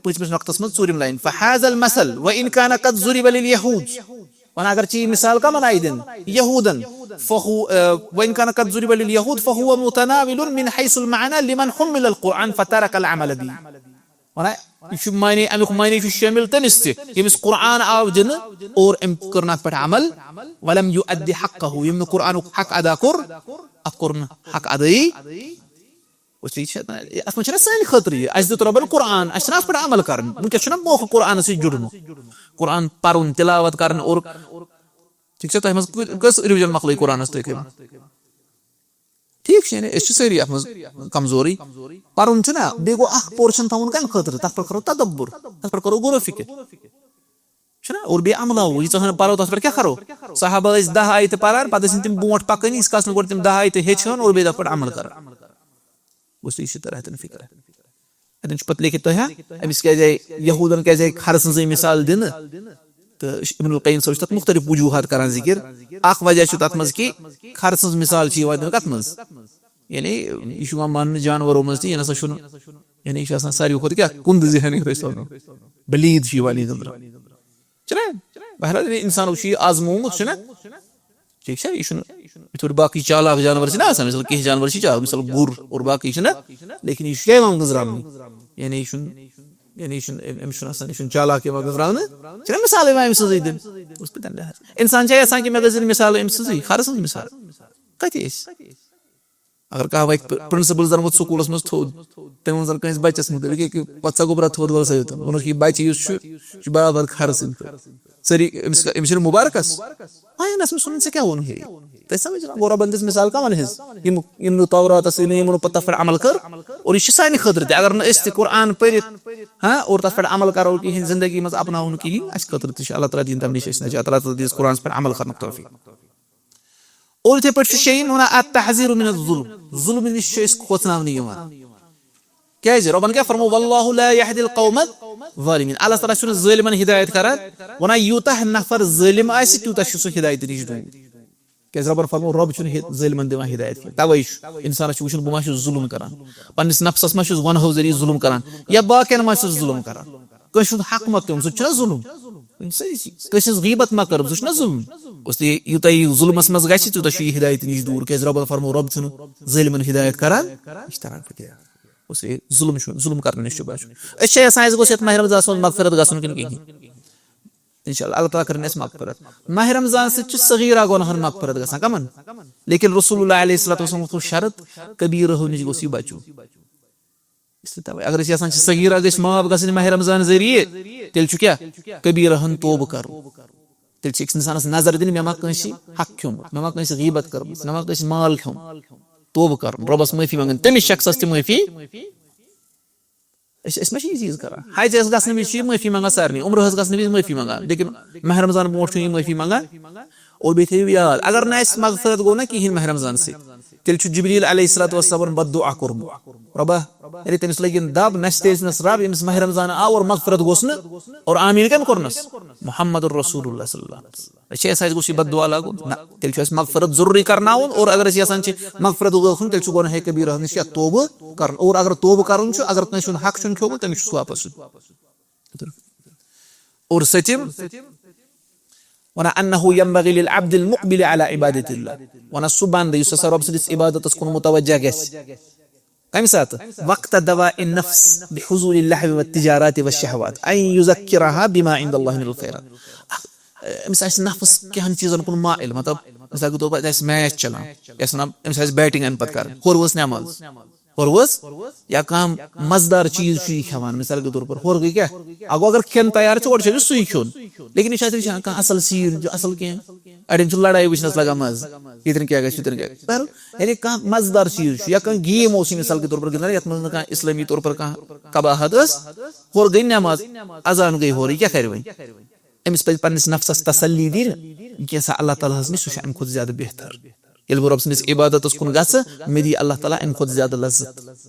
پٲنٛژمِس نۄقطَس منٛز ژوٗرِم لاین۔ فہذا المثل وإن كان قد ضرب لليهود۔ وَنان اگر چی مثال کَمَن آیہِ دِنہٕ؟ یہوٗدَن۔ فہو، آ، وإن كان قد ضرب لليهود فهو متناول من حيث المعنى لمن حمل القرآن فترك العمل به۔ وَنان، یہِ چھُ معنی، اَمیُک معنی چھُ شٲمِل تٔمِس تہِ، ییٚمِس قرآن آو دِنہٕ اور أمۍ کٔر نہٕ اَتھ پٮ۪ٹھ عمل، ولم یؤدِ حقہ، ییٚمۍ نہٕ قرآنُک حق ادا کوٚر، اَتھ کوٚر نہٕ حق ادٲیی۔ اس لیے چھِ، اَتھ منٛز چھِنہ سانہِ خٲطرٕ یہِ، اَسہِ دیُت رۄبَن قرآن، اَسہِ چھِنہ اَتھ پٮ۪ٹھ عمل کَرٕنۍ؟ وٕنکیٚس چھُنہ موقعہٕ قرآنَس سۭتۍ جُڑنُک، قرآن پَرُن، تِلاوت کَرٕنۍ اور، ٹھیٖک چھا، تۄہہِ منٛز کٔژ revision مۄکلٲے قرآنَس تُہۍ کٔرِو؟ ٹھیٖک چھُ، یعنی أسۍ چھِ سٲری اَتھ منٛز کمزورٕے۔ پَرُن چھُنہ، بیٚیہِ گوٚو اَکھ portion تھاوُن کَمہِ خٲطرٕ؟ تَتھ پٮ۪ٹھ کَرو تدبر، تَتھ پٮ۪ٹھ کَرو غور و فِکر۔ چھُنہ؟ اور بیٚیہِ عملاوو، ییٖژاہ ہَن پَرو، تَتھ پٮ۪ٹھ کیٛاہ کَرو؟ صحابہ ٲسۍ دَہ آیتہٕ پَران، پَتہٕ ٲسۍ نہٕ تِم برونٛٹھ پَکٲنی، ییٖتِس کالَس نہٕ گۄڈٕ تِم دَہ آیتہٕ ہیٚچھِ ہَن اور بیٚیہِ تَتھ پٮ۪ٹھ عمل کَران۔ گوٚو سُہ، یہِ چھِ تَران اَتٮ۪ن فِکرِ۔ اَتٮ۪ن چھُ پَتہٕ لیکھِتھ تۄہہِ، ہا، أمِس کیٛازِ آیہِ، یہوٗدَن کیٛازِ آیہِ کھرٕ سٕنٛزٕے مِثال دِنہٕ؟ تہٕ ابن القیم صٲب چھُ تَتھ مُختٔلِف وجوٗہات کَران ذِکِر۔ اَکھ وجہ چھُ تَتھ منٛز کہِ کھرٕ سٕنٛز مِثال چھِ یِوان دِنہٕ کَتھ منٛز؟ یعنی یہِ چھُ یِوان ماننہٕ جانوَرو منٛز تہِ، یہِ نہ سا چھُنہٕ یعنی یہِ چھُ آسان ساروی کھۄتہٕ کیٛاہ، کُندٕ ذہن یَتھ أسۍ وَنو، بلیٖد چھُ یِوان یہِ أنٛدرٕ۔ چھُنہ؟ بہرحال، یعنی اِنسانو چھُ یہِ آزمومُت، چھُنہ؟ ٹھیٖک چھا؟ یہِ چھُنہٕ یِتھ پٲٹھۍ باقٕے چالاک جانور چھِنہ آسان، مثال کینٛہہ جانور چھِ چالاک، مثال گُر اور باقٕے چھِنہ، لیکن یہِ چھُ یِوان گٔنٛزراونہٕ۔ یعنی یہِ چھُنہٕ، یعنی یہِ چھُنہٕ، أمِس چھُنہٕ آسان، یہِ چھُنہٕ چالاک یِوان گٔنٛزراونہٕ۔ چھِنہ مثال یِوان أمۍ سٕنٛزٕے دِنہٕ؟ اوس پَتہٕ تَمہِ لحاظہٕ۔ اِنسان چھا یَژھان کہِ مےٚ گٔژھ دِنۍ مثال أمۍ سٕنٛزٕے، خرٕ سٕنٛز مثال؟ کَتہِ أسۍ؟ اگر کانٛہہ وَتہِ پرنسپل زَن ووت سکوٗلَس منٛز تھوٚد، تٔمۍ ووٚن زَن کٲنٛسہِ بَچَس مُتعلِق، ییٚکیٛاہ پَتہٕ سا گوٚبرا تھوٚد وَلہٕ سا یوٚتَن۔ ووٚنُکھ، یہِ بَچہِ یُس چھُ، یہِ چھُ برابر خرٕ سٕنٛدۍ پٲٹھۍ۔ سٲری أمِس، أمِس چھِنہٕ مُبارکَس؟ آ، یہِ نَس مےٚ سُنٛد، ژےٚ کیٛاہ ووٚنُے؟ تۄہہِ سَمٕجھ یِوان؟ گوٚو رۄبَن دِژ مِثال کَمَن ہٕنٛز؟ یِم، یِم نہٕ توراتَس سۭتۍ نہٕ، یِمو نہٕ پَتہٕ تَتھ پٮ۪ٹھ عمل کٔر۔ اور یہِ چھِ سانہِ خٲطرٕ تہِ، اگر نہٕ أسۍ تہِ قرآن پٔرِتھ، ہاں، اور تَتھ پٮ۪ٹھ عمل کَرو کِہیٖنۍ، زِندگی منٛز اَپناوو نہٕ کِہیٖنۍ، اَسہِ خٲطرٕ تہِ چھِ۔ اللہ تعالیٰ دِیِن تَمہِ نِش اَسہِ نجات، اللہ تعالیٰ دِیِن قرآنَس پٮ۪ٹھ عمل کَرنُک توفیٖق۔ اور یِتھَے پٲٹھۍ چھُ شیٚیِم وَنان، التحذیر من الظلم، ظُلمہٕ نِش چھِ أسۍ کھوژناونہٕ یِوان۔ کیٛازِ؟ رۄبَن کیٛاہ فرموو؟ واللہ لا یہدی القوم الظالمین۔ اللہ تعالیٰ چھُنہٕ ظٲلمَن ہدایت کران۔ وَنان، یوٗتاہ نفر ظٲلِم آسہِ، تیوٗتاہ چھُ سُہ ہدایتہِ نِش دوٗر۔ کیٛازِ رۄبَن فرموو، رۄب چھُنہٕ ہِ-، ظٲلمَن دِوان ہدایت کینٛہہ۔ تَوَے چھُ اِنسانَس چھُ وٕچھُن، بہٕ ما چھُس ظُلم کران، پنٛنِس نفسَس ما چھُس گۄنہو ذٔریعہٕ ظُلم کران، یا باقیَن ما چھُس ظُلم کران۔ کٲنٛسہِ ہُنٛد حق ما تُلُم، سُہ تہِ چھُنہ ظُلم؟ کٲنٛسہِ ہٕنٛز غیٖبت ما کٔرٕم، سُہ چھُنہ ظُلم؟ اس لیے یوٗتاہ یہِ ظُلمَس منٛز گژھِ، تیوٗتاہ چھُ یہِ ہدایتہِ نِش دوٗر۔ کیٛازِ رۄبَن فرموو، رۄب چھُنہٕ ظٲلمَن ہدایت کران، یہِ چھِ تران فِکرِ۔ اس لیے ظُلم چھُ، ظُلم کرنہٕ نِش چھُ بچُن۔ أسۍ چھِ یَژھان، اَسہِ گوٚژھ یَتھ ماہِ رمضانَس منٛز مغفرت گژھُن کِنہٕ کِہیٖنۍ؟ اِنشاءاللہ، اللہ تعالیٰ کَرِ اَسہِ مغفرت۔ ماہِ رمضان سۭتۍ چھِ صغیٖرہ گۄناہَن مغفرت گژھان۔ کَمَن؟ لیکن رسول اللہ علیہ الصلوۃ والسلام تھوٚو شرط، کبیٖرہو نِش گوٚژھ یہِ بچُن۔ اس لیے تَوَے اگر أسۍ یَژھان چھِ صغیٖرہ گژھِ معاف گژھٕنۍ ماہِ رمضان ذٔریعہٕ، تیٚلہِ چھُ کیٛاہ؟ کبیٖرہَن توبہٕ کَرُن۔ تیٚلہِ چھِ أکِس اِنسانَس نظر دِنۍ، مےٚ ما کٲنٛسہِ حق کھیوٚمُت، مےٚ ما کٲنٛسہِ غیٖبت کٔرمٕژ، مےٚ ما کٲنٛسہِ مال کھیوٚمُت۔ توبہٕ کَرُن، رۄبَس معٲفی منٛگٕنۍ، تٔمِس شخصَس تہِ معٲفی۔ أسۍ، أسۍ ما چھِ یہِ چیٖز کران؟ حج ٲس گژھنہٕ وِزِ چھِ یہِ معٲفی منٛگان سارنٕے، عمرٕ ٲس گژھنہٕ وِزِ معٲفی منٛگان، لیکن ماہِ رمضان برونٛٹھ چھُنہٕ یہِ معٲفی منٛگان۔ اور بیٚیہِ تھٲیِو یاد، اگر نہٕ اَسہِ مغفرت گوٚو نہ کِہیٖنۍ ماہِ رمضان سۭتۍ، تیٚلہِ چھُ جبریٖل علیہ الصلوۃ والسلام بد دعا کوٚرمُت۔ رۄبا، ییٚلہِ تٔمِس لٔگِن دَب، نہ چھِ تٔمِس رب، ییٚمِس ماہِ رمضان آو اور مغفرت گوٚژھ نہٕ، اور آمیٖن کٔمۍ کوٚرنَس؟ محمد رسول اللہ صلی اللہ علیہ وسلم۔ أسۍ چھِ یَژھان اَسہِ گوٚژھ یہِ بد دعا لاگُن؟ نہ، تیٚلہِ چھُ اَسہِ مغفرت ضروٗری کرناوُن، اور اگر أسۍ یَژھان چھِ مغفرت گژھُن، تیٚلہِ چھُ گۄناہے کبیٖرہ نِش یا توبہٕ کرُن۔ اور اگر توبہٕ کرُن چھُ، اگر کٲنٛسہِ ہُنٛد حق چھُنہٕ کھیوٚمُت، تٔمِس چھُ سُہ واپس دیُن۔ اور سٔتِم وَنان، انہ ینبغی للعبد المقبل علی عبادت اللہ، وَنان سُہ بندٕ یُس ہسا رۄب سٕنٛدِس عبادتس کُن متوجہ گژھِ۔ کمہِ ساتہٕ؟ وقت دواء النفس بحضور اللہو والتجارات والشہوات، ان یذکرہا بما عند اللہ من الخیرات۔ اکھ، أمِس آسہِ نفس کینٛہَن چیٖزن کُن مائل، مطلب، مثال کے طور پر آسہِ میچ چلان، یا چھِ وَنان، أمِس آسہِ بیٹنگ اَمہِ پتہٕ کرٕنۍ، ہورٕ وٲژ نٮ۪ماز، ہورٕ وٲژ، یا کانٛہہ مزٕدار چیٖز چھُ یہِ کھٮ۪وان، مثال کے طور پر، ہورٕ گٔے کیٛاہ؟ اَگو اگر کھٮ۪ن تیار چھُ، اورٕ چھُ أمِس سُے کھیوٚن، لیکن یہِ چھُ اَتہِ وٕچھان کانٛہہ اَصٕل سیٖن چھُ، اَصٕل کینٛہہ، اَڑٮ۪ن چھُ لڑایہِ وٕچھنَس لگان مَزٕ، ییٚتٮ۪ن کیٛاہ گژھِ، ییٚتٮ۪ن کیٛاہ گژھِ۔ بہرحال، یعنی کانٛہہ مزٕدار چیٖز چھُ، یا کانٛہہ گیم اوس یہِ مثال کے طور پر گِنٛدان، یَتھ منٛز نہٕ کانٛہہ اِسلٲمی طور پر کانٛہہ قباحت ٲس، ہورٕ گٔے نٮ۪ماز، اذان گٔے ہورٕ، یہِ کیٛاہ کَرِ وۄنۍ؟ أمِس پَزِ پنٛنِس نفسَس تسلی دِنۍ، یہِ کیٛاہ سا اللہ تعالیٰ ہَس نِش، سُہ چھُ اَمہِ کھۄتہٕ زیادٕ بہتر۔ ییٚلہِ بہٕ رۄب سٕنٛدِس عبادتَس کُن گژھٕ، مےٚ دی اللہ تعالیٰ اَمہِ کھۄتہٕ زیادٕ لذت۔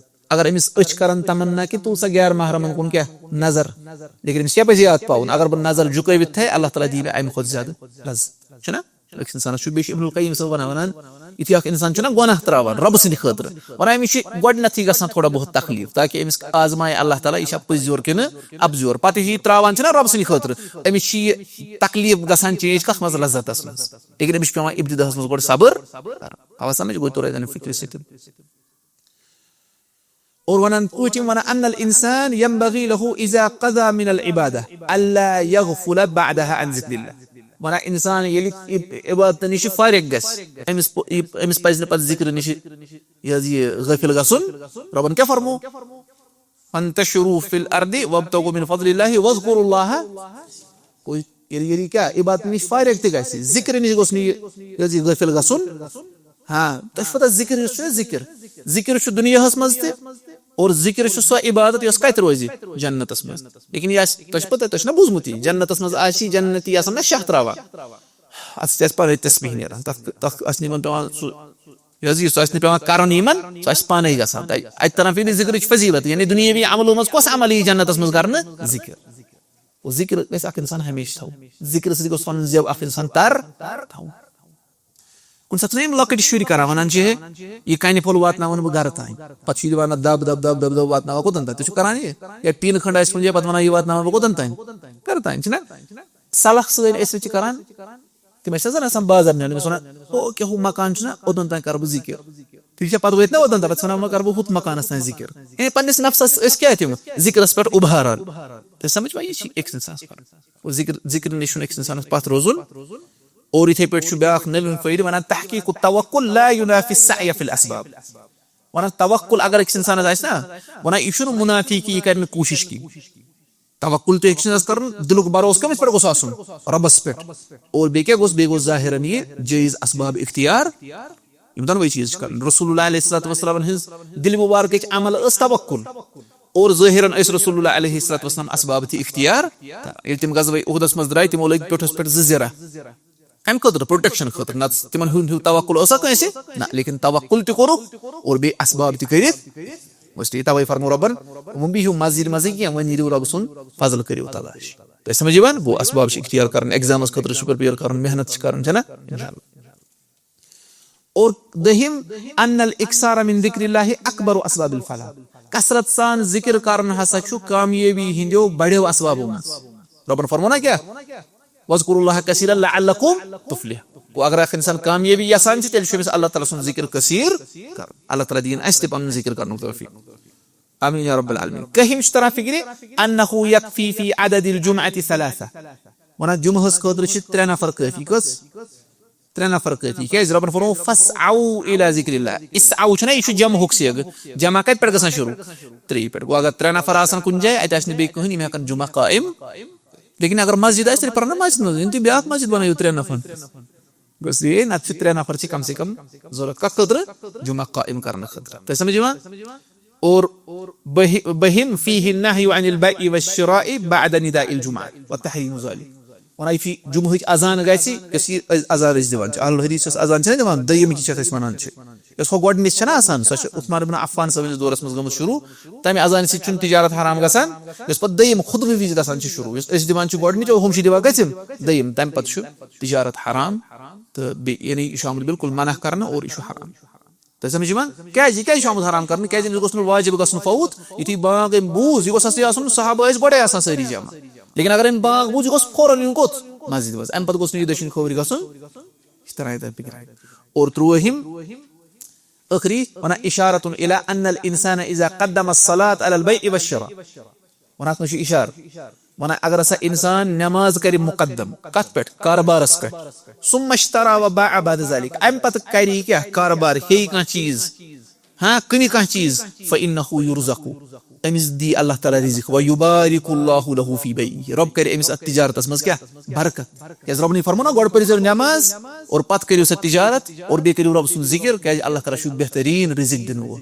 اگر أمِس أچھ کَرَن تمنا کہِ تُل سا غیر محرمَن کُن کیٛاہ نظر، لیکن أمِس کیٛاہ پَزِ یاد پاوُن؟ اگر بہٕ نظر جُکٲوِتھ تھاوٕ، اللہ تعالیٰ دی مےٚ اَمہِ کھۄتہٕ زیادٕ لذت۔ چھُنہ؟ أکِس اِنسانَس چھُ، بیٚیہِ چھُ ابن القیم صٲب وَنان، وَنان، یُتھُے اَکھ اِنسان چھُنہ گۄناہ ترٛاوان رۄبہٕ سٕنٛدِ خٲطرٕ، وَنان، أمِس چھُ گۄڈٕنٮ۪تھٕے گژھان تھوڑا بہت تکلیٖف، تاکہِ أمِس آزمایہِ اللہ تعالیٰ، یہِ چھا پٔزۍ یور کِنہٕ اَپزٕ یور۔ پَتہٕ یُتھُے یہِ ترٛاوان چھُنہ رۄبہٕ سٕنٛدِ خٲطرٕ، أمِس چھِ یہِ تکلیٖف گژھان چینج کَتھ منٛز؟ لذتَس منٛز۔ لیکن أمِس چھُ پٮ۪وان ابتداہَس منٛز گۄڈٕ صبر کَرُن۔ آوازا سَمٕجھ؟ گوٚو توٚرے زَن فِکرِ سۭتۍ۔ اور وَنان، پوٗتِم وَنان، ان الانسان ينبغي له اذا قضى من العبادة الا يغفل بعدها عن ذكر الله۔ وَنان، اِنسان ییٚلہِ عب-، عبادتہٕ نِش فارغ گژھِ، أمِس پ-، یہِ، أمِس پَزِ نہٕ پَتہٕ ذِکرٕ نِش یہِ حظ یہِ غٲفِل گژھُن۔ رۄبَن کیٛاہ فرموو؟ فانتشروا في الارض وابتغوا من فضل الله واذكروا الله۔ گوٚو، ییٚلہِ، ییٚلہِ یہِ کیٛاہ عبادت نِش فارغ تہِ گژھِ، ذِکرٕ نِش گوٚژھ نہٕ یہِ، یہِ حظ یہِ غٲفِل گژھُن۔ ہاں، تۄہہِ چھُ پتہ ذِکر یُس چھُ ذِکر، ذِکر چھُ دُنیاہَس منٛز تہِ، اور ذِکر چھُ سۄ عبادت یۄس کَتہِ روزِ؟ جنتَس منٛز۔ لیکن یہِ آسہِ، تۄہہِ چھُ پتہ، تۄہہِ چھُنہ بوٗزمُتٕے، جنتَس منٛز آسہِ جنتی آسان نہ شاہ تراوان، اَتھ سۭتۍ آسہِ پَنٕنۍ تسبیح نیران، تَتھ، تَتھ آسہِ نہٕ یِمَن پٮ۪وان سُہ، یہِ حظ یہِ، سُہ آسہِ نہٕ پٮ۪وان کَرُن یِمَن، سُہ آسہِ پانَے گژھان۔ تَتہِ، اَتہِ تَران فِکرِ ذِکرٕچ فضیٖلت، یعنی دُنیٲوی عملو منٛز کۄس عمل یی جنتَس منٛز کَرنہٕ؟ ذِکر۔ اور ذِکر گژھِ اَکھ اِنسان ہمیشہِ تھاوُن، ذِکرٕ سۭتۍ گوٚژھ پَنُن زیو اَکھ اِنسان تَر تھاوُن۔ ییٚمہِ ساتہٕ یِم لۄکٕٹۍ شُرۍ کران، وَنان چھِ، "ہے، یہِ کَنہِ پھوٚل واتناوَن بہٕ گَرٕ تام۔" پَتہٕ چھُ یہِ وَنان، "دَب، دَب، دَب، دَب، دَب واتناوان کوٚتَن تام؟" تُہۍ چھِو کران یہِ؟ یا ٹیٖنہٕ کھٔنٛڈ آسہِ کُنہِ جایہِ، پَتہٕ وَنان، "یہِ واتناوَن بہٕ کوٚتَن تام؟" گَرٕ تام، چھِنہ؟ سَلَخ سٲنۍ أسۍ چھِ کران، تِم ٲسۍ آسان، آسان بازر نیران، تٔمِس وَنان، "او، کیٛاہ ہُہ مکان چھُنہ، اوٚتَن تام کَرٕ بہٕ ذِکِر۔" تِم چھِ پَتہٕ وٲتۍ نہ اوٚتَن تام، پَتہٕ چھِ وَنان، "وۄنۍ کَرٕ بہٕ ہُتھ مکانَس تام ذِکِر۔" یعنی پنٛنِس نفسَس ٲسۍ کیٛاہ تِم ذِکرَس پٮ۪ٹھ اُبھاران۔ تُہۍ سَمٕجھ وۄنۍ، یہِ چھِ أکِس اِنسانَس کَرُن۔ اور ذِکر، ذِکر نِش چھُنہٕ أکِس اِنسانَس پَتھ روزُن۔ اور یِتھَے پٲٹھۍ چھُ بیٛاکھ نٔوِم فٲیدٕ، وَنان، "تحقیق التوکل لا ينافي السعی فی الاسباب۔" وَنان، توکل اگر أکِس اِنسانَس آسہِ نا، وَنان، یہِ چھُنہٕ مُنافی کہِ یہِ کَرِ نہٕ کوٗشِش کِہیٖنۍ۔ توکل تہِ ہیٚکہِ نہٕ کَرُن، دِلُک بھروسہٕ کٔمِس پٮ۪ٹھ گوٚژھ آسُن؟ رۄبَس پٮ۪ٹھ۔ اور بیٚیہِ کیٛاہ گوٚژھ؟ بیٚیہِ گوٚژھ ظٲہِرَن یہِ جٲیِز اسباب اختیار، یِم دۄنوَے چیٖز چھِ کَرٕنۍ۔ رسول اللہ علیہ الصلوۃ والسلام ہٕنٛز دِلہِ مُبارکٕچ عمل ٲس توکل، اور ظٲہِرَن ٲسۍ رسول اللہ علیہ الصلوۃ والسلام اسباب تہِ اختیار۔ ییٚلہِ تِم غزوہ احدس منٛز درٛاے، تِمو لٲگۍ پیوٚٹھُس پٮ۪ٹھ زٕ زِرہ۔ کَمہِ خٲطرٕ؟ پروٹیکشن خٲطرٕ۔ نَتہٕ تِمن ہُنٛد ہیوٗ توکل اوسا کٲنٛسہِ؟ نہ، لیکن توکل تہِ کوٚرُکھ اور بیٚیہِ اسباب تہِ کٔرِکھ۔ اس لیے توے فرمو رۄبن، "وۄنۍ بِہِو مسجد منٛزٕے کینٛہہ، وۄنۍ نیٖرِو رۄبہٕ سُنٛد فضل کٔرِو تلاش۔" تۄہہِ سمجھ یِوان؟ گوٚو اسباب چھِ اختیار کرٕنۍ، ایگزامس خٲطرٕ چھُ پریپیئر کرُن، محنت چھِ کرٕنۍ، چھےٚ نہ؟ انشاءاللہ۔ اور دٔہِم، ان الاکثار من ذکر اللہ اکبر اسباب الفلاح۔ کثرت سان ذکر کرُن ہسا چھُ کامیٲبی ہٕنٛدیو بڑیو اسبابو منٛز۔ رۄبن فرموو نا کیٛاہ؟ "وَاذْكُرُوا اللَّهَ كَثِيرًا لَعَلَّكُمْ تُفْلِحُونَ۔" گوٚو اگر اکھ انسان کامیٲبی یژھان چھُ، تیٚلہِ چھُ أمِس اللہ تعالیٰ سُنٛد ذکر کثیر کرُن۔ اللہ تعالیٰ دِیِن اَسہِ تہِ پنُن ذکر کرنُک توفیق۔ آمین یا رب العالمین۔ کٔہِم چھُ تران فکرِ، انہ یکفی فی عدد الجمعۃ ثلاثہ۔ وَنان جمعہس خٲطرٕ چھِ ترٛےٚ نفر کٲفی۔ کٔژ؟ ترٛےٚ نفر کٲفی۔ کیٛازِ؟ رۄبن فرموو، "فاسعوا الی ذکر اللہ۔" اسعوا چھُنہ، یہِ چھُ جمعُک صیغہٕ۔ جمع کتہِ پٮ۪ٹھ گژھان شروع؟ ترٛیٚیہِ پٮ۪ٹھ۔ گوٚو اگر ترٛےٚ نفر آسن کُنہِ جایہِ، اتہِ آسہِ نہٕ بیٚیہِ کٕہٕنۍ، یِم ہٮ۪کن جمعہ قائم۔ لیکن اگر مسجد آسہِ، تیٚلہِ پرن نہ مسجد منٛز، یِن تہِ بیٛاکھ مسجد بنٲیِو ترٛےٚ نفر۔ گوٚو یی، نتہٕ چھِ ترٛےٚ نفر چھِ کم سے کم ضروٗرت۔ کتھ خٲطرٕ؟ جمعہ قائم کرنہٕ خٲطرٕ۔ تۄہہِ سمجھ یِوان؟ اور بہِ-، بہم فیہ النہی عن البیع والشراء بعد نداء الجمعہ وتحریم ذلک۔ ونان یُتھُے جمعہٕچ اذان گژھِ، یۄس یہِ اذان أسۍ دِوان چھِ، اہل الحدیث یۄس اذان چھِنہ دِوان، دوٚیِم کہِ چھِ اَتھ أسۍ وَنان چھِ، یۄس ہۄ گۄڈٕنِچ چھَنہ آسان، سۄ چھِ عثمان ابن عفان صٲبنِس دورس منٛز گٔمٕژ شروٗع۔ تَمہِ اذانہِ سۭتۍ چھُنہٕ تجارت حرام گژھان، یۄس پَتہٕ دوٚیِم خطبہٕ وِزِ گژھان چھِ شروٗع، یۄس أسۍ دِوان چھِ گۄڈٕنِچ اور ہُم چھِ دِوان گٔژھِم دوٚیِم، تَمہِ پَتہٕ چھُ تجارت حرام۔ تہٕ بیٚیہِ یعنی یہِ چھُ آمُت بالکل منع کرنہٕ اور یہِ چھُ حرام۔ تۄہہِ سمجھ یِوان؟ کیٛازِ؟ یہِ کیٛازِ چھُ آمُت حرام کرنہٕ؟ کیٛازِ أمِس گوٚژھ نہٕ واجب گژھُن فوت، یُتھُے بانگ أمۍ بوٗز، یہِ گوٚژھ آسُن، یہِ آسُن، صحابہٕ ٲسۍ گۄڈَے آسان سٲری جمع۔ لیکن اگر أمۍ بانگ بوٗز، یہِ گوٚژھ فوراً یُن کوٚت؟ مسجد منٛز۔ اَمہِ پَتہٕ گوٚژھ نہٕ یہِ دٔچھِنۍ کھووٕرۍ گژھُن۔ یہِ چھِ تران یہِ تۄہہِ فِکرِ۔ اور ترٛوہِم، ٲخری، وَنان، اشارة الی ان الانسان اذا قدم الصلاة علی البیع والشراء۔ وَنان، اَتھ منٛز چھُ اِشارٕ۔ وَنان، اگر ہسا اِنسان نٮ۪ماز کَرِ مُقدم، کَتھ پٮ۪ٹھ؟ کارٕبارَس پٮ۪ٹھ۔ ثم اشترى وباع بعد ذلك۔ اَمہِ پَتہٕ کَرِ یہِ کیٛاہ؟ کارٕبار، ہیٚیہِ کانٛہہ چیٖز، ہاں، کٕنہِ کانٛہہ چیٖز، فإنه يرزق۔ أمِس دی اللہ تعالیٰ رِزِق، ويبارك الله له في بيعه۔ رۄب کَرِ أمِس اَتھ تِجارتَس منٛز کیٛاہ؟ برکت۔ کیٛازِ رۄبنٕے فرموو نا، گۄڈٕ پٔرۍزیو نٮ۪ماز اور پَتہٕ کٔرِو سا تِجارت اور بیٚیہِ کٔرِو رۄب سُنٛد ذِکِر، کیٛازِ اللہ تعالیٰ چھُ بہتریٖن رِزِق دِنہٕ وول۔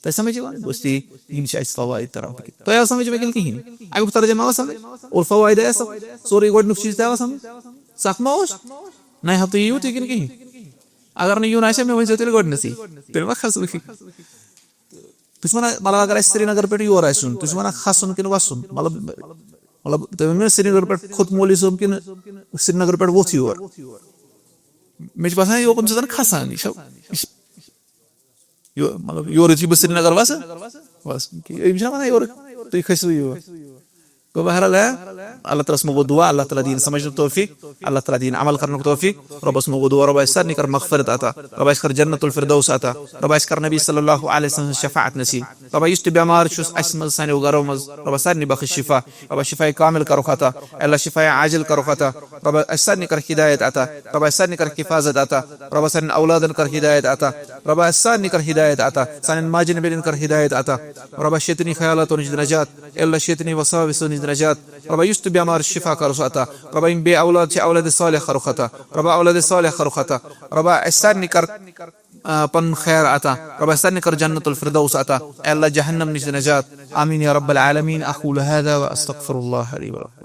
تۄہہِ سمجھ یِوان؟ بہٕ چھُس یی، یِم چھِ اَسہِ فوائد تران فِکرِ۔ تۄہہِ آو سمجھ مےٚ کِنہٕ کِہیٖنۍ؟ اَمیُک ترجمہٕ آو سمجھ؟ اور فوائد آیا سمجھ؟ سورُے گۄڈٕنیُک چیٖز تہِ آو سمجھ؟ سخ ما اوس؟ نَیہِ ہفتہٕ یِیِو تُہۍ کِنہٕ کِہیٖنۍ؟ اگر نہٕ یُن آسہِ، مےٚ ؤنۍزیو تیٚلہِ گۄڈٕنیتھٕے۔ تیٚلہِ ما کھسو أسۍ۔ تُہۍ چھِو وَنان، مطلب، اگر اَسہِ سرینگر پٮ۪ٹھ یور آسہِ یُن، تُہۍ چھِو وَنان کھسُن کِنہٕ وَسُن؟ مطلب، مطلب، تُہۍ ؤنِو مےٚ، سرینگر پٮ۪ٹھ کھوٚت مولوی صٲب کِنہٕ سرینگر پٮ۪ٹھ ووٚتھ یور؟ مےٚ چھُ باسان، یہِ اوکُن چھُ زَن کھسان، یہِ چھا، یہِ چھُ یو-، مطلب، یورٕ یُتھُے بہٕ سرینگر وَسہٕ، بَس، کہِ أمِس چھِنہ وَنان یورٕ، تُہۍ کھٔسِو یور۔ گوٚو بہرحال، ہے، اللہ تعالیٰ ہَس منٛگو دُعا، اللہ تعالیٰ دِیِن سمجھنُک توفیٖق، اللہ تعالیٰ دِیِن عمل کرنُک توفیٖق۔ رۄبَس منٛگو دُعا، رۄب اَسہِ سارنٕے کر مغفرت عطا، رۄب اَسہِ کر جنت الفردوس عطا، رۄب اَسہِ کر نبی صلی اللہ علیہ وسلم سٕنٛز شفاعت نصیٖب۔ رۄبا، یُس تہِ بٮ۪مار چھُس اَسہِ منٛز، سانیو گرو منٛز، رۄبا سارنٕے بخش شفا، رۄبا شفاء کامل کرُکھ عطا، اللہ شفاء عاجل کرُکھ عطا، رۄبا اَسہِ سارنٕے کر ہدایت عطا، رۄبا اَسہِ سارنٕے کر حفاظت عطا، رۄبا سانٮ۪ن اولادن کر ہدایت عطا، رۄبا اَسہِ سارنٕے کر ہدایت عطا، سانٮ۪ن ماجن بیٚنٮ۪ن کر ہدایت عطا، رۄبا شیطٲنی خیالاتو نِش نجات، اللہ شیطٲنی وساوسو نِش نجات، رۄبا یُس تہِ بٮ۪مار شفا کرُس عطا، رۄبا یِم بے اولاد چھِ اولاد صالح کرُکھ عطا، رۄبا اولاد صالح کرُکھ عطا، رۄبا اَسہِ سارنٕے کر، آ، پنُن خیر عطا، رۄبا اَسہِ سارنٕے کر جنت الفردوس عطا، اے اللہ جہنم نِش نجات۔ آمین یا رب العالمین۔ اقول هذا واستغفر الله لي ولكم۔